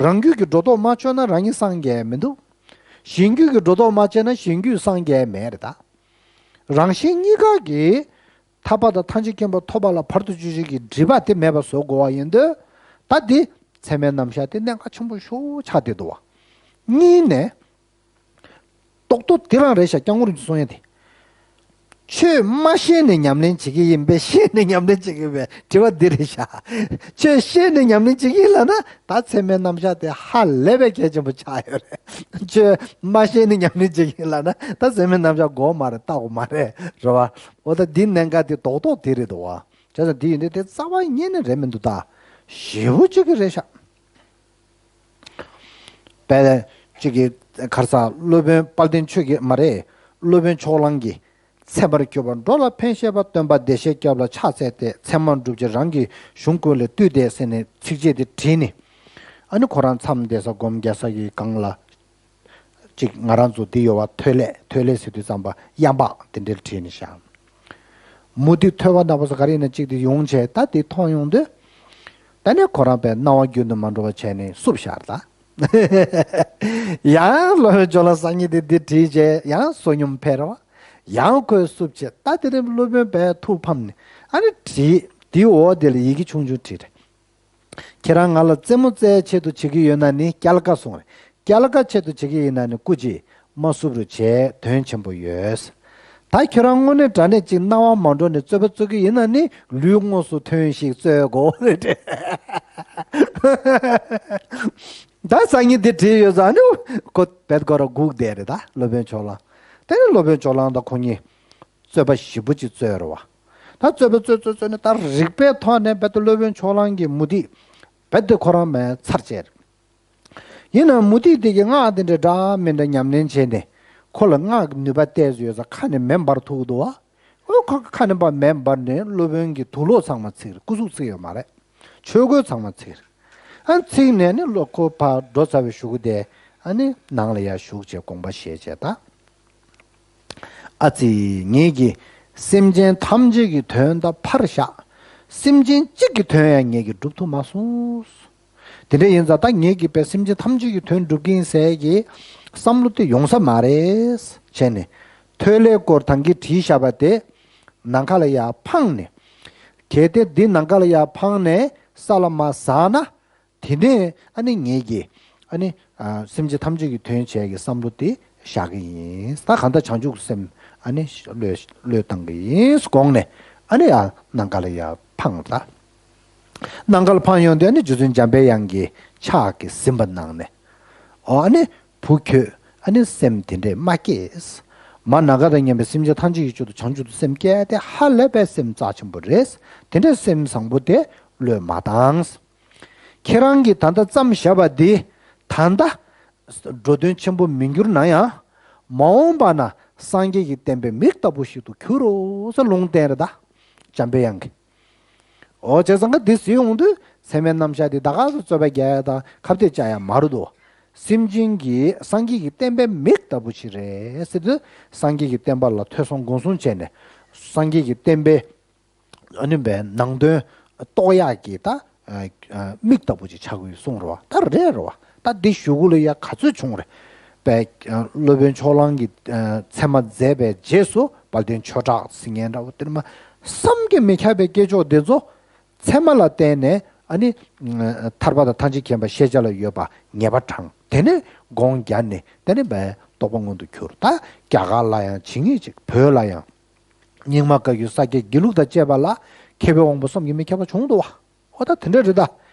རང་རྒྱུད་ཀྱི་སྒྲོ་འདོགས་མ་ཆོད་ན་རང་ཉིད་སངས་རྒྱས་མི་འདུག་གཞན་རྒྱུད་ཀྱི་སྒྲོ་འདོགས་མ་ཆོད་ན་གཞན་རྒྱུད་སངས་རྒྱས་མེད་རེད་ད། རང་གཞན་གཉིས་ཀ་གི་ཐར་པ་དང་ཐམས་ཅད་མཁྱེན་པ་ཐོབ་པ་ལ་བར་དུ་གཅོད་བྱེད་ཀྱི་སྒྲིབ་པ་དེ་མེད་པ་བཟོ་དགོས་པ་ཡིན་དུས། ད་འདི་ཚད་མའི་རྣམ་གཞག་དེ་གནད་འགག་ཆེན་པོ་ཤོས་ཆགས་བསྡད་འདུག་བ། གཉིས་ནས། རྟོག་ཏུ་དེ་རང་རེད་ཤག་སྐྱབས་མགོན་རིན་པོ་ཆེ་གསུང་ཡ་དེ། ཆོས་མ་ཤེས་ནས་ཉམས་ལེན་བྱེད་ཀྱི་ཡིན་པས་ཤེས་ནས་ཉམས་ལེན་བྱེད་ཀྱི་ཡིན་པས་དྲི་བ་འདི་རེད་ཤག་ཆོས་ཤེས་ནས་ཉམས་ལེན་བྱེད་ཀྱི་ཡིན་ལབ་ན་ད་ཚད་མའི་རྣམ་གཞག་དེ་ཧ་ལས་པའི་གལ་ཆེན་པོ་ཆགས་ཡོད་རེད། ཆོས་མ་ཤེས་ནས་ཉམས་ལེན་བྱེད་ཀྱི་ཡིན་ལབ་ན་ད་ཚད་མའི་རྣམ་གཞག་དགོས་མ་རེད་ལྟ་དགོས་མ་རེད་རེད་བ། འོ་ད་འདི་གནད་འགག་དེ་རྡོག་རྡོག་དེ་རེད་འདུག་བ། བྱས་ཙང་དེ་ཡིན་དུས་དེ་རྩ་བ་ཉིད་ནས་རེད་མི་འདུག་ད་ཞེ་པོ་ཅིག་གི་རེད་ཤག་དཔལ་གཅིག་གི་གར་ས་སློབ་དཔོན་དཔལ་ལྡན་ཆོས་ཀྱི་མ་རེད། སློབ་དཔོན་ཕྱོགས་གླང་གིས་ཚད་མར་གྱུར་པ་འགྲོ་ལ་ཕན་བཞེད་པ། སྟོན་པ་བདེ་གཤེགས་སྐྱབས་ལ་ཕྱག་འཚལ་ཏེ། ཚད་མ་སྒྲུབ་བྱེད་རང་གི་གཞུང་ཀུན་ལས་བཏུས་ཏེ་ཟེར་ནས་ཚིགས་བཅད་དེ་བྲིས་ནས། ཨ་ནི་ཁོ་རང་མཚམས་བསྡད་ས་སྒོམ་རྒྱག་ས་གི་སྒང་ལ། ཅིག་ང་རང་ཚོ་འདི་ཡོད་བ་ཐོད་ལས་ཐོད་ལས་ཟེར་དུས་ཙམ་པ་གཡམ་པགས་དེ་འདྲ་བྲིས་ནས་བཞག་མུ་ཏིག་ཐོད་པ་ནག་པོ་ཟེར་ག་རེ་ཡིན་ན་གཅིག་དེ་ཡོང་བྱས་ད་དེ་མཐོང་ཡོང་དུས། ད་ནི་ཁོ་རང་པའི་སྣང་བ་རྒྱུན་དུ་མ་འགྲོ་བ་བྱས་ནས་བསུབ་བཞག་ད། ཡང་སློབ་དཔོན་ཇོ་ལགས་སང་ཉིན་དེ་འདི་བྲིས་བྱས་ཡང་བསོད་སྙོམས་འཕེལ་བ། ཡང་ཁོས་བསུབ་བྱས་ད་དེ་རིང་སློབ་དཔོན་པའི་ཐུགས་ཕམ་ནས་ཨ་ནི་བྲིས་དེའི་འོག་དེ་ལ་ཡི་གེ་ཆུང་ཆུང་བྲིས་རེད། ཁྱེད་རང་ང་ལ་རྩེད་མོ་རྩེ་ཆེད་དུ་བྱེད་ཀྱི་ཡོད་ན་ནི་སྐྱལ་ཀ་སོང་རེད། སྐྱལ་ཀ་ཆེད་དུ་བྱེད་ཀྱི་ཡིན་ན་ནི་སྐུ་མཁྱེན་མ་བསུབ་རོགས་བྱས་དོན་ཆེན་པོ་ཡོད། ད་ཁྱོད་རང་དངོས་གནས་དྲང་གནས་ཅིག་སྣང་བ་མ་འགྲོ་ནས་རྩོད་པ་རྩོད་ཀྱི་ཡིན་ན་ནི་ལུས་དངོས་སུ་ཐོན་ཞིག་རྩོད་དགོས་རེད་དྲན། ད་སང་ཉིན་དེ་བྲིས་ཡོད་ཙང་ནི་ཁོ་བེད་ཀོ་ར་སྒུག་བསྡད་རེད་ད་སློབ་དཔོན་ཕྱོགས་གླང་། དེ་ནི་སློབ་དཔོན་ཕྱོགས་གླང་དང་ཁོ་གཉིས། རྩོད་པ་ཞེ་པོ་ཅིག་རྩོད་རེད་བ། ད་རྩོད་པ་རྩོད་རྩོད་རྩོད་ནས་ད་རིག་པའི་ཐོག་ནས་རྦད་དེ་སློབ་དཔོན་ཕྱོགས་གླང་གི་མུ་ཏིག་རྦད་དེ་ཁོ་རང་མར་ཚར་བཅད་རེད། ཡིན་ནའང་མུ་ཏིག་དེ་གི་སྔགས་དེ་འདྲ་འདྲ་མི་འདྲ་ཉམས་ལེན་བྱས་ནས་ཁོ་ལ་སྔགས་ཀྱི་ནུས་པ་ཏོག་ཙམ་ཡོད་ཙང་ཁ་ནས་མེ་འབར་ཐུབ་ཀྱི་འདུག་བ། ཨོ་ཁོ་ཁ་ནས་འབར་མེ་འབར་ནས་སློབ་དཔོན་གྱི་དུག་སློག་ཚང་མ་ཚིག་རེད། སྐུ་གཟུགས་ཚིག་ཡོད་མ་རེད། ཆོས་གོས་ཚང་མ་ཚིག་རེད། ཨ་ཚིག་ནས་ནི་ལོ་ཁོ་ཕར་འགྲོ་ཚར་བའི་གཞུག་གུ་དེ་ཨ་ནི་ནང་ལ་ཡར་ཞུགས་བྱས་དགོངས་པ་བཞེས་བྱས་ད། ཨ་ཙི། ངེད་ཀྱིས་སེམས་ཅན་ཐམས་ཅད་ཀྱི་དོན་དང་ཕར་བཞག་སེམས་ཅན་གཅིག་གི་དོན་ཡང་ངེད་ཀྱིས་སྒྲུབ་ཐུབ་མ་སོང་། དེ་འདྲ་ཡིན་ཙང་ད་ངེད་ཀྱིས་པའི་སེམས་ཅན་ཐམས་ཅད་ཀྱི་དོན་སྒྲུབ་ཀྱི་ཡིན་ཟེར་གྱི་བསམ་བློ་དེ་ཡོང་ས་མ་རེད་བྱས་ནས་ཐོད་ལས་སྐོར་ཐང་གིས་བྲིས་བཞག་པ་དེ་ནམ་མཁའ་ལ་ཡར་འཕངས་ནས། གལ་ཏེ་འདི་ནམ་མཁའ་ལ་ཡར་འཕངས་ནས་ས་ལ་མར་ཟགས་ན། དེ་ནས་ཨ་ནི་ངེད་ཀྱིས་ཨ་ནི་ཨ་སེམས་ཅན་ཐམས་ཅད་ཀྱི་དོན་བྱས་ཀྱི་བསམ་བློ་དེ་བཞག་གི་ཡིན། ད་གང་ལྟར་བྱང་ཆུབ་ཀྱི་སེམས་ཨ་ནི་བློས་བློས་བཏང་གི་ཡིན་དགོངས་ནས་ཨ་ནི་ཡང་ནམ་མཁའ་ལ་ཡར་འཕངས་ད། ནམ་མཁའ་ལ་འཕངས་ཡོང་དུས་ཨ་ནི་རྗེ་བཙུན་འཇམ་པའི་དབྱངས་ཀྱི་ཕྱག་གིས་ཟིན་པ་གནང་ནས། ཨོ་ཨ་ནི་བུ་ཁྱོད་ཨ་ནི་སེམས་དེ་འདྲས་མ་སྐྱེས། མ་ནམ་མཁའ་དང་མཉམ་པའི་སེམས་ཅན་ཐམས་ཅད་ཀྱི་ཕྱོགས་སུ་བྱང་ཆུབ་ཏུ་སེམས་བསྐྱེད་དེ་ཧ་ལས་པའི་སེམས་རྩ་ཆེན་པོ་རེད། དེ་འདྲས་སེམས་བཟང་པོ་དེ་བློས་མ་བཏང་། ཁྱེད་རང་གིས་ད་ལྟ་བརྩམས་བཞག་པ་འདི་ད་ལྟ་འགྲོ་དོན་ཆེན་པོ་མི་འགྱུར་ན་ཡང་། མ་འོངས་པ་ན་སངས་རྒྱས་ཀྱི་བསྟན་པའི་མིག་ལྟ་བུ་ཞིག་ཏུ་འགྱུར་རོ་ཟེར་ལུང་བསྟན་རེད་ད། འཇམ་པའི་དབྱངས་ཀྱིས། འོ་བྱས་ཙང་ཀ་འདི་ཟེར་ཡོང་དུས་ཚད་མའི་རྣམ་གཞག་འདི་ད་ག་སུ་རྩོད་པ་རྒྱག་ཡ་དང་ཁ་གཏད་བཅག་ཡ་མ་རེད་དོ། སེམས་ཅན་གྱི་སངས་རྒྱས་ཀྱི་བསྟན་པའི་མིག་ལྟ་བུ་ཞིག་རེད་ཟེར་དུས་སངས་རྒྱས་ཀྱི་བསྟན་པ་ལ་ཐོས་བསམ་སྒོམ་གསུམ་བྱས་ནས་སངས་རྒྱས་ཀྱི་བསྟན་པའི་ཨ་ནི་བའི་ནང་དོན་རྟོགས་ཡག་གི་ད་ཨ་ཨ་མིག་ལྟ་བུ་ཅིག་ཆགས་ཀྱི་ཡོད་གསུངས་རེད་བ། ད་རེད་རེད་བ། ད་འདི་གཞུག་གུ་ལ་ཡ་ག་ཚོད་བྱུང་རེད། པའི་ཨ་སློབ་དཔོན་ཕྱོགས་གླང་གིས་ཨ་ཚད་མ་མཛད་པའི་རྗེས་སུ་དཔལ་ལྡན་ཆོས་གྲགས་ཟེར་མཁན་འདྲ་བོ་དེར་མ་བསམ་གྱིས་མི་ཁྱབ་པའི་སྐྱེས་མཆོག་འདི་ཚོ་ཚད་མ་ལ་བརྟེན་ནས་ཨ་ནི་ཨ་ཐར་པ་དང་ཐམས་ཅད་མཁྱེན་པ་ཤེས་བྱ་ལ་ཡོད་པ་ངེས་པ་དྲངས། དེ་ནས་སྒོམ་རྒྱབ་ནས་དེ་ནས་པའི་རྟོགས་པ་མངོན་དུ་གྱུར། ད་རྒྱ་གར་ལ་ཡང་ཇི་སྙེད་ཅིག་བོད་ལ་ཡང་རྙིང་མ་བཀའ་བརྒྱུད་ས་སྐྱའི་དགེ་ལུགས་དང་བཅས་པ་ལ་མཁས་པའི་དབང་པོ་བསམ་གྱིས་མི་ཁྱབ་པ་བྱུང་འདུག་བ། ཨོ་ད་དེ་འདྲ་རེད་ད།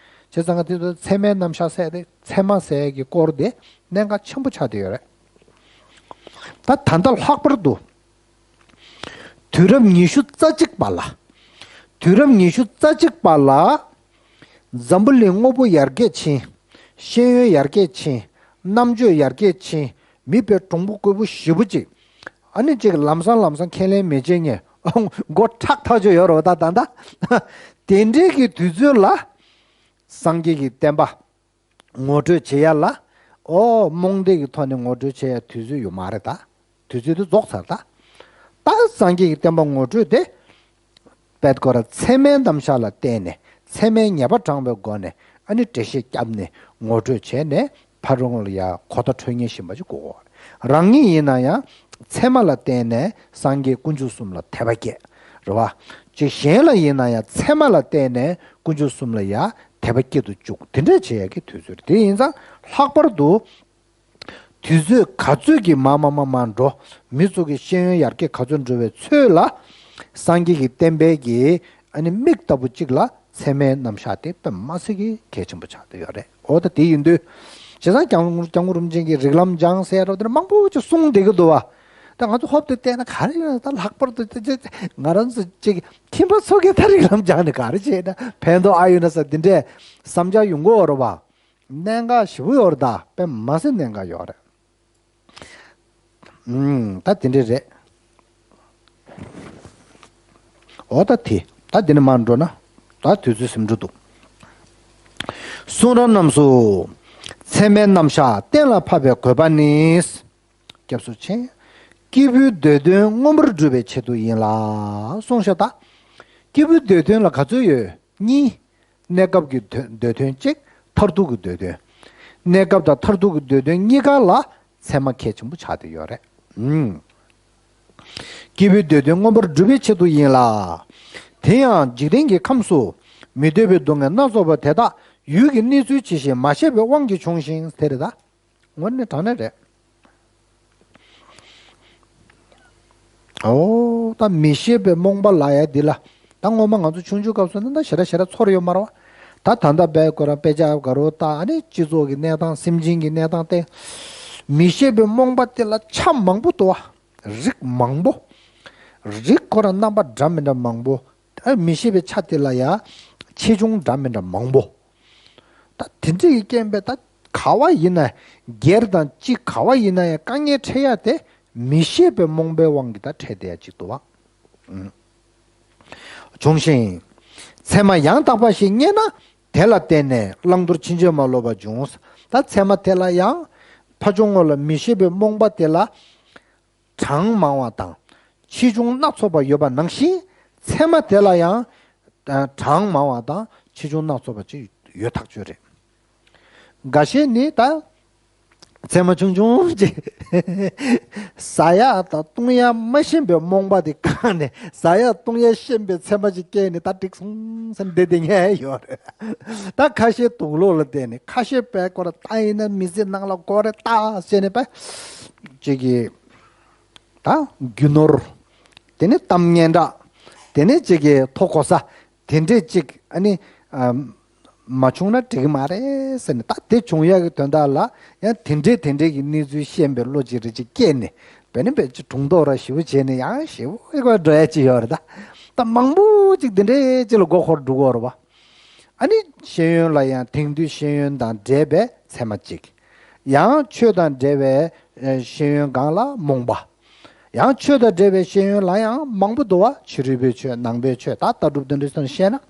བྱས་ཙང་ང་དེ་ཚོ་ཚད་མའི་རྣམ་གཞག་ཟེར་ཏེ་ཚད་མ་ཟེར་གྱི་སྐོར་དེ་གནད་འགག་ཆེན་པོ་ཆགས་བསྡད་ཡོད་རེད། ད་ད་ལྟ་ལྷག་པར་དུ་དུས་རབས་ཉི་ཤུ་རྩ་གཅིག་པ་ལ། དུས་རབས་ཉི་ཤུ་རྩ་གཅིག་པ་ལ་འཛམ་བུ་གླིང་དངོས་པོ་ཡར་རྒྱས་ཕྱིན། ཤེས་ཡོན་ཡར་རྒྱས་ཕྱིན། རྣམ་དཔྱོད་ཡར་རྒྱས་ཕྱིན། མི་དཔེ་གྲུང་པོ་རྐུན་པོ་ཞེ་པོ་ཅིག་ཨ་ནི་ཅིག་ལམ་སང་ལམ་སང་ཁས་ལེན་མི་བྱེད་མཁན་མགོ་ཁྲག་ཐག་ཆོད་ཡོད་རེད་བ་ད་ད་ད། དེ་འདྲའི་གི་དུས་ཚོད་ལ་སངས་རྒྱས་ཀྱི་བསྟན་པ་ ངོ་སྤྲོད་བྱེད་ཡ་ལ། ཨོ་རྨོངས་དད་ཀྱི་ཐོག་ནས་ངོ་སྤྲོད་བྱེད་ཡ་དུས་ཚོད་ཡོད་མ་རེད་ད། དུས་ཚོད་དེ་རྫོགས་ཚར་ད། ད་སངས་རྒྱས་ཀྱི་བསྟན་པ་ངོ་སྤྲོད་དེ། དཔེ་ཁོ་ར་ཚད་མའི་རྣམ་གཞག་ལ་བརྟེན་ནས་ཚད་མའི་ཉེས་པ་དྲངས་པའི་སྒོ་ནས་ཨ་ནི་འགྲེལ་བཤད་བརྒྱབ་ནས་ངོ་སྤྲོད་བྱས་ནས་ཕ་རོལ་ལ་ཡ་གོ་བརྡ་འཕྲོད་ངེས་བཞིན་པ་ཅིག་དགོས། རང་ཉིད་ཡིན་ན་ཡང་ཚད་མ་ལ་བརྟེན་ནས་སངས་རྒྱས་དཀོན་མཆོག་གསུམ་ལ་དད་པ་སྐྱེ། རེད་བ། ཅིག་གཞན་ལ་ཡིན་ན་ཡང་ཚད་མ་ལ་བརྟེན་ནས་དཀོན་མཆོག་གསུམ་ལ་ཡ་དད་པ་སྐྱེ་དུ་བཅུག་དེ་འདྲ་བྱེད་ཡ་གི་དུས་ཚོད་རེད། དེ་ཡིན་ཙང་ལྷག་པར་དུ། དུས་ཚོད་ག་ཚོད་ཀྱི་མ་མ་མ་མ་འགྲོ། མི་ཚོ་གི་ཤེས་ཡོན་ཡར་རྒྱས་ག་ཚོད་འགྲོ་བའི་ཚོད་ལ། སངས་རྒྱས་ཀྱི་བསྟན་པའི་གི་ཨ་ནི་མིག་ལྟ་བུ་གཅིག་ལ་ཚད་མའི་རྣམ་གཞག་དེ་དཔེ་མ་སྲིད་ཀྱི་གལ་ཆེན་པོ་ཆགས་བསྡད་ཡོད་རེད། འོ་ད་དེ་ཡིན་དུས། བྱས་ཙང་སྐྱབས་སྐྱབས་མགོན་རིན་པོ་ཆེ་གི་རིགས་ལམ་སྦྱངས་ཟེར་ཡ་རོ་དེ་འདྲ་མང་པོ་ཅིག་གསུངས་བསྡད་ཀྱི་འདུག་བ། ད་ང་ཚོ་ཧོབ་ཏེ་བལྟས་ན་ག་རེ་ཡོད་ན་ད་ལྷག་པར་དུ་ང་རང་ཚོ་ཅིག་ཁྱིམ་པ་ཚོ་གི་ད་རིགས་ལམ་སྦྱངས་ནས་ག་རེ་བྱས་ན་ཕན་ཐོགས་ཨ་ཡོད་ན་ས་འདི་འདྲས་བསམ་འཆར་ཡོང་གི་ཡོད་རེད་བ། གནད་འགག་ཞེ་པོ་ཡོད་རེད་ད། དཔེ་མ་སྲིད་གནད་འགག་ཡོད་རེད། ཨུམ། ད་དེ་འདྲ་རེད། འོ་ད་དེ་ད་དེ་ནས་མར་འགྲོ་ན་ད་དུས་ཚོད་ཟིན་འགྲོ་འདུག་གསུང་རབ་རྣམས་སུ། ཚད་མའི་རྣམ་གཞག་གཏན་ལ་ཕབ་པའི་དགོས་པ་ནི། སྐྱབས་སུ་མཆི། སྐྱེས་བུའི་འདོད་དོན་མངོན་པར་སྒྲུབ་པའི་ཆེད་དུ་ཡིན་ལ། གསུངས་ཤག་ད། སྐྱེས་བུའི་འདོད་དོན་ལ་ག་ཚོད་ཡོད། གཉིས། གནས་སྐབས་ཀྱི་འདོད་འདོད་དོན་གཅིག་མཐར་ཐུག་གི་འདོད་དོན། གནས་སྐབས་དང་མཐར་ཐུག་གི་འདོད་དོན་གཉིས་ཀ་ལ་ཚད་མ་གལ་ཆེན་པོ་ཆགས་བསྡད་ཡོད་རེད། ཨུམ། སྐྱེས་བུའི་འདོད་དོན་མངོན་པར་སྒྲུབ་པའི་ཆེད་དུ་ཡིན་ལ། དེ་ཡང་འཇིག་རྟེན་གྱི་ཁམས་སུ་མི་འདོད་པའི་སྡུག་བསྔལ་སྣ་ཚོགས་པ་དེ་དག་ཡུལ་གྱི་གནས་ཚུལ་ཇི་བཞིན་མ་ཤེས་པའི་དབང་གིས་བྱུང་ཞིང་དེ་རེད་ད། དངོས་གནས་དྲང་གནས་རེད། ཨོ། ད་མི་ཤེས་པའི་རྨོངས་པ་ལབ་ཡ་འདི་ལ། ད་སྔོན་མ་ང་ཚོ་ཆུང་ཆུང་སྐབས་སུ་ནི་ད་ཞེ་དྲག་ཞེ་དྲག་ཚོར་ཡོད་མ་རེད་བ། ད་ད་ལྟ་བས་ཁོ་རང་དཔེ་ཆ་དགའ་རོགས་ད་ཨ་ནི་སྤྱི་ཚོགས་ཀྱི་གནས་སྟངས་སེམས་ཅན་གྱི་གནས་སྟངས་ཏེ། མི་ཤེས་པའི་རྨོངས་པ་དེ་ལ་ཆ་མང་པོ་འདུག་བ། རིགས་མང་པོ། རིགས་ཁོ་རང་རྣམ་པ་འདྲ་མི་འདྲ་མང་པོ། ཨ་མི་ཤེས་པའི་ཆ་དེ་ལ་ཡ། ཆེ་ཆུང་འདྲ་མི་འདྲ་མང་པོ། ད་དེ་འདྲ་ཡི་རྐྱེན་པས་ད་ག་བ་ཡིན་ན་སྒེར་དང་སྤྱི་ག་བ་ཡིན་ན་ཡང་དཀའ་ངལ་འཕྲད་ཡ་དེ་མི་ཤེས་པའི་རྨོངས་པའི་དབང་གིས་ད་འཕྲད་བསྡད་ཡ་གཅིག་འདུག་བ། ཨུམ། བྱུང་ཞིང་། ཚད་མ་ཡང་དག་པ་ཞིག་རྙེད་ན་དེ་ལ་བརྟེན་ནས་བླང་དོར་ཕྱིན་ཆད་མ་ལོག་པ་འབྱུང་། ད་ཚད་མ་དེ་ལ་ཡང་ཕ་ཆུང་ངོ་ལ་མི་ཤེས་པའི་རྨོངས་པ་དེ་ལ། གྲངས་མང་བ་དང་ཆེ་ཆུང་སྣ་ཚོགས་པ་ཡོད་པ་ནང་བཞིན་ཚད་མ་དེ་ལ་ཡང་གྲངས་མང་བ་དང་ཆེ་ཆུང་སྣ་ཚོགས་པ་ཅིག་ཡོད་ཐག་ཆོད་རེད། འགའ་ཤས་ནི་ད་ཚད་མ་ཆུང་ཆུང་ཅིག་ཟ་ཡག་དང་བཏུང་ཡག་མ་ཤེས་པའི་རྨོངས་པ་དེ་བཀག་ནས་ཟ་ཡག་བཏུང་ཡག་ཤེས་པའི་ཚད་མ་ཅིག་སྐྱེས་ནས་ད་འགྲིག་སོང་ཟེར་བསྡད་བསྡད་མཁན་ཡོད་རེད། ད་ཁ་ཤས་དུག་ལོག་ལ་བལྟས་ནས་ཁ་ཤས་པས་ཁོ་ར་ད་ཡིན་ན་མི་ཚེ་ནང་ལ་དགོས་རེད་ད་ཟེར་ནས་པས་ཅིག་གིས། ད་རྒྱུ་ནོར། དེ་ནས་གཏམ་སྙན་གྲགས། དེ་ནས་ཅིག་གི་མཐོ་གོ་ས། དེ་འདྲས་ཅིག་ཨ་ནི། ཨམ། མ་བྱུང་ན་འགྲིག་གི་མ་རེད་ཟེར་ནས་ད་དེ་བྱུང་ཡག་གི་དོན་དག་ལ་ཡང་དེ་འདྲས་དེ་འདྲས་ཀྱི་གནས་ཚུལ་ཤེས་པའི་བློ་ཅིག་རེ་ཅིག་སྐྱེས་ནས་བེ་ནི་བེ་ཅིག་གྲུང་ལྡོག་ར་ཞེ་པོ་བྱས་ནས་ཡང་ཞེ་པོ་ཨེ་གོ་འགྲོ་ཡ་ཅིག་ཡོད་རེད་ད། ད་མང་པོ་ཅིག་དེ་འདྲས་ཅིག་ལ་མགོ་འཁོར་འགྲོ་གི་ཡོད་རེད་བ། ཨ་ནི་ཤེས་ཡོན་ལ་ཡང་དེང་དུས་ཤེས་ཡོན་དང་འབྲེལ་བའི་ཚད་མ་གཅིག་ཡང་ཆོས་དང་འབྲེལ་བའི་ཨེ་ཤེས་ཡོན་སྒང་ལ་རྨོངས་པ། ཡང་ཆོས་དང་འབྲེལ་བའི་ཤེས་ཡོན་ལ་ཡང་མང་པོ་འདུག་བ། ཕྱི་རོལ་པའི་ཆོས་ནང་པའི་ཆོས་ད་ལྟ་གྲུབ་དོན་འདྲ་ཚོ་བཤད་ན།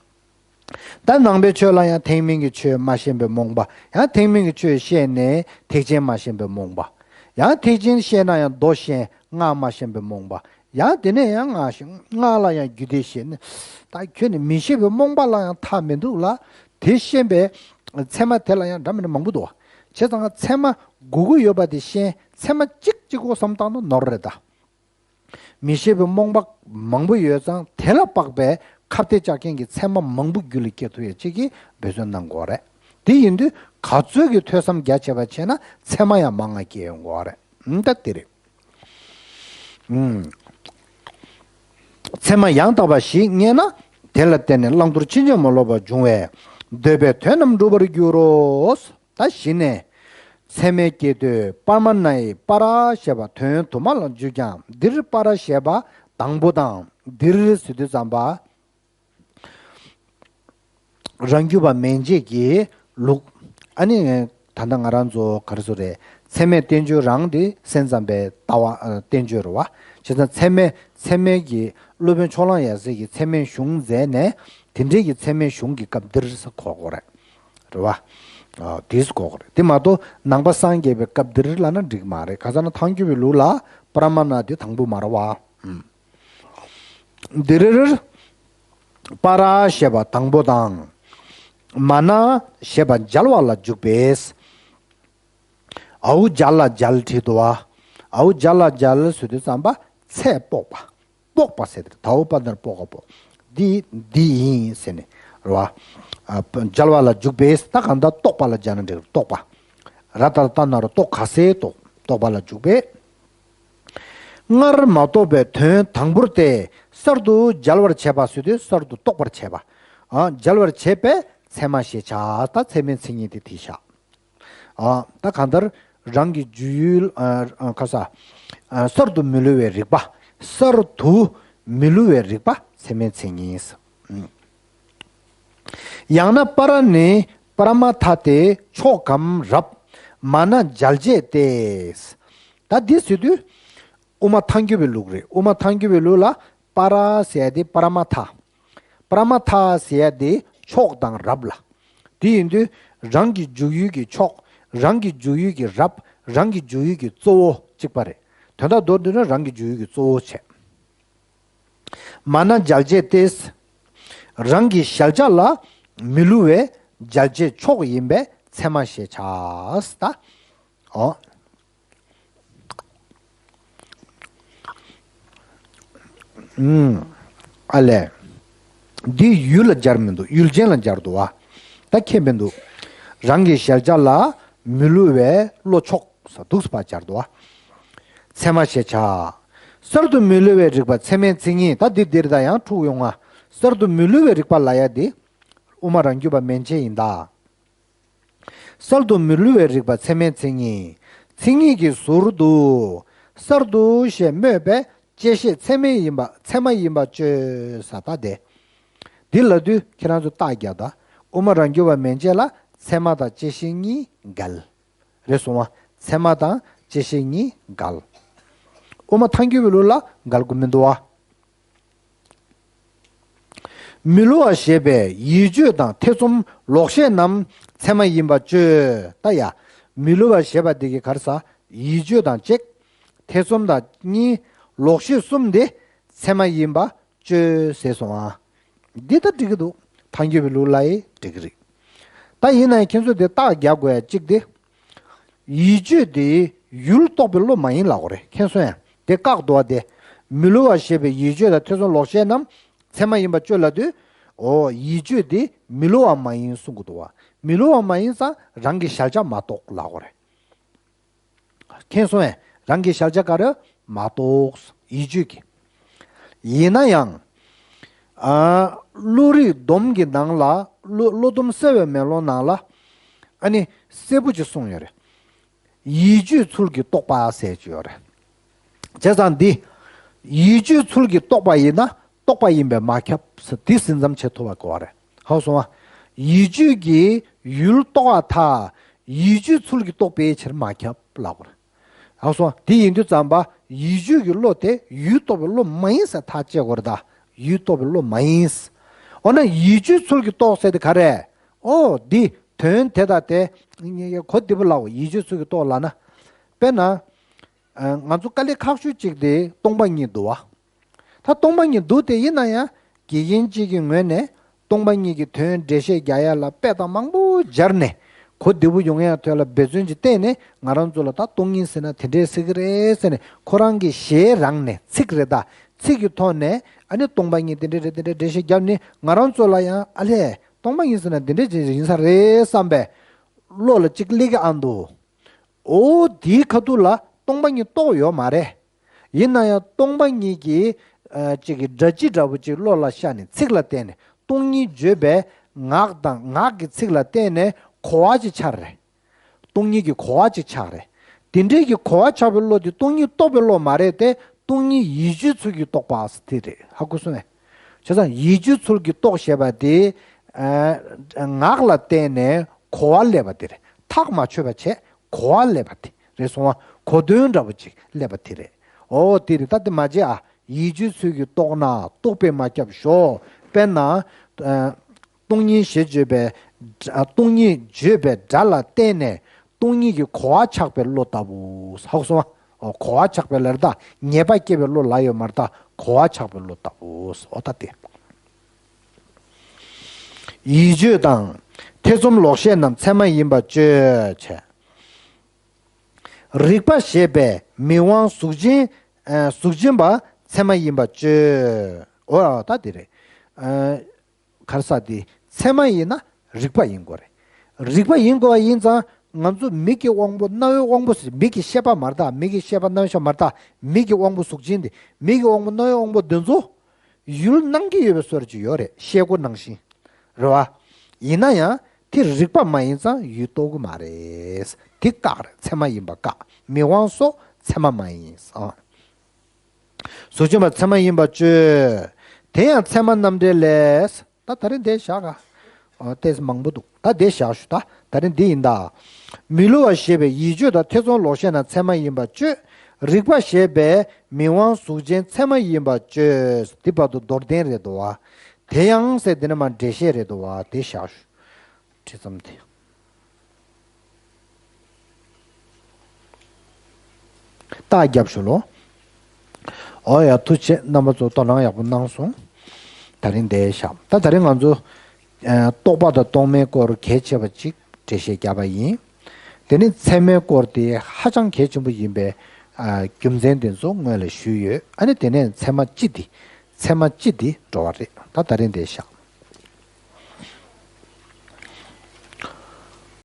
ད་ནང་པའི་ཆོས་ལ་ཡང་ཐེག་དམན་གྱི་ཆོས་མ་ཤེས་པའི་རྨོངས་པ། ཡང་ཐེག་དམན་གྱི་ཆོས་ཤེས་ནས་ཐེག་ཆེན་མ་ཤེས་པའི་རྨོངས་པ། ཡང་ཐེག་ཆེན་ཤེས་ན་ཡང་མདོ་ཤེས་སྔགས་མ་ཤེས་པའི་རྨོངས་པ། ཡང་དེ་ནས་ཡང་སྔགས་ཤེས་སྔགས་ལ་ཡང་རྒྱུད་སྡེ་ཤེས་ནས། ད་ཁྱོད་ནི་མི་ཤེས་པའི་རྨོངས་པ་ལ་ཡང་མཐའ་མི་འདུག་ལ། དེ་ཤེས་པའི་ཚད་མ་དེ་ལ་ཡང་འདྲ་མི་འདྲ་མང་པོ་འདུག་བ། བྱས་ཙང་ཚད་མ་དགུ་དགུ་ཡོད་པ་དེ་ཤེས་ཚད་མ་གཅིག་གཅིག་པོ་བསམ་བཏང་ན་ནོར་རེད་ད། མི་ཤེས་པའི་རྨོངས་པ་མང་པོ་ཡོད་ཙང་དེ་ལ་དཔག་པའི་ཁ་གཏད་བཅག་མཁན་གྱི་ཚད་མ་མང་པོ་རྒྱུད་ལ་སྐྱེ་ཐུབ་ཡ་གཅིག་གིས་འབད་བརྩོན་གནང་དགོས་རེད། དེ་ཡིན་དུས་ག་ཚོད་ཀྱི་ཐོས་བསམ་རྒྱ་ཆེ་བ་བྱས་ན་ཚད་མ་ཡང་མང་ང་སྐྱེ་ཡོང་དགོས་རེད། ད་དེ་རེད། ཚད་མ་ཡང་དག་པ་ཞིག་རྙེད་ན་དེ་ལ་བརྟེན་ནས་བླང་དོར་ཕྱིན་ཅི་མ་ལོག་པར་འབྱུང་བས་འདོད་པའི་དོན་རྣམས་འགྲུབ་པར་འགྱུར་རོ། ད་གཞི་ནས་ཚད་མའི་སྐྱེ་དུས་པར་མ་ན་ཡི་པཱ་ར་ཞེས་པ་དོན་དུ་མ་ལ་འཇུག་ཀྱང་འདིར་པཱ་ར་ཞེས་པ་དང་པོ་དང་འདིར་ཟེར་དུས་ཙམ་པ། རང་རྒྱུད་པ་མན་ཆད་ཀྱི་ལུགས། ཨ་ནི་ད་ལྟ་ང་རང་ཚོ་ག་རེ་ཟེར་རེད། ཚད་མའི་བསྟན་བཅོས་རང་དེ་སེམས་ཙམ་པའི་ལྟ་བ་ཨ་བསྟན་བཅོས་རེད་བ། བྱས་ཙང་ཚད་མའི་ཚད་མའི་གི་སློབ་དཔོན་ཕྱོགས་གླང་ཡབ་སྲས་ཀྱིས་ཚད་མའི་གཞུང་མཛད་ནས་དེ་འདྲའི་གི་ཚད་མའི་གཞུང་གི་སྐབས་འདིར་ས་གོ་དགོས་རེད། རེད་བ། ཨ། དེས་གོ་གི་རེད། དེ་མ་གཏོགས་ནང་པ་སངས་རྒྱས་པའི་སྐབས་འདིར་ལབ་ན་འགྲིག་མ་རེད། ག་ཟེར་ན་ཐལ་འགྱུར་བའི་ལུགས་ལ་པ་ར་མ་ན་དེ་དང་པོ་མ་རེད་བ། ཨུམ། འདིར་པ་ར་ཞེས་པ་དང་པོ་དང་། མ་ན་ཞེས་པ་སྦྱར་བ་ལ་འཇུག་པས། ཨའུ་སྦྱར་ལ་སྦྱར་བྲིས་འདུག་བ། ཨའུ་སྦྱར་ལ་སྦྱར་ཟེར་དུས་ཙམ་པ་ཚད་དཔོག་པ། དཔོག་པ་ཟེར་དེ་རེད། དའོ་པ་ནར་སྤོ་ག་པོ། འདི་འདི་ཡིན་ཟེར་ནས་རེད་བ། ཨ། སྦྱར་བ་ལ་འཇུག་པས། ད་གང་ལྟར་རྟོག་པ་ལ་སྦྱར་ན་འགྲིག་རྟོག་པ། ར་ཏ་ར་ཏ་ན་རོ་རྟོག་ག་སའི་རྟོག་རྟོག་པ་ལ་འཇུག་པས། སྔར་མ་རྟོགས་པའི་དོན་དང་པོར་ཏེ་གསར་དུ་སྦྱར་བར་བྱེད་པ་ཟེར་དུས་གསར་དུ་རྟོགས་པར་བྱེད་པ། ཨ། སྦྱར་བར་བྱེད་པས་ཚད་མ་ཞེས་བྱ། ད་ཚད་མའི་མཚན་ཉིད་དེ་དེ་བཞག་ཨ། ད་གང་ལྟར་རང་གི་སྦྱོར་ཡུལ། ཨ། ཨ། ཁ་ས། ཨ། གསར་དུ་མི་བསླུ་བའི་རིག་པ། གསར་དུ་མི་བསླུ་བའི་རིག་པ་ཚད་མའི་མཚན་ཉིད། ཡང་ན་པ་ར་ནི་པ་ར་མ་ཐ་སྟེ་མཆོག་གམ་རབ། མ་ན་འཇལ་བྱེད་དེ། ད་འདི་ཟེར་དུས་དབུ་མ་ཐལ་འགྱུར་བའི་ལུགས་རེད། དབུ་མ་ཐལ་འགྱུར་བའི་ལུགས་ལ་པ་ར་ཟེར་ཡ་དེ་པ་ར་མ་ཐ། པ་ར་མ་ཐ་ཟེར་ཡ་དེ་མཆོག་དང་རབ་ལ། དེ་ཡིན་དུས་རང་གི་འཇུག་ཡུལ་གྱི་མཆོག་རང་གི་འཇུག་ཡུལ་གྱི་རབ། རང་གི་འཇུག་ཡུལ་གྱི་གཙོ་བོ་གཅིག་པ་རེད། དོན་དག་མདོར་བསྡུས་ན་རང་གི་འཇུག་ཡུལ་གྱི་གཙོ་བོ་བྱས། མ་ན་འཇལ་བྱེད་དེ། རང་གི་གཞལ་བྱ་ལ་མི་བསླུ་བའི་འཇལ་བྱེད་མཆོག་ཡིན་པས་ཚད་མ་ཞེས་བྱ། ད། ཨོ། ཨུམ། ཨ་ལས། འདི་ཡུལ་ལ་སྦྱར་མི་འདུག་ཡུལ་ཅན་ལ་སྦྱར་འདུག་བ། ད་ཁྱད་མི་འདུག་རང་གི་གཞལ་བྱ་ལ་མི་བསླུ་བའི་བློ་མཆོག་ས་འདུག་སེ་ཕར་སྦྱར་འདུག་བ། ཚད་མ་ཞེས་བྱ། གསར་དུ་མི་བསླུ་བའི་རིག་པ་ཚད་མའི་མཚན་ཉིད། ད་འདི་འདིར་ད་ཡང་འཁྲུག་ཡོང་ང་། གསར་དུ་མི་བསླུ་བའི་རིག་པ་ལབ་ཡ་འདི། དབུ་མ་རང་རྒྱུད་པ་མན་ཆད་ཡིན་ད། གསར་དུ་མི་བསླུ་བའི་རིག་པ་ཚད་མའི་མཚན་ཉིད། མཚན་ཉིད་ཀྱི་ཟུར་དུ། གསར་དུ་ཞེས་སྨོས་པས་བཅད་ཤེས་ཚད་མ་ཡིན་པ་ཚད་མ་ཡིན་པ་གཅོད་ས་ད་དེ། འདི་ལབ་དུས་ཁྱེད་རང་ཚོ་རྟགས་རྒྱག་ད། དབུ་མ་རང་རྒྱུད་པ་མན་ཆད་ལ་ཚད་མ་དང་བཅད་ཤེས་གཉིས་འགལ། རེད་སོང་བ། ཚད་མ་དང་བཅད་ཤེས་གཉིས་འགལ། དབུ་མ་ཐལ་འགྱུར་བའི་ལུགས་ལ་འགལ་དགོས་མི་འདུག་བ། མི་བསླུ་བ་ཞེས་པའི་ཡིད་དཔྱོད་དང་ཐེ་ཚོམ་ལོག་ཤེས་རྣམས་ཚད་མ་ཡིན་པ་གཅོད། ད་ཡ། མི་བསླུ་བ་ཞེས་པ་འདི་གི་ག་རེ་ཟ། ཡིད་དཔྱོད་དང་གཅིག་ཐེ་ཚོམ་དང་གཉིས། ལོག་ཤེས་གསུམ་འདི་ཚད་མ་ཡིན་པ་གཅོད་ཟེར་སོང་ཨ། འདི་ད་འགྲིག་གི་འདུག་ཐལ་འགྱུར་བའི་ལུགས་ལ་ཡི་འགྲིག་གི་རེད། ད་ཡིན་ན་ཡང་ཁྱེད་ཚོས་དེ་རྟགས་རྒྱག་དགོས་ཡ་གཅིག་དེ། ཡིད་དཔྱོད་དེ་ཡུལ་རྟོགས་པའི་བློ་མ་ཡིན་ལབ་དགོས་རེད། མཁྱེན་སོང་ཡ། དེ་བཀག་འདུག་བ་དེ། མི་བསླུ་བ་ཞེས་པའི་ཡིད་དཔྱོད་དང་ཐེ་ཚོམ་ལོག་ཤེས་རྣམས་ཚད་མ་ཡིན་པ་གཅོད་ལབ་དུས། འོ་ཡིད་དཔྱོད་དེ་མི་བསླུ་བ་མ་ཡིན་གསུང་གི་འདུག་བ། མི་བསླུ་བ་མ་ཡིན་ཙང་རང་གི་གཞལ་བྱ་མ་རྟོགས་ལབ་དགོས་རེད། མཁྱེན་སོང་ངས། རང་གི་གཞལ་བྱ་ག་རེ་མ་རྟོགས། ཡིད་དཔྱོད་ཀྱི། ཡིན་ན་ཡང་། ཨ། བློ་རིག་སྡོམ་གྱི་ནང་ལ། བློ་བློ་སྡོམ་གསལ་བའི་མེ་ལོང་ནང་ལ། ཨ་ནི་གསལ་པོ་ཅིག་གསུངས་ཡོད་རེད། ཡིད་དཔྱོད་ཚུལ་གྱིས་རྟོགས་པ་ཟེར་གྱི་ཡོད་རེད། བྱས་ཙང་འདི། ཡིད་དཔྱོད་ཚུལ་གྱིས་རྟོགས་པ་ཡིན་ན། རྟོགས་པ་ཡིན་པས་མ་ཁྱབ་ཟེར་འདི་ཟིན་ཙམ་བྱེད་ཐུབ་པ་དགོས་པ་རེད། ཧ་གོ་སོང་ང་། ཡིད་དཔྱོད་ཀྱིས་ཡུལ་རྟོགས་པ་ཐལ། ཡིད་དཔྱོད་ཚུལ་གྱིས་རྟོགས་པའི་ཕྱིར་མ་ཁྱབ་ལབ་དགོས་རེད། ཧ་གོ་སོང་ང་། དེ་ཡིན་དུས་ཙམ་པ་ཡིད་དཔྱོད་ཀྱི་བློ་དེ་ཡུལ་རྟོགས་པའི་བློ་མ་ཡིན་ཟེར་ཐག་བཅད་དགོས་རེད་ད། ཡུལ་རྟོགས་པའི་བློ་མ་ཡིན། འོ་ན་ཡིད་དཔྱོད་ཚུལ་གྱིས་རྟོགས་ཟེར་དེ་ག་རེ། ཨོ་འདི་དོན་དེ་དང་དེ། གོ་བདེ་པོ་ལབ་དགོས། ཡིད་དཔྱོད་ཚུལ་གྱིས་རྟོགས་ལབ་ན། དཔེར་ན། ཨ། ང་ཚོ་དཀའ་ལས་ཁག་ཤོས་གཅིག་དེ་སྟོང་པ་ཉིད་འདུལ་བ། ད་སྟོང་པ་ཉིད་འདུལ་དེ་ཡིན་ན་ཡང་དགེ་རྒན་གཅིག་གི་ངོས་ནས་སྟོང་པ་ཉིད་ཀྱི་དོན་འགྲེལ་བཤད་རྒྱག་ཡ་ལ་དཔེ་དང་མང་པོ་སྦྱར་ནས་གོ་བདེ་པོ་ཡོང་ཡ་ཐོག་ལ་འབད་བརྩོན་ཅིག་བསྟན་ནས། ང་རང་ཚོ་ལ་ད་སྟོང་ཉིད་ཟེར་ན་དེ་འདྲས་ཟེར་གི་རེད་ཟེར་ནས་ཁོ་རང་གི་ཞལ་རང་ནས་ཚིག་རེ་ད་ཚིག་གི་ཐོག་ནས། ཨ་ནི་སྟོང་པ་ཉིད་དེ་འདྲས་རེད། དེ་འདྲས་འགྲེལ་བཤད་བརྒྱབ་ནས་ང་རང་ཚོ་ལ་ཡང་ཨ་ལས་སྟོང་པ་ཉིད་ཟེར་ན་དེ་འདྲས་ཅིག་ཡིན་ས་རེད་བསམ་པའི་བློ་ལ་ཅིག་སླེབས་ཀྱི་ཨ་འདུག་འོ་དེའི་ཁ་ཐུག་ལ་སྟོང་པ་ཉིད་རྟོགས་ཡོད་མ་རེད། ཡིན་ན་ཡང་སྟོང་པ་ཉིད་ཀྱི། ཨ། ཅིག་གི་སྒྲ་སྤྱི་འདྲ་པོ་ཅིག་བློ་ལ་ཤར་ནས་ཚིག་ལ་བརྟེན་ནས་སྟོང་ཉིད་བརྗོད་པའི་ངག་དང་ངག་གི་ཚིག་ལ་བརྟེན་ནས་གོ་བ་ཅིག་ཆགས་རེད། སྟོང་ཉིད་ཀྱི་གོ་བ་ཅིག་ཆགས་རེད། དེ་འདྲའི་གི་གོ་བ་ཆགས་པའི་བློ་དེ་སྟོང་ཉིད་རྟོགས་པའི་བློ་མ་རེད་དེ། སྟོང་ཉིད་ཡིད་དཔྱོད་ཚུལ་གྱིས་རྟོགས་པ་ཟེར་དེ་རེད། ཧ་གོ་སོང་ངས། བྱས་ཙང་ཡིད་དཔྱོད་ཚུལ་གྱིས་རྟོགས་ཞེས་པ་དེ། ཨ། ངག་ལ་བརྟེན་ནས་གོ་བ་སླེབས་པ་དེ་རེད། ཐག་མ་ཆོད་པ་བྱས་གོ་བ་སླེབས་པ་དེ་རེད་སོང་བ། གོ་དོན་འདྲ་པོ་ཅིག་སླེབས་པ་དེ་རེད། འོ་དེ་རེད། ད་དེ་མ་བརྗེད་ཨ། ཡིད་དཔྱོད་ཚུལ་གྱིས་རྟོགས་ན་རྟོགས་པས་མ་ཁྱབ་ཞོག་དཔེར་ན། ཨ། སྟོང་ཉིད་ཞེས་བརྗོད་པའི་ སྟོང་ཉིད་བརྗོད་པའི་སྒྲ་ལ་བརྟེན་ནས་སྟོང་ཉིད་ཀྱི་གོ་བ་ཆགས་པའི་བློ་ལྟ་བུ། ཧ་གོ་སོང་ང་། ཨོ། གོ་བ་ཆགས་པའི་ལབ་ད་ངེས་པ་སྐྱེ་བའི་བློ་ལབ་ཡོད་མ་རེད་ད། གོ་བ་ཆགས་པའི་བློ་ལྟ་བུ། ཨོ་ད་དེ། ཡིད་དཔྱོད་དང་། ཐེ་ཚོམ་ལོག་ཤེས་རྣམས་ཚད་མ་ཡིན་པར་དཔྱོད་བྱས། རིག་པ་ཞེས་པས་མིག་དབང་གཟུགས་ཅན། ཨ། གཟུགས་ཅན་པ་ཚད་མ་ཡིན་པར་དཔྱོད། འོ་ད་དེ་རེད། ཨ། ག་རེ་ཟེར་དེ། ཚད་མ་ཡིན་ན་རིག་པ་ཡིན་དགོས་རེད། རིག་པ་ཡིན་དགོས་པ་ཡིན་ཙང་ང་ཚོ་མིག་གི་དབང་པོ་རྣ་བའི་དབང་པོ་ཟེར། མིག་གི་ཤེས་པ་མ་རེད་ད། མིག་གི་ཤེས་པ་རྣ་བའི་ཤེས་པ་མ་རེད་ད། མིག་གི་དབང་པོ་གཟུགས་ཅན་དེ། མིག་གི་དབང་པོ་རྣ་བའི་དབང་པོ་དེ་ཚོ་ཡུལ་སྣང་གི་ཡོད་པའི་བཟོ་འདྲ་ཅིག་ཡོད་རེད། ཤེལ་སྒོ་ནང་བཞིན། རེད་བ། ཡིན་ན་ཡང་དེ་རིག་པ་མ་ཡིན་ཙང་ཡུལ་རྟོགས་ཀྱི་མ་རེད། དེ་བཀག་རེད། ཚད་མ་ཡིན་པ་བཀག་མིག་དབང་སོགས་ཚད་མ་མ་ཡིན་ཟེར། གཟུགས་ཅན་པ་ཚད་མ་ཡིན་པར་དཔྱོད། དེ་ཡང་ཚད་མ་རྣམ་འགྲེལ་ལས། ད་ད་རིང་འདི་བཞག་ག་ཨོ། ཏོག་ཙམ་མང་པོ་འདུག་ད་འདི་བཞག་ཞུ། ད་ད་རིང་འདི་ཡིན་ད། མི་སླུ་བ་ཞེས་པས་ཡིད་དཔྱོད་དང་ཐེ་ཚོམ་ལོག་ཤེས་རྣམས་ཚད་མ་ཡིན་པར་དཔྱོད། རིག་པ་ཞེས་པས་མིག་དབང་གཟུགས་ཅན་ཚད་མ་ཡིན་པར་དཔྱོད། འདི་བར་དུ་མདོར་བསྟན་རེད་འདུག་བ། དེ་ཡང་ཟེར་འདི་ནས་མར་འགྲེལ་བཤད་རེད་འདུག་བ། དེ་བཞག་ཞུ། བྲིས་ཙམ་དེ། རྟགས་རྒྱབ་ཞུ་ལོ། ཨོ་ཡ། ཐུགས་རྗེ་ཆེ། རྣམ་པ་ཚོ་དོ་སྣང་ཡག་པོ་གནང་སོང་། ད་རིང་འདི་བཞག་ད་ད་རིང་ང་ཚོ། ཨ། རྟོག་པ་དང་རྟོག་མེད་སྐོར་གལ་ཆེ་བ་གཅིག་འགྲེལ་བཤད་བརྒྱབ་པ་ཡིན། དེ་ནས་ཚད་མའི་སྐོར་དེ་ཧ་ཅང་གལ་ཆེན་པོ་ཡིན་པའི། ཨ། རྒྱུ་མཚན་དེ་ཚོ་སྔོན་ལ་ཞུས་ཡོད། ཨ་ནི་དེ་ནས་ཚད་མ་སྤྱི་དེ། ཚད་མ་སྤྱི་དེ་འགྲོ་བ་རེད། ད་ད་རིང་འདི་བཞག